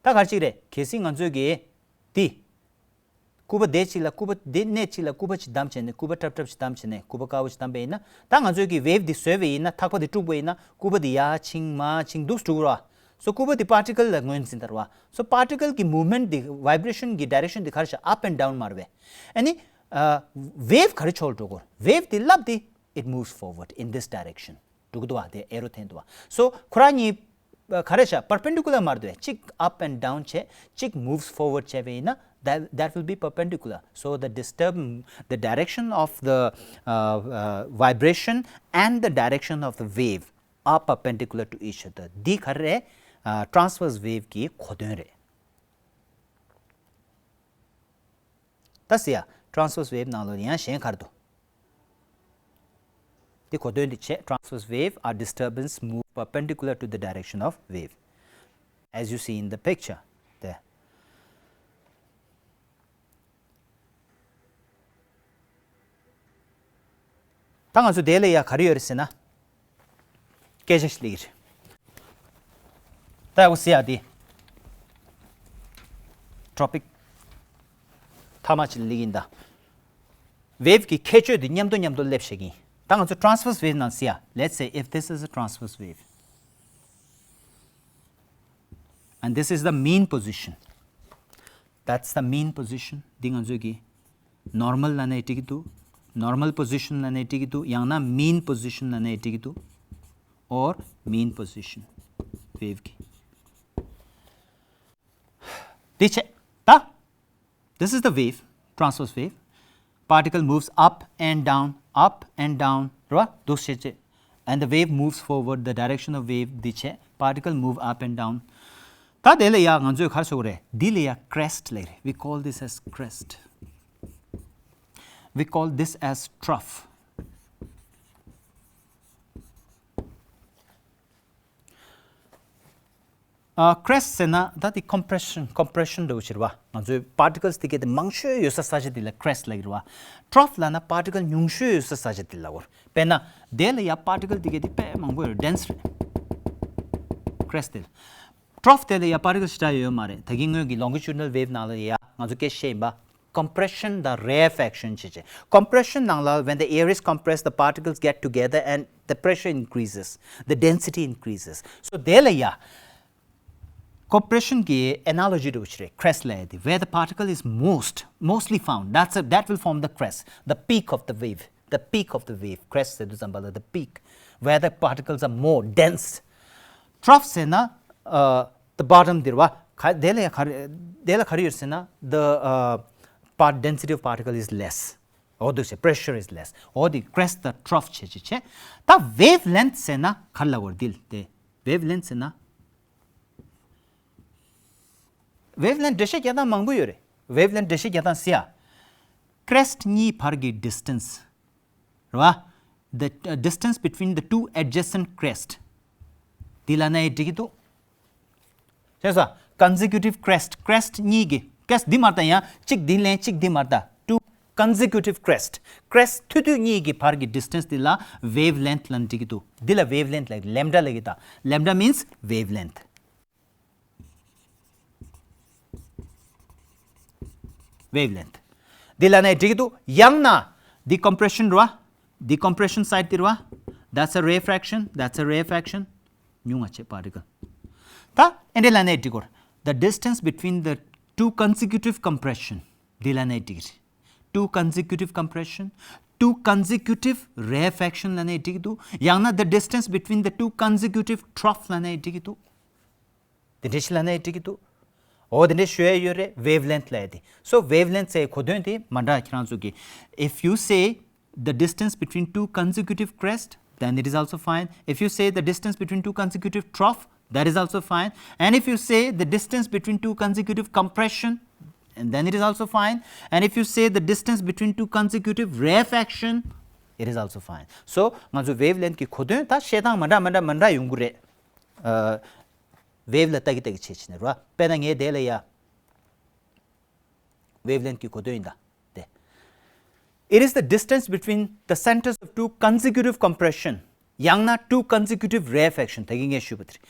ད་ག་ཅིག་རེད། གལ་སྲིད་ང་ཚོས་ཀྱི་འདི། སྐུད་པ་དེ་གཅིག་ལ། སྐུད་པ་དེ་གནས་གཅིག་ལ་སྐུད་པ་ཅིག་བསྡམས་བྱས་ནས། སྐུད་པ་ཀྲབ་ཀྲབ་ཅིག་བསྡམས་བྱས་ནས། སྐུད་པ་དཀར་པོ་ཅིག་བསྡམས་པ་ཡིན་ན། ད་ང་ཚོས་ཀྱི་wave འདི་བཟོས་པ་ཡིན་ན། ཐག་པ་འདི་དཀྲུགས་པ་ཡིན་ན། སྐུད་པ་འདི་ཡར་ཕྱིན་མར་ཕྱིན་འདུག་འགྲོ་གི་རེད་བ། སོ་སྐུད་པ་འདི་particle ལ་ངོས་འཛིན་ད་རེད་བ། སོ་particle གི་movement འདི། vibration གི་direction འདི་ག་རེ་ཤག། Up and down མ་རེད་པས། ཨ་ནི་ཨ། wave ག་རེ་ཕྱོགས་ལ་འགྲོ་གོ། wave འདི་རླབས་འདི། It moves forward in this direction. འགྲོ་གི་འདུག་བ། དེ་arrow འཐེན་འདུག་བ། སོ་ཁོ་རང་གཉིས་ག་རེ་ཤག། Perpendicular མ་རེད་དེ། གཅིག་up and down བྱས། གཅིག་moves forward བྱས་པ་ཡིན་ན། That, that will be perpendicular. So the disturb- the direction of the uh, uh, vibration and the direction of the wave are perpendicular to each other. འདི་ག་རེ་རེད། ཨ། transverse wave གི་གོ་དོན་རེད། ད་སི་ཡ། transverse wave ནང་ལོགས་ཡང་གཞན་ག་རེ་འདུག། འདི་གོ་དོན་འདི་བྱས། Transverse wave are disturbance move perpendicular to the direction of wave, as you see in the picture there. ད་ང་ཚོ་དེ་ལ་ཡ་ག་རེ་ཡོད་རེད་ཟེར་ན། སྐད་ཆ་ཞིག་སླེབས་ཀྱི་རེད། ད་འོ་སི་ཡ་དེ། topic ཐ་མ་ཅིག་སླེབས་ཀྱི་ཡིན་ད། wave གི་ཁྱད་ཆོས་དེ་མཉམ་དུ་མཉམ་དུ་སླེབས་བཤད་ཀྱི་ཡིན། ད་ང་ཚོ་transverse wave ནང་ཟེར་ཡ། Let's say if this is a transverse wave and this is the mean position, that's the mean position. འདི་ང་ཚོས་ཀྱི་normal ལབ་ནའི་འགྲིག་གི་འདུག normal position ལབ་ནའི་འགྲིག་གི་འདུག་ཡང་ན་mean position ལབ་ནའི་འགྲིག་གི་འདུག or mean position wave གི་འདི་བྱས། ད། This is the wave, transverse wave. Particle moves up and down, up and down. རེད་བ། འདུག་སེ་བྱས། And the wave moves forward, the direction of wave འདི་བྱས། Particle move up and down. ད་དེ་ལ་ཡ་ང་ཚོས་ག་རེ་ཟེར་དགོས་རེད། འདི་ལ་ཡ་crest ལབ་རེད། We call this as crest. We call this as trough. ཨ། crest ཟེར་ན་ད་དེ་compression, compression འདྲ་བོ་ཞིག་རེད་བ། ང་ཚོའི་particles དེ་གའི་དེ་མང་ཤོས་ཡོད་ས་ས་ཆ་དེ་ལ་crest ལབ་ཀྱི་རེད་བ། trough ལབ་ན་particle ཉུང་ཤོས་ཡོད་ས་ས་ཆ་དེ་ལབ་དགོས་རེད། དཔེར་ན་དེ་ལ་ཡ་particle དེ་གའི་དེ་དཔེ་མང་པོ་ཡོད་རེད། dense རེད། crest དེ་ལ། trough དེ་ལ་ཡ་particle ཞེ་དྲག་ཡོད་མ་རེད། ད་གིན་སྔོན་གྱི་longitudinal wave ནང་ལ་ཡ་ང་ཚོ་སྐད་ཆ་བཤད་ཡིན་པ། compression དང་rarefaction བྱེད་ཅེས། compression ནང་ལ་when the air is compressed, the particles get together and the pressure increases, the density increases. So དེ་ལ་ཡ་compression གི་analogy འདྲ་བོ་ཞིག་རེད། crest ལབ་ཡ་དེ། Where the particle is most, mostly found, that's a, that will form the crest, the peak of the wave, the peak of the wave. crest ཟེར་དུས་ཙམ་པ་ལ་the peak, where the particles are more dense. trough ཟེར་ན་ཨ། the bottom དེ་རེད་བ། ག་དེ་ལ་ཡ་ག་རེ། དེ་ལ་ག་རེ་ཡོད་ཟེར་ན། the uh, part density of particle is less. འོ་འདུག་སེ། pressure is less. འོ་དེ་crest དང་trough བྱེད་ཅེས་བྱས། ད་wavelength ཟེར་ན་ག་རེ་ལབ་དགོས་རེད། འདི་ལ་དེ་wavelength ཟེར་ན། wavelength འགྲེལ་བཤད་རྒྱག་སྟངས་མང་པོ་ཡོད་རེད། wavelength འགྲེལ་བཤད་རྒྱག་སྟངས་ཟེར་ཡ། crest གཉིས་བར་གྱི་distance རེད་བ། The uh, distance between the two adjacent crest. འདི་ལབ་ན་ཡང་འགྲིག་གི་འདུག་ཤེས་སོང་། consecutive crest, crest གཉིས་ཀྱི། crest འདི་མ་རེད་ད། ཡང་གཅིག་འདི་ལེན་གཅིག་འདི་མ་རེད་ད། two consecutive crest, crest མཐུད་མཐུད་གཉིས་ཀྱི་བར་གྱི་distance འདི་ལ་wavelength ལབ་ན་འགྲིག་གི་འདུག་འདི་ལ་wavelength ལབ། lambda ལབ་ཀྱི་ད། lambda means wavelength. wavelength. འདི་ལབ་ན་འགྲིག་གི་འདུག་ཡང་ན་འདི་compression རེད་བ། འདི་compression side དེ་རེད་བ། That's a rarefaction, that's a rarefaction. ཉུང་ང་བྱས་particle. ད་ཨེ་འདྲ་ལབ་ན་འགྲིག་གོ། The distance between the two consecutive compression འདི་ལབ་ན་འགྲིག་གི་རེད། two consecutive compression, two consecutive rarefaction ལབ་ན་འགྲིག་གི་འདུག་ཡང་ན་the distance between the two consecutive trough ལབ་ན་འགྲིག་གི་འདུག་དེ་འདྲ་ཞིག་ལབ་ན་འགྲིག་གི་འདུག་འོ་དེ་འདྲ་ཞུ་ཡ་ཡོད་རེད། wavelength ལབ་ཡ་དེ། So wavelength ཟེར་གོ་དོན་དེ་མ་འདྲ། ཁྱེད་རང་ཚོ་གི། If you say the distance between two consecutive crest, then it is also fine. If you say the distance between two consecutive trough, that is also fine. And if you say the distance between two consecutive compression, and then it is also fine. And if you say the distance between two consecutive rarefaction, it is also fine. So ང་ཚོ་wavelength གི་གོ་དོན་ད་བཤད་སྟངས་མ་འདྲ་མ་འདྲ་མ་འདྲ་ཡོང་གི་རེད། ཨ། wave ལ་ལྟ་གི་ལྟ་གི་བྱེད་ཕྱིན་ནས་རོ། དཔེར་ན་ངས་དེ་ལ་ཡ། wavelength གི་གོ་དོན་ཡིན་ད། དེ། It is the distance between the centers of two consecutive compression. ཡང་ན་two consecutive rarefaction. ད་གིན་ངས་ཞུས་པ་དེ་རེད།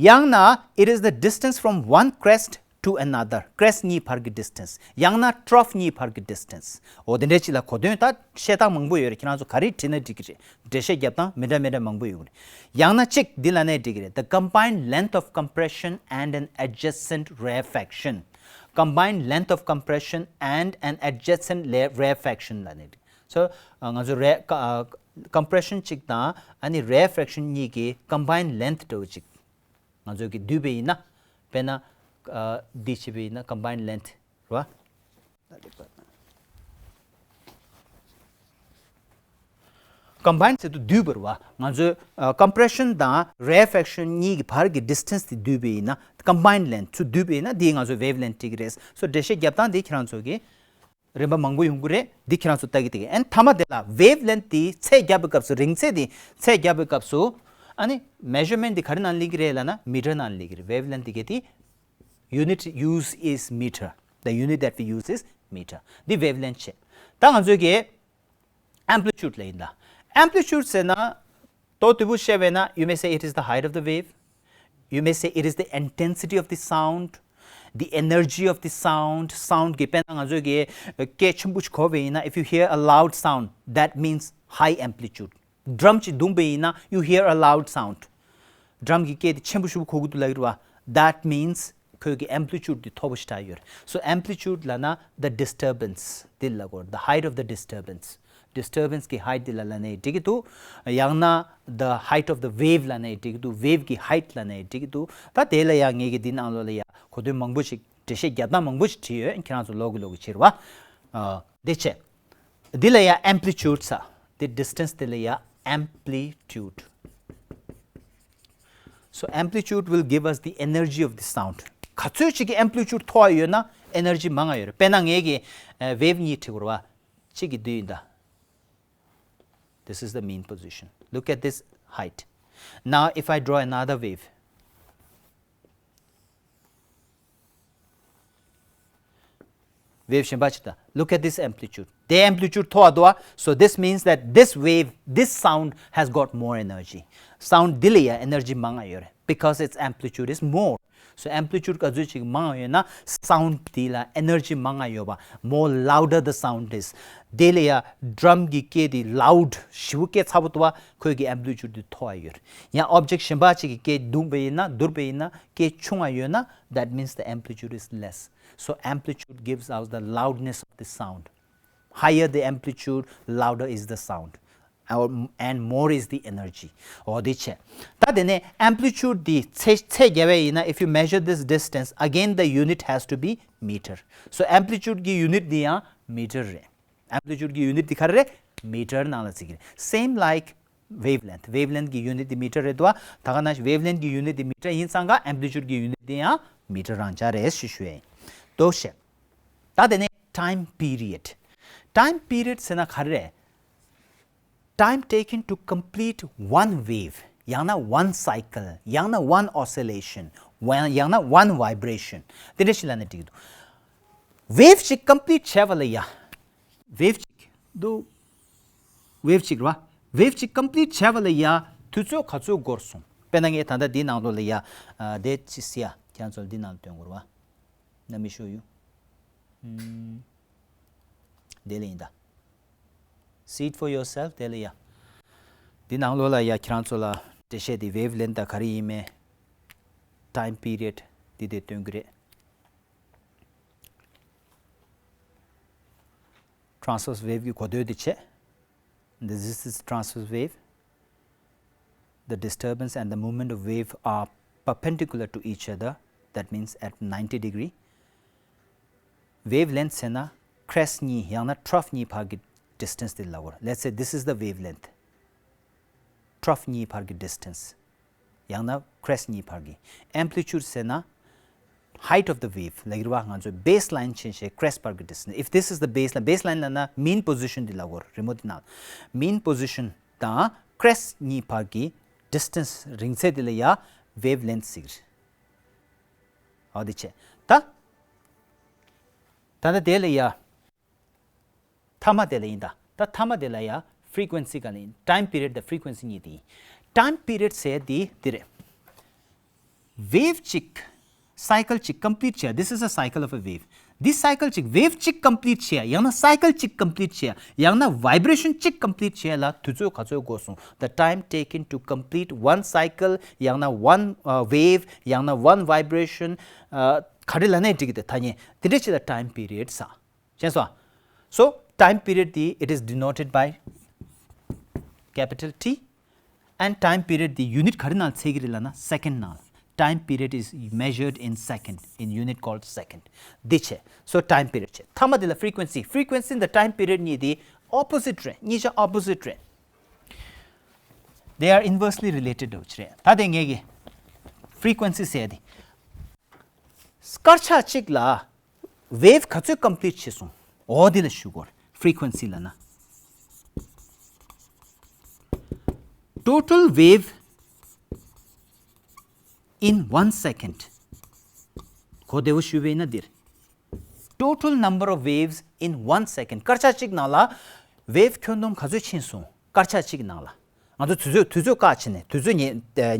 ཡང་ན་it is the distance from one crest to another. crest གཉིས་བར་གྱི་distance. ཡང་ན་trough གཉིས་བར་གྱི་distance. འོ་དེ་འདྲ་ཅིག་ལ་གོ་དོན་ད་བཤད་སྟངས་མང་པོ་ཡོད་རེད། ཁྱེད་རང་ཚོ་ག་རེ་བྲིས་ན་འགྲིག་གི་རེད། འགྲེལ་བཤད་རྒྱབ་སྟངས་མི་འདྲ་མི་འདྲ་མང་པོ་ཡོད་རེད། ཡང་ན་གཅིག་འདི་ལབ་ན་འགྲིག་གི་རེད། The combined length of compression and an adjacent rarefaction. combined length of compression and an adjacent la- rarefaction ལབ་ནས། So ང་ཚོ་རེ- compression གཅིག་དང་ཨ་ནི་rarefaction གཉིས་ཀྱི་combined length འདྲ་བོ་གཅིག་ང་ཚོ་གི་བསྡུས་པ་ཡིན་ན། དཔེར་ན་འདི་བྱས་པ་ཡིན་ན་combined length རེད་བ། combine ཟེར་དུས་བསྡུས་པ་རེད་བ། ང་ཚོའི་compression དང་rarefaction གཉིས་ཀྱི་བར་གྱི་distance དེ་བསྡུས་པ་ཡིན་ན། combined length ཚུར་བསྡུས་པ་ཡིན་ན་འདིས་ང་ཚོའི་wavelength སྤྲད་ཀྱི་རེད། So འགྲེལ་བཤད་རྒྱབ་སྟངས་འདི་ཁྱེད་རང་ཚོ་གི་རིམ་པ་མང་པོ་ཡོང་གི་རེད། འདི་ཁྱེད་རང་ཚོ་ལྟ་གི་ལྟ་གི། And མཐའ་མ་དེ་ལ་wavelength དེ་ཚད་རྒྱབ་པའི་སྐབས་སུ། རིང་ཚད་དེ་ཚད་རྒྱབ་པའི་སྐབས་སུ་ཨ་ནི་measurement དེ་ག་རེ་ནང་སླེབས་ཀྱི་རེད་ལབ་ན་meter ནང་སླེབས་ཀྱི་རེད། wavelength དེ་གའི་དེ། unit used is meter. The unit that we use is meter. འདི་wavelength བྱས། ད་ང་ཚོའི་གི་amplitude ལ་ཡིན་ད། amplitude ཟེར་ན་ཏོག་ཏོ་བོ་བཤད་པས་ན། you may say it is the height of the wave. you may say it is the intensity of the sound. the energy of the sound, sound གི་དཔེར་ན་ང་ཚོས་ཀྱི་སྐད་ཆེན་པོ་ཞིག་གོ་བ་ཡིན་ན། If you hear a loud sound, that means high amplitude. Drum ཅིག་བརྡུངས་པ་ཡིན་ན། You hear a loud sound. Drum གི་སྐད་དེ་ཆེན་པོ་ཞེ་པོ་གོ་གི་འདུག་ལབ་ཀྱི་རེད་བ། That means ཁོའི་གི་amplitude དེ་མཐོ་པོ་ཞིག་ཆགས་ཡོད་རེད། So amplitude ལབ་ན་the disturbance དེ་ལ་གོ། The height of the disturbance. Disturbance གི་height དེ་ལ་ལབ་ནའི་འགྲིག་གི་འདུག་ཡང་ན་the height of the wave ལབ་ནའི་འགྲིག་གི་འདུག wave གི་height ལབ་ནའི་འགྲིག་གི་འདུག་ད་དེ་ལ་ཡང་ངས་གི་འདི་ནང་ལོགས་ལ་ཡ་གོ་དོན་མང་པོ་ཞིག་འགྲེལ་བཤད་རྒྱབ་སྟངས་མང་པོ་ཞིག་བྲིས་ཡོད། ཁྱེད་རང་ཚོ་ཀློག་གི་ཀློག་གི་བྱེད་རོགས། ཨ། འདི་བྱས། འདི་ལ་ཡ་amplitude ཟེར། འདི་distance དེ་ལ་ཡ་amplitude། So amplitude will give us the energy of the sound. ག་ཚོད་ཅིག་གི་amplitude མཐོ་བ་ཡོད་ན་energy མང་ང་ཡོད་རེད། དཔེར་ན་ངས་གི་ཨ་wave གཉིས་བྲིས་དགོས་རེད་བ། གཅིག་གི་འདི་ཡིན་ད། This is the mean position. Look at this height. Now if I draw another wave. Wave གཞན་པ་ཅིག་ད། Look at this amplitude. དེ་amplitude མཐོ་བ་འདུག་བ། So this means that this wave, this sound has got more energy. Sound འདི་ལ་ཡ་energy མང་ང་ཡོད་རེད། Because its amplitude is more. So amplitude ག་ཚོད་ཅིག་མང་ང་ཡོད་ན་sound འདི་ལ་energy མང་ང་ཡོད་པ། More louder the sound is. དེ་ལ་ཡ་drum གི་སྐད་དེ་loud ཞེ་པོ་སྐད་ཚ་པོ་འདུག་བ། ཁོའི་གི་amplitude དེ་མཐོ་བ་ཡོད་རེད། ཡང་object གཞན་པ་ཅིག་གི་སྐད་བརྡུངས་པ་ཡིན་ན། བརྡུངས་པ་ཡིན་ན་སྐད་ཆུང་བ་ཡོད་ན། That means the amplitude is less. So amplitude gives out the loudness of the sound. Higher the amplitude, louder is the sound. Or, and more is the energy. འོ་དེ་བྱས། ད་དེ་ནས་amplitude དེ་ཚད་ཚད་བརྒྱབ་པ་ཡིན་ན། If you measure this distance, again the unit has to be meter. So amplitude གི་unit དེ་ཡང་meter རེད། Amplitude གི་unit དེ་ག་རེ་རེད། Meter ནང་ལ་བརྩི་གི་རེད། Same like wavelength. Wavelength གི་unit དེ་meter རེད་དོ། ད་ག་ནང་བཞིན་wavelength གི་unit དེ་meter ཡིན་ཙང་ཀ་amplitude གི་unit དེ་ཡང་meter རང་ཆ་རེད་ཞེས་ཞུ་ཡ་ཡིན། འདུག་བྱས། ད་དེ་ནས་time period. Time period ཟེར་ན་ག་རེ་རེད། Time taken to complete one wave. ཡང་ན་one cycle. ཡང་ན་one oscillation. ཡང་ན་one vibration. དེ་འདྲ་ཞིག་ལབ་ན་འགྲིག་གི་འདུག wave ཅིག་complete བྱས་པ་ལ་ཡ། wave ཅིག་འདུག wave ཅིག་རེད་བ། wave ཅིག་complete བྱས་པ་ལ་ཡ་དུས་ཚོད་ག་ཚོད་འགོར་སོང་། དཔེར་ན་ངས་ད་ལྟ་འདི་ནང་ལོགས་ལ་ཡ། ཨ། དེ་ཅི་ཟེར་ཡ། ཁྱེད་རང་ཚོ་ལ་འདི་ནང་ལ་སྟོན་དགོས་རེད་བ། Let me show you. ཨུམ། དེ་ལ་ཡིན་ད། See it for yourself. དེ་ལ་ཡ། འདི་ནང་ལོགས་ལ་ཡ་ཁྱེད་རང་ཚོ་ལ་འགྲེལ་བཤད་དེ་wavelength ད་ག་རེ་ཡིན་མིན། time period འདི་དེ་སྟོན་གི་རེད། Transverse wave གི་གོ་དོན་དེ་བྱས། This is transverse wave. The disturbance and the movement of wave are perpendicular to each other, that means at ninety degree. Wavelength ཟེར་ན་crest གཉིས་ཡང་ན་trough གཉིས་བར་གྱི་distance དེ་ལབ་དགོས། Let's say this is the wavelength. Trough གཉིས་བར་གྱི་distance. ཡང་ན་crest གཉིས་བར་གྱི། Amplitude ཟེར་ན་height of the wave ལབ་ཀྱི་རེད་བ། ང་ཚོས་baseline ཕྱིན་བྱས་crest བར་གྱི་distance. If this is the baseline, baseline ལབ་ན་mean position དེ་ལབ་དགོས་རེད་མོ། དེ་ན་mean position དང་crest གཉིས་བར་གྱི་distance རིང་ཚད་དེ་ལ་ཡ་wavelength ཟེར་གྱི་རེད། འོ་དེ་བྱས། ད་ད་ལྟ་དེ་ལ་ཡ། མཐའ་མ་དེ་ལ་ཡིན་ད། ད་མཐའ་མ་དེ་ལ་ཡ་frequency ག་ལ་ཡིན། Time period དང་frequency གཉིས་དེ་ཡིན། Time period ཟེར་དེ་འདི་རེད། wave གཅིག cycle གཅིག་complete བྱས། This is a cycle of a wave. འདི་cycle གཅིག wave གཅིག་complete བྱས། ཡང་ན་cycle གཅིག་complete བྱས། ཡང་ན་vibration གཅིག་complete བྱས་ལ་དུས་ཚོད་ག་ཚོད་འགོར་སོང་། The time taken to complete one cycle. ཡང་ན་one, uh, wave. ཡང་ན་one vibration. Uh, ག་རེ་ལབ་ནའི་འགྲིག་གི་འདུག་ད་ནི་དེ་འདྲ་ཅིག་ལ་time period ཟེར། མཁྱེན་སོང་། So time period དེ་it is denoted by capital T and time period དེ་unit ག་རེ་ནང་ཚད་ཀྱི་རེད་ལབ་ན་second ནང་། Time period is measured in second, in unit called second. འདི་བྱས། So time period བྱས། མཐའ་མ་དེ་ལ་frequency, frequency དང་time period གཉིས་དེ་opposite རེད། གཉིས་ཆ་opposite རེད། They are inversely related འདྲ་བོ་ཅིག་རེད། ད་དེ་ངས་ཀྱི་frequency ཟེར་དེ། སྐར་ཆ་གཅིག་ལ་wave ག་ཚོད་complete བྱས་སོང་། འོ་དེ་ལ་ཞུ་དགོས། Frequency ལབ་ན། Total wave in one second. གོ་བདེ་བོ་ཞུས་པ་ཡིན་ན་འདིར། Total number of waves in one second. སྐར་ཆ་གཅིག་ནང་ལ་wave ཁྱོན་བསྡོམས་ག་ཚོད་ཕྱིན་སོང་། སྐར་ཆ་གཅིག་ནང་ལ། ང་ཚོ་དུས་ཚོད་དུས་ཚོད་བཀག་བྱས་ནས་དུས་ཚོད་ཉེ་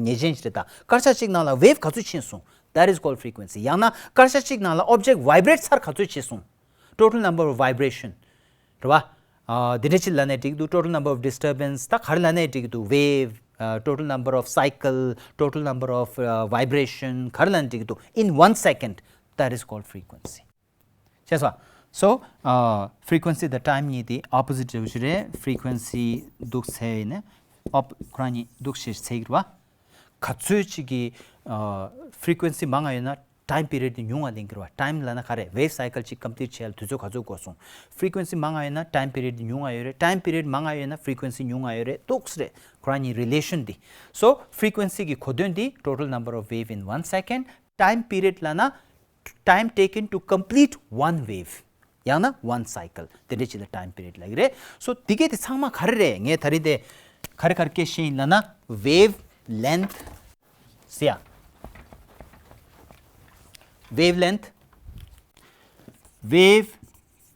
ཉེས་ཅན་ཞིག་རེད་ད། སྐར་ཆ་གཅིག་ནང་ལ་wave ག་ཚོད་ཕྱིན་སོང་། That is called frequency. ཡང་ན་སྐར་ཆ་གཅིག་ནང་ལ་object vibrate ཚར་ག་ཚོད་བྱས་སོང་། Total number of vibration རེད་བ། ཨ་དེ་འདྲ་ཅིག་ལབ་ནའི་འགྲིག་འདུག Total number of disturbance ད་ག་རེ་ལབ་ནའི་འགྲིག་འདུག wave, uh, total number of cycle, total number of, uh, vibration ག་རེ་ལབ་ནའི་འགྲིག་འདུག in one second, that is called frequency. ཤེས་སོང་། So, uh, frequency དང་time གཉིས་དེ་opposite རེད་ཞུ་རེད། Frequency འདུག་ཟེར་ཡིན་ན་op ཁོ་རང་གཉིས་འདུག་ཞེས་ཟེར་གྱི་རེད་བ། ག་ཚོད་ཅིག་གི་ཨ་frequency མང་ང་ཡོད་ན་time period དེ་ཉུང་ང་ལེན་གྱི་རེད་བ། Time ལབ་ན་ག་རེ། Wave cycle ཅིག་complete བྱས་ལ་དུས་ཚོད་ག་ཚོད་འགོར་སོང་། Frequency མང་ང་ཡོད་ན་time period དེ་ཉུང་ང་ཡོད་རེད། Time period མང་ང་ཡོད་ན་frequency ཉུང་ང་ཡོད་རེད། འདུག་སེ་རེད། ཁོ་རང་གཉིས་relation དེ། So frequency གི་གོ་དོན་དེ་total number of wave in one second, time period ལབ་ན time taken to complete one wave ཡང་ན་one cycle དེ་འདྲ་ཅིག་ལ་time period ལབ་ཀྱི་རེད། So དེ་གས་དེ་ཚང་མ་ག་རེ་རེད། ངས་ད་རེས་དེ་ག་རེ་ག་རེ་སྐད་བཤད་ཡིན་ལབ་ན། Wave length ཟེར་ཡ། Wavelength, wave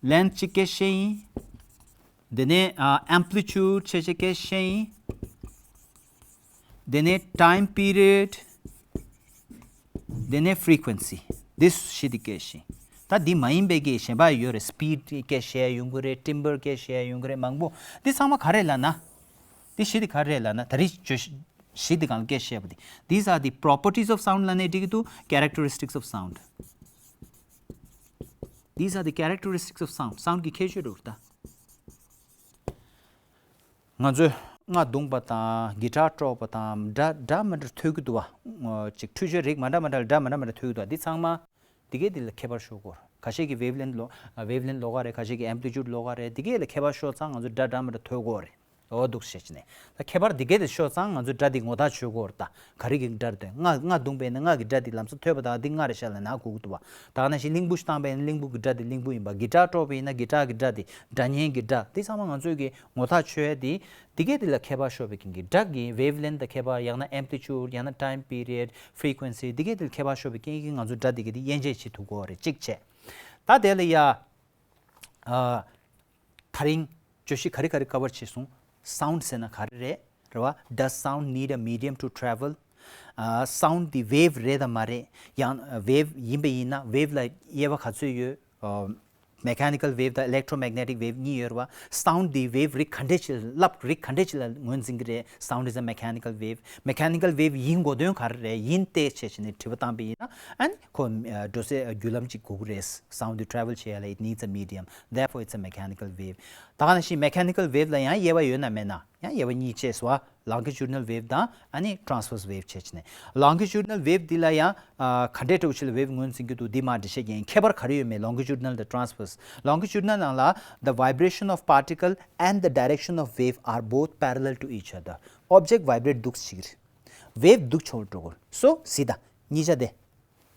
length ཅིག་སྐད་བཤད་ཡིན། དེ་ནས་ཨ་amplitude བྱས་བྱས་སྐད་བཤད་ཡིན། དེ་ནས་time period, དེ་ནས་frequency, འདི་བཞི་དེ་སྐད་བཤད་ཡིན། ད་འདི་མ་ཡིན་པའི་གི་གཞན་པ་ཡོད་རེད། Speed སྐད་བཤད་ཡོང་གི་རེད། Timbre སྐད་བཤད་ཡོང་གི་རེད། མང་པོ། འདི་ཚང་མ་ག་རེ་ལབ་ན། འདི་བཞི་དེ་ག་རེ་ལབ་ན། ད་རེས་བརྗོད་གཞི་བཞི་དེ་སྒང་ལ་སྐད་བཤད་པ་དེ། These are the properties of sound ལབ་ནའི་འགྲིག་གི་འདུག Characteristics of sound. These are the characteristics of sound. Sound གི་ཁྱད་ཆོས་རེད་ད། ང་ཚོས་རྔ་བརྡུངས་པ་དང་གི་ཊར་དཀྲོགས་པ་དང་སྒྲ་འདྲ་མི་འདྲ་ཐོས་ཀྱི་འདུག་བ། ཅིག་འཕྲུལ་ཆས་རིགས་མ་འདྲ་མ་འདྲ་ལ་སྒྲ་མི་འདྲ་མི་འདྲ་ཐོས་ཀྱི་འདུག་བ། འདི་ཚང་མ་འདི་གས་འདི་ལ་ཁྱད་པར་ཤོད་དགོས། ཁ་ཤས་ཀྱིས་wavelength ལོ། wavelength ལོགས་ཀ་རེད། ཁ་ཤས་ཀྱིས་amplitude ལོགས་ཀ་རེད། འདི་གས་ལ་ཁྱད་པར་ཤོད་ཙང་ང་ཚོས་སྒྲ་འདྲ་མི་འདྲ་ཐོས་དགོས་རེད། འོ་འདུག་བྱས་ནས་ད་ཁྱད་པར་འདི་གས་དེ་ཤོད་ཙང་ང་ཚོས་སྒྲ་འདི་ངོ་ཐག་ཆོད་དགོས་རེད། ད་ག་རེ་གི་སྒྲ་རེད། རྔ་རྔ་བརྡུངས་པས་ན་རྔ་གི་སྒྲ་འདི་ལམ་སང་ཐོས་པ་དང་འདི་རྔ་རེད་ཤག་ལབ་ན་གོ་གི་འདུག་བ། ད་ག་ནང་བཞིན་གླིང་བུ་ཞིག་བཏང་པས་ན་གླིང་བུ་གི་སྒྲ་འདི་གླིང་བུ་ཡིན་པ། གི་ཊར་དཀྲོགས་པས་ན་གི་ཊར་གི་སྒྲ་འདི་སྒྲ་སྙན་གི་སྒྲ། འདི་ཚང་མ་ང་ཚོས་ཀྱི་ངོ་ཐག་ཆོད་ཡ་དེ། འདི་གས་འདི་ལ་ཁྱད་པར་ཤོད་པའི་རྐྱེན་གྱིས། སྒྲ་གི་wavelength ལ་ཁྱད་པར། ཡང་ན་amplitude, ཡང་ན་time period, frequency འདི་གས་འདི་ལ་ཁྱད་པར་ཤོད་པའི་རྐྱེན་གྱིས་ང་ཚོས་སྒྲ་འདི་གས་འདི་དབྱེ་འབྱེད་བྱེད་ཐུབ་ཀྱི་ཡོད་རེད། གཅིག་བྱས། ད་དེ་ལ་ཡ་ཨ་ད་རིང་བརྗོད་གཞི་ག་རེ་ག་རེ་cover བྱས་སོང་། Sound ཟེར་ན་ག་རེ་རེད། རེད་བ། Does sound need a medium to travel? ཨ་sound འདི་wave རེད་དམ་མ་རེད། ཡང་wave ཡིན་པ་ཡིན་ན་wave ལ་དབྱེ་བ་ག་ཚོད་ཡོད། ཨ་mechanical wave དང་electromagnetic wave གཉིས་ཡོད་རེད་བ། Sound འདི་wave རིགས་ག་འདྲས་ཅིག་ལ། རླབས་རིགས་ག་འདྲས་ཅིག་ལ་ངོས་འཛིན་གྱི་རེད། Sound is a mechanical wave. Mechanical wave ཡིན་དགོས་དོན་ག་རེ་རེད། ཡིན་ཏེ་བྱས་བྱས་ནས་དྲི་བ་བཏང་པ་ཡིན་ན། ཨ་ནི་ཁོ་ཨ་འགྲོ་སའི་བརྒྱུད་ལམ་ཅིག་དགོས་ཀྱི་རེད། Sound འདི་travel བྱེད་ཡ་ལ་it needs a medium, therefore it's a mechanical wave. ད་ག་ནང་བཞིན་mechanical wave ལ་ཡང་དབྱེ་བ་ཡོད་ན་མེད་ན། ཡང་དབྱེ་བ་གཉིས་ཕྱེས་སོང་བ། Longitudinal wave དང་ཨ་ནི་transverse wave བྱས་བྱས་ནས། Longitudinal wave འདི་ལ་ཡང་ཨ་ག་འདྲས་འདྲ་བོ་ཅིག་ལ་wave ངོས་འཛིན་གྱི་འདུག་འདི་མར་འགྲེལ་བཤད་རྒྱག་ཡིན། ཁྱད་པར་ག་རེ་ཡོད་མེད། Longitudinal དང་transverse། Longitudinal ནང་ལ་the vibration of particle and the direction of wave are both parallel to each other. Object vibrate འདུག་སེ་བྱེད་ཀྱི་རེད། Wave འདུག་ཕྱོགས་འགྲོ་གི་རེད། So གཟིགས་དང་། གཉིས་ཆ་དེ་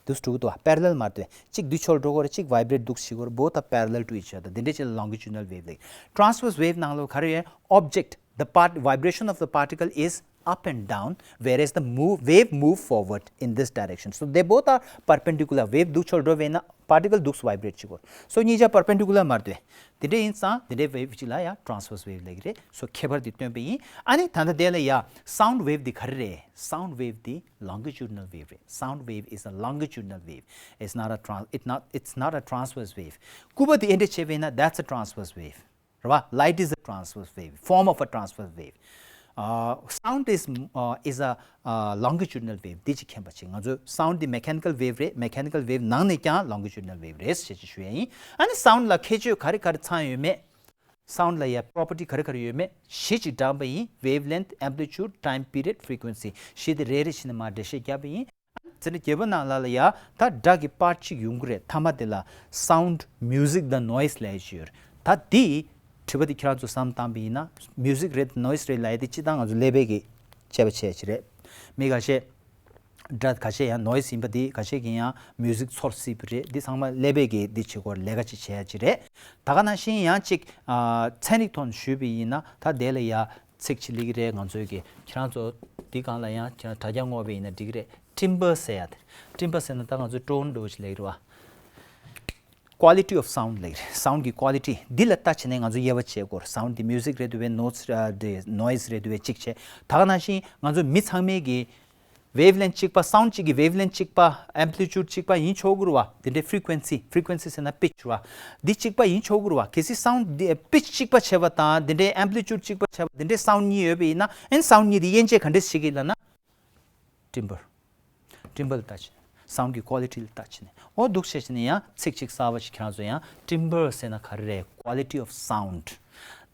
འདུག་སེ་འགྲོ་གི་འདུག་བ། parallel མ་རེད་དེ། གཅིག་འདུག་ཕྱོགས་འགྲོ་གི་རེད། གཅིག་vibrate འདུག་སེ་བྱེད་ཀྱི་རེད། Both are parallel to each other. དེ་འདྲས་ཅིག་ལ་longitudinal wave ལབ། Transverse wave ནང་ལོགས་ག་རེ་ཡོད། Object, the part, vibration of the particle is up and down, whereas the move, wave move forward in this direction. So they both are perpendicular. Wave འདུག་ཕྱོགས་འགྲོ་བས་ན་particle འདུག་སེ་vibrate བྱེད་ཀྱི་རེད། So གཉིས་ཆ་perpendicular མ་རེད་དེ། དེ་འདྲས་ཡིན་ཙང་དེ་འདྲའི་wave ཅིག་ལ་ཡང་transverse wave ལབ་ཀྱི་རེད། So ཁྱད་པར་དེ་སྟོན་པ་ཡིན། ཨ་ནི་ད་ལྟ་དེ་ལ་ཡ་sound wave འདི་ག་རེ་རེད། Sound wave འདི་longitudinal wave རེད། Sound wave is a longitudinal wave. It's not a trans, it's not, it's not a transverse wave. སྐུད་པ་འདི་ཨེ་འདྲས་བྱས་པས་ན། That's a transverse wave. རེད་བ། Light is a transverse wave, form of a transverse wave. Uh, sound is, uh, is a, uh, longitudinal wave. འདི་ཅིག་མཁྱེན་པ་བྱེད། ང་ཚོས་sound འདི་mechanical wave རེད། Mechanical wave ནང་ནས་ཀྱང་longitudinal wave རེད་ཞེས་ཅིག་ཞུ་ཡ་ཡིན། ཨ་ནི་sound ལ་ཁྱད་ཆོས་ག་རེ་ག་རེ་ཚང་ཡོད་མེད། Sound ལ་ཡ་property ག་རེ་ག་རེ་ཡོད་མེད་བཞི་ཅིག་བགྲངས་པ་ཡིན། Wavelength, amplitude, time period, frequency བཞི་དེ་རེ་རེ་བྱས་ནས་མར་འགྲེལ་བཤད་བརྒྱབ་པ་ཡིན། ཚན་རིག་བརྒྱད་པ་ནང་ལ་ལ་ཡ་ད་སྒྲ་གི་པར་གཅིག་ཡོང་གི་རེད། མཐའ་མ་དེ་ལ་sound, music དང་noise ལབ་ཡ་ཅིག་ཡོད་རེད། ད་འདི་དྲི་བ་འདི་ཁྱེད་རང་ཚོ་བསམ་བཏང་པ་ཡིན་ན། music རེད་noise རེད་ལབ་ཡ་དེ་སྤྱིར་བཏང་ང་ཚོ་ཀླད་པའི་གི་དཔྱད་པ་བྱས་ཡ་ཅིག་རེད། མི་ཁ་ཤས་སྒྲ་ཁ་ཤས་ཡང་noise ཡིན་པ་འདི། ཁ་ཤས་ཀྱིས་ཡང་music ཚོར་སྲིད་པ་རེད། འདི་ཚང་མ་ཀླད་པའི་གི་འདི་བྱེད་སྐོར་ལས་ཀ་ཅིག་བྱེད་ཡ་ཅིག་རེད། ད་ག་ནང་བཞིན་ཡང་ཅིག་ཨ་ཚན་རིག་ཐོག་ནས་ཞུས་པ་ཡིན་ན། ད་དེ་ལ་ཡ་ཚིག་ཅིག་སླེབས་ཀྱི་རེད། ང་ཚོའི་གི་ཁྱེད་རང་ཚོ་འདི་སྒང་ལ་ཡང་ཁྱེད་རང་དྲ་རྒྱ་སྔོག་པ་ཡིན་ན་འགྲིག་གི་རེད། Timbre ཟེར་ཡ་དེ། Timbre ཟེར་ན་ད་ང་ཚོའི་ཀྲོ་འདྲ་བོ་ཅིག་ལབ་ཀྱི་རེད་བ། Quality of sound ལབ་ཀྱི་རེད། Sound གི་quality འདི་ལ་ལྟ་བྱས་ནས་ང་ཚོ་དབྱེ་བ་འབྱེད་དགོས། Sound འདི་music རེད་འདུག་པས། Noise ཨ་དེ་noise རེད་འདུག་པས་གཅིག་བྱས། ད་ག་ནང་བཞིན་ང་ཚོ་མི་ཚང་མས་གི་ wavelength གཅིག་པ། sound གཅིག་གི་wavelength གཅིག་པ། amplitude གཅིག་པ་ཡིན་ཆོག་གི་རེད་བ། དེ་འདྲའི་frequency, frequency ཟེར་ན་pitch རེད་བ། འདི་གཅིག་པ་ཡིན་ཆོག་གི་རེད་བ། གལ་སྲིད་sound འདི་pitch གཅིག་པ་བྱས་པ་དང་། དེ་འདྲའི་amplitude གཅིག་པ་བྱས་པ། དེ་འདྲའི་sound གཉིས་ཡོད་པ་ཡིན་ན། ཨན་sound གཉིས་དེ་དབྱེ་འབྱེད་ག་འདྲས་བྱེད་ཀྱི་ལབ་ན། timbre, timbre ལ་ལྟ་བྱས། sound གི་quality ལ་ལྟ་བྱས་ནས། འོ་འདུག་བྱས་བྱས་ནས་ཡང་ཚིག་གཅིག་གསར་པ་ཞིག་ཁྱེད་རང་ཚོ་ཡང་། timbre ཟེར་ན་ག་རེ་རེད། quality of sound.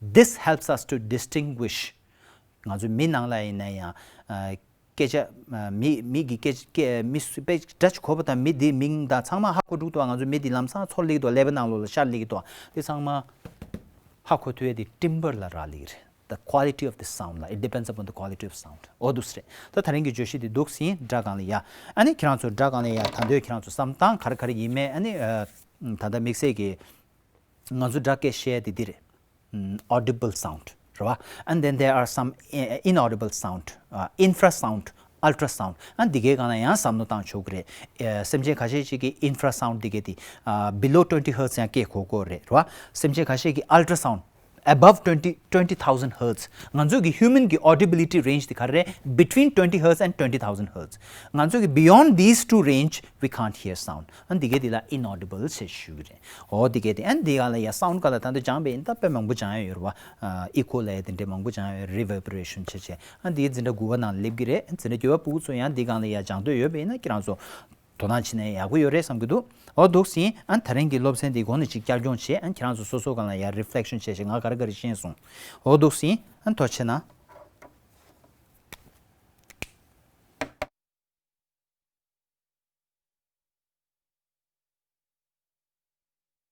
This helps us to distinguish. ང་ཚོ་མི་ནང་ལ་ཡིན་ན་ཡང་། ཨ། སྐད་ཆ། ཨ། མི་མི་གི་སྐད་སྐད་མི་སུ་དཔེ་སྒྲ་གོ་བ་དང་། མི་དེའི་མིང་དང་ཚང་མ་ཧ་གོ་འགྲོ་གི་འདུག་བ། ང་ཚོ་མི་དེ་ལམ་སང་ཚུར་སླེབས་ཀྱི་འདུག་བ། ཀླད་པའི་ནང་ལོགས་ལ་ཤར་སླེབས་ཀྱི་འདུག་བ། དེ་ཚང་མ་ཧ་གོ་ཐུབ་ཡས་དེ་timbre ལ་རག་ལས་ཀྱི་རེད། The quality of the sound ལ། It depends upon the quality of sound. འོ་འདུག་སེ་རེད། ད་དེ་རིང་གི་བརྗོད་གཞི་དེ་འདུག་སེ་ཡིན། སྒྲ་གང་ལ་ཡ། ཨ་ནི་ཁྱེད་རང་ཚོ་སྒྲ་གང་ལ་ཡ་ད་འདོད་ཁྱེད་རང་ཚོ་བསམ་སྟངས་ག་རེ་ག་རེ་ཡིན་མིན། ཨ་ནི་ཨ། ད་ལྟ་དམིགས་བསལ་གྱི་ང་ཚོ་སྒྲ་སྐད་བཤད་དེ་འདི་རེད། ཨམ། audible sound རེད་བ། And then there are some, uh, inaudible sound, uh, infrasound, ultrasound. ཨ། འདི་གའི་སྒང་ལ་ཡང་བསམ་བློ་བཏང་ཆོག་གི་རེད། ཨ། སེམས་ཅན་ཁ་ཤས་ཤིག་གིས་infrasound འདི་གའི་དེ། ཨ། below twenty hertz ཡང་སྐད་གོ་གོ་རེད། རེད་བ། སེམས་ཅན་ཁ་ཤས་ཀྱིས་ultrasound above twenty, twenty thousand hertz. ང་ཚོ་གི་human གི་audibility range དེ་ག་རེ་རེད། Between twenty hertz and twenty thousand hertz. ང་ཚོ་གི་beyond these two range, we can't hear sound. ཨ། འདི་གའི་དེ་ལ་inaudible ཞེས་ཞུ་གི་རེད། འོ་འདི་གའི་དེ། ཨ། འདི་ག་ལ་ཡ་sound ག་ལ་ད་འདི་སྦྱངས་པ་ཡིན་ན་ད་དཔེ་མང་པོ་སྦྱང་ཡ་ཡོད་རེད་བ། ཨ། echo ལབ་ཡ་དེ་འདྲ་མང་པོ་སྦྱང་ཡ་ཡོད། reverberation བྱས་བྱས། ཨ། འདི་འཛིན་གྲྭ་དགུ་པ་ནང་སླེབས་ཀྱི་རེད། འཛིན་གྲྭ་བརྒྱད་པ་ཕྲུ་གུ་ཚོ་ཡང་འདི་སྒང་ལ་ཡ་སྦྱང་འདོད་ཡོད་པ་ཡིན་ན་ཁྱེད་རང་ཚོ་དོ་སྣང་བྱེད་ན་ཡག་པོ་ཡོད་རེད་བསམ་གྱི་འདུག་འོ་འདུག་སེ་ཡིན། ཨ། དེ་རིང་གི་སློབ་ཚན་འདི་གོང་ནས་ཅིག་བསྐྱར་སྦྱོང་བྱས། ཨ། ཁྱེད་རང་ཚོ་སོ་སོ་སྒང་ལ་ཡ་reflection བྱས་བྱས། ང་ག་རེ་ག་རེ་ཤེས་སོང་། འོ་འདུག་སེ་ཡིན། ཨ། ཐུགས་རྗེ་གནང་།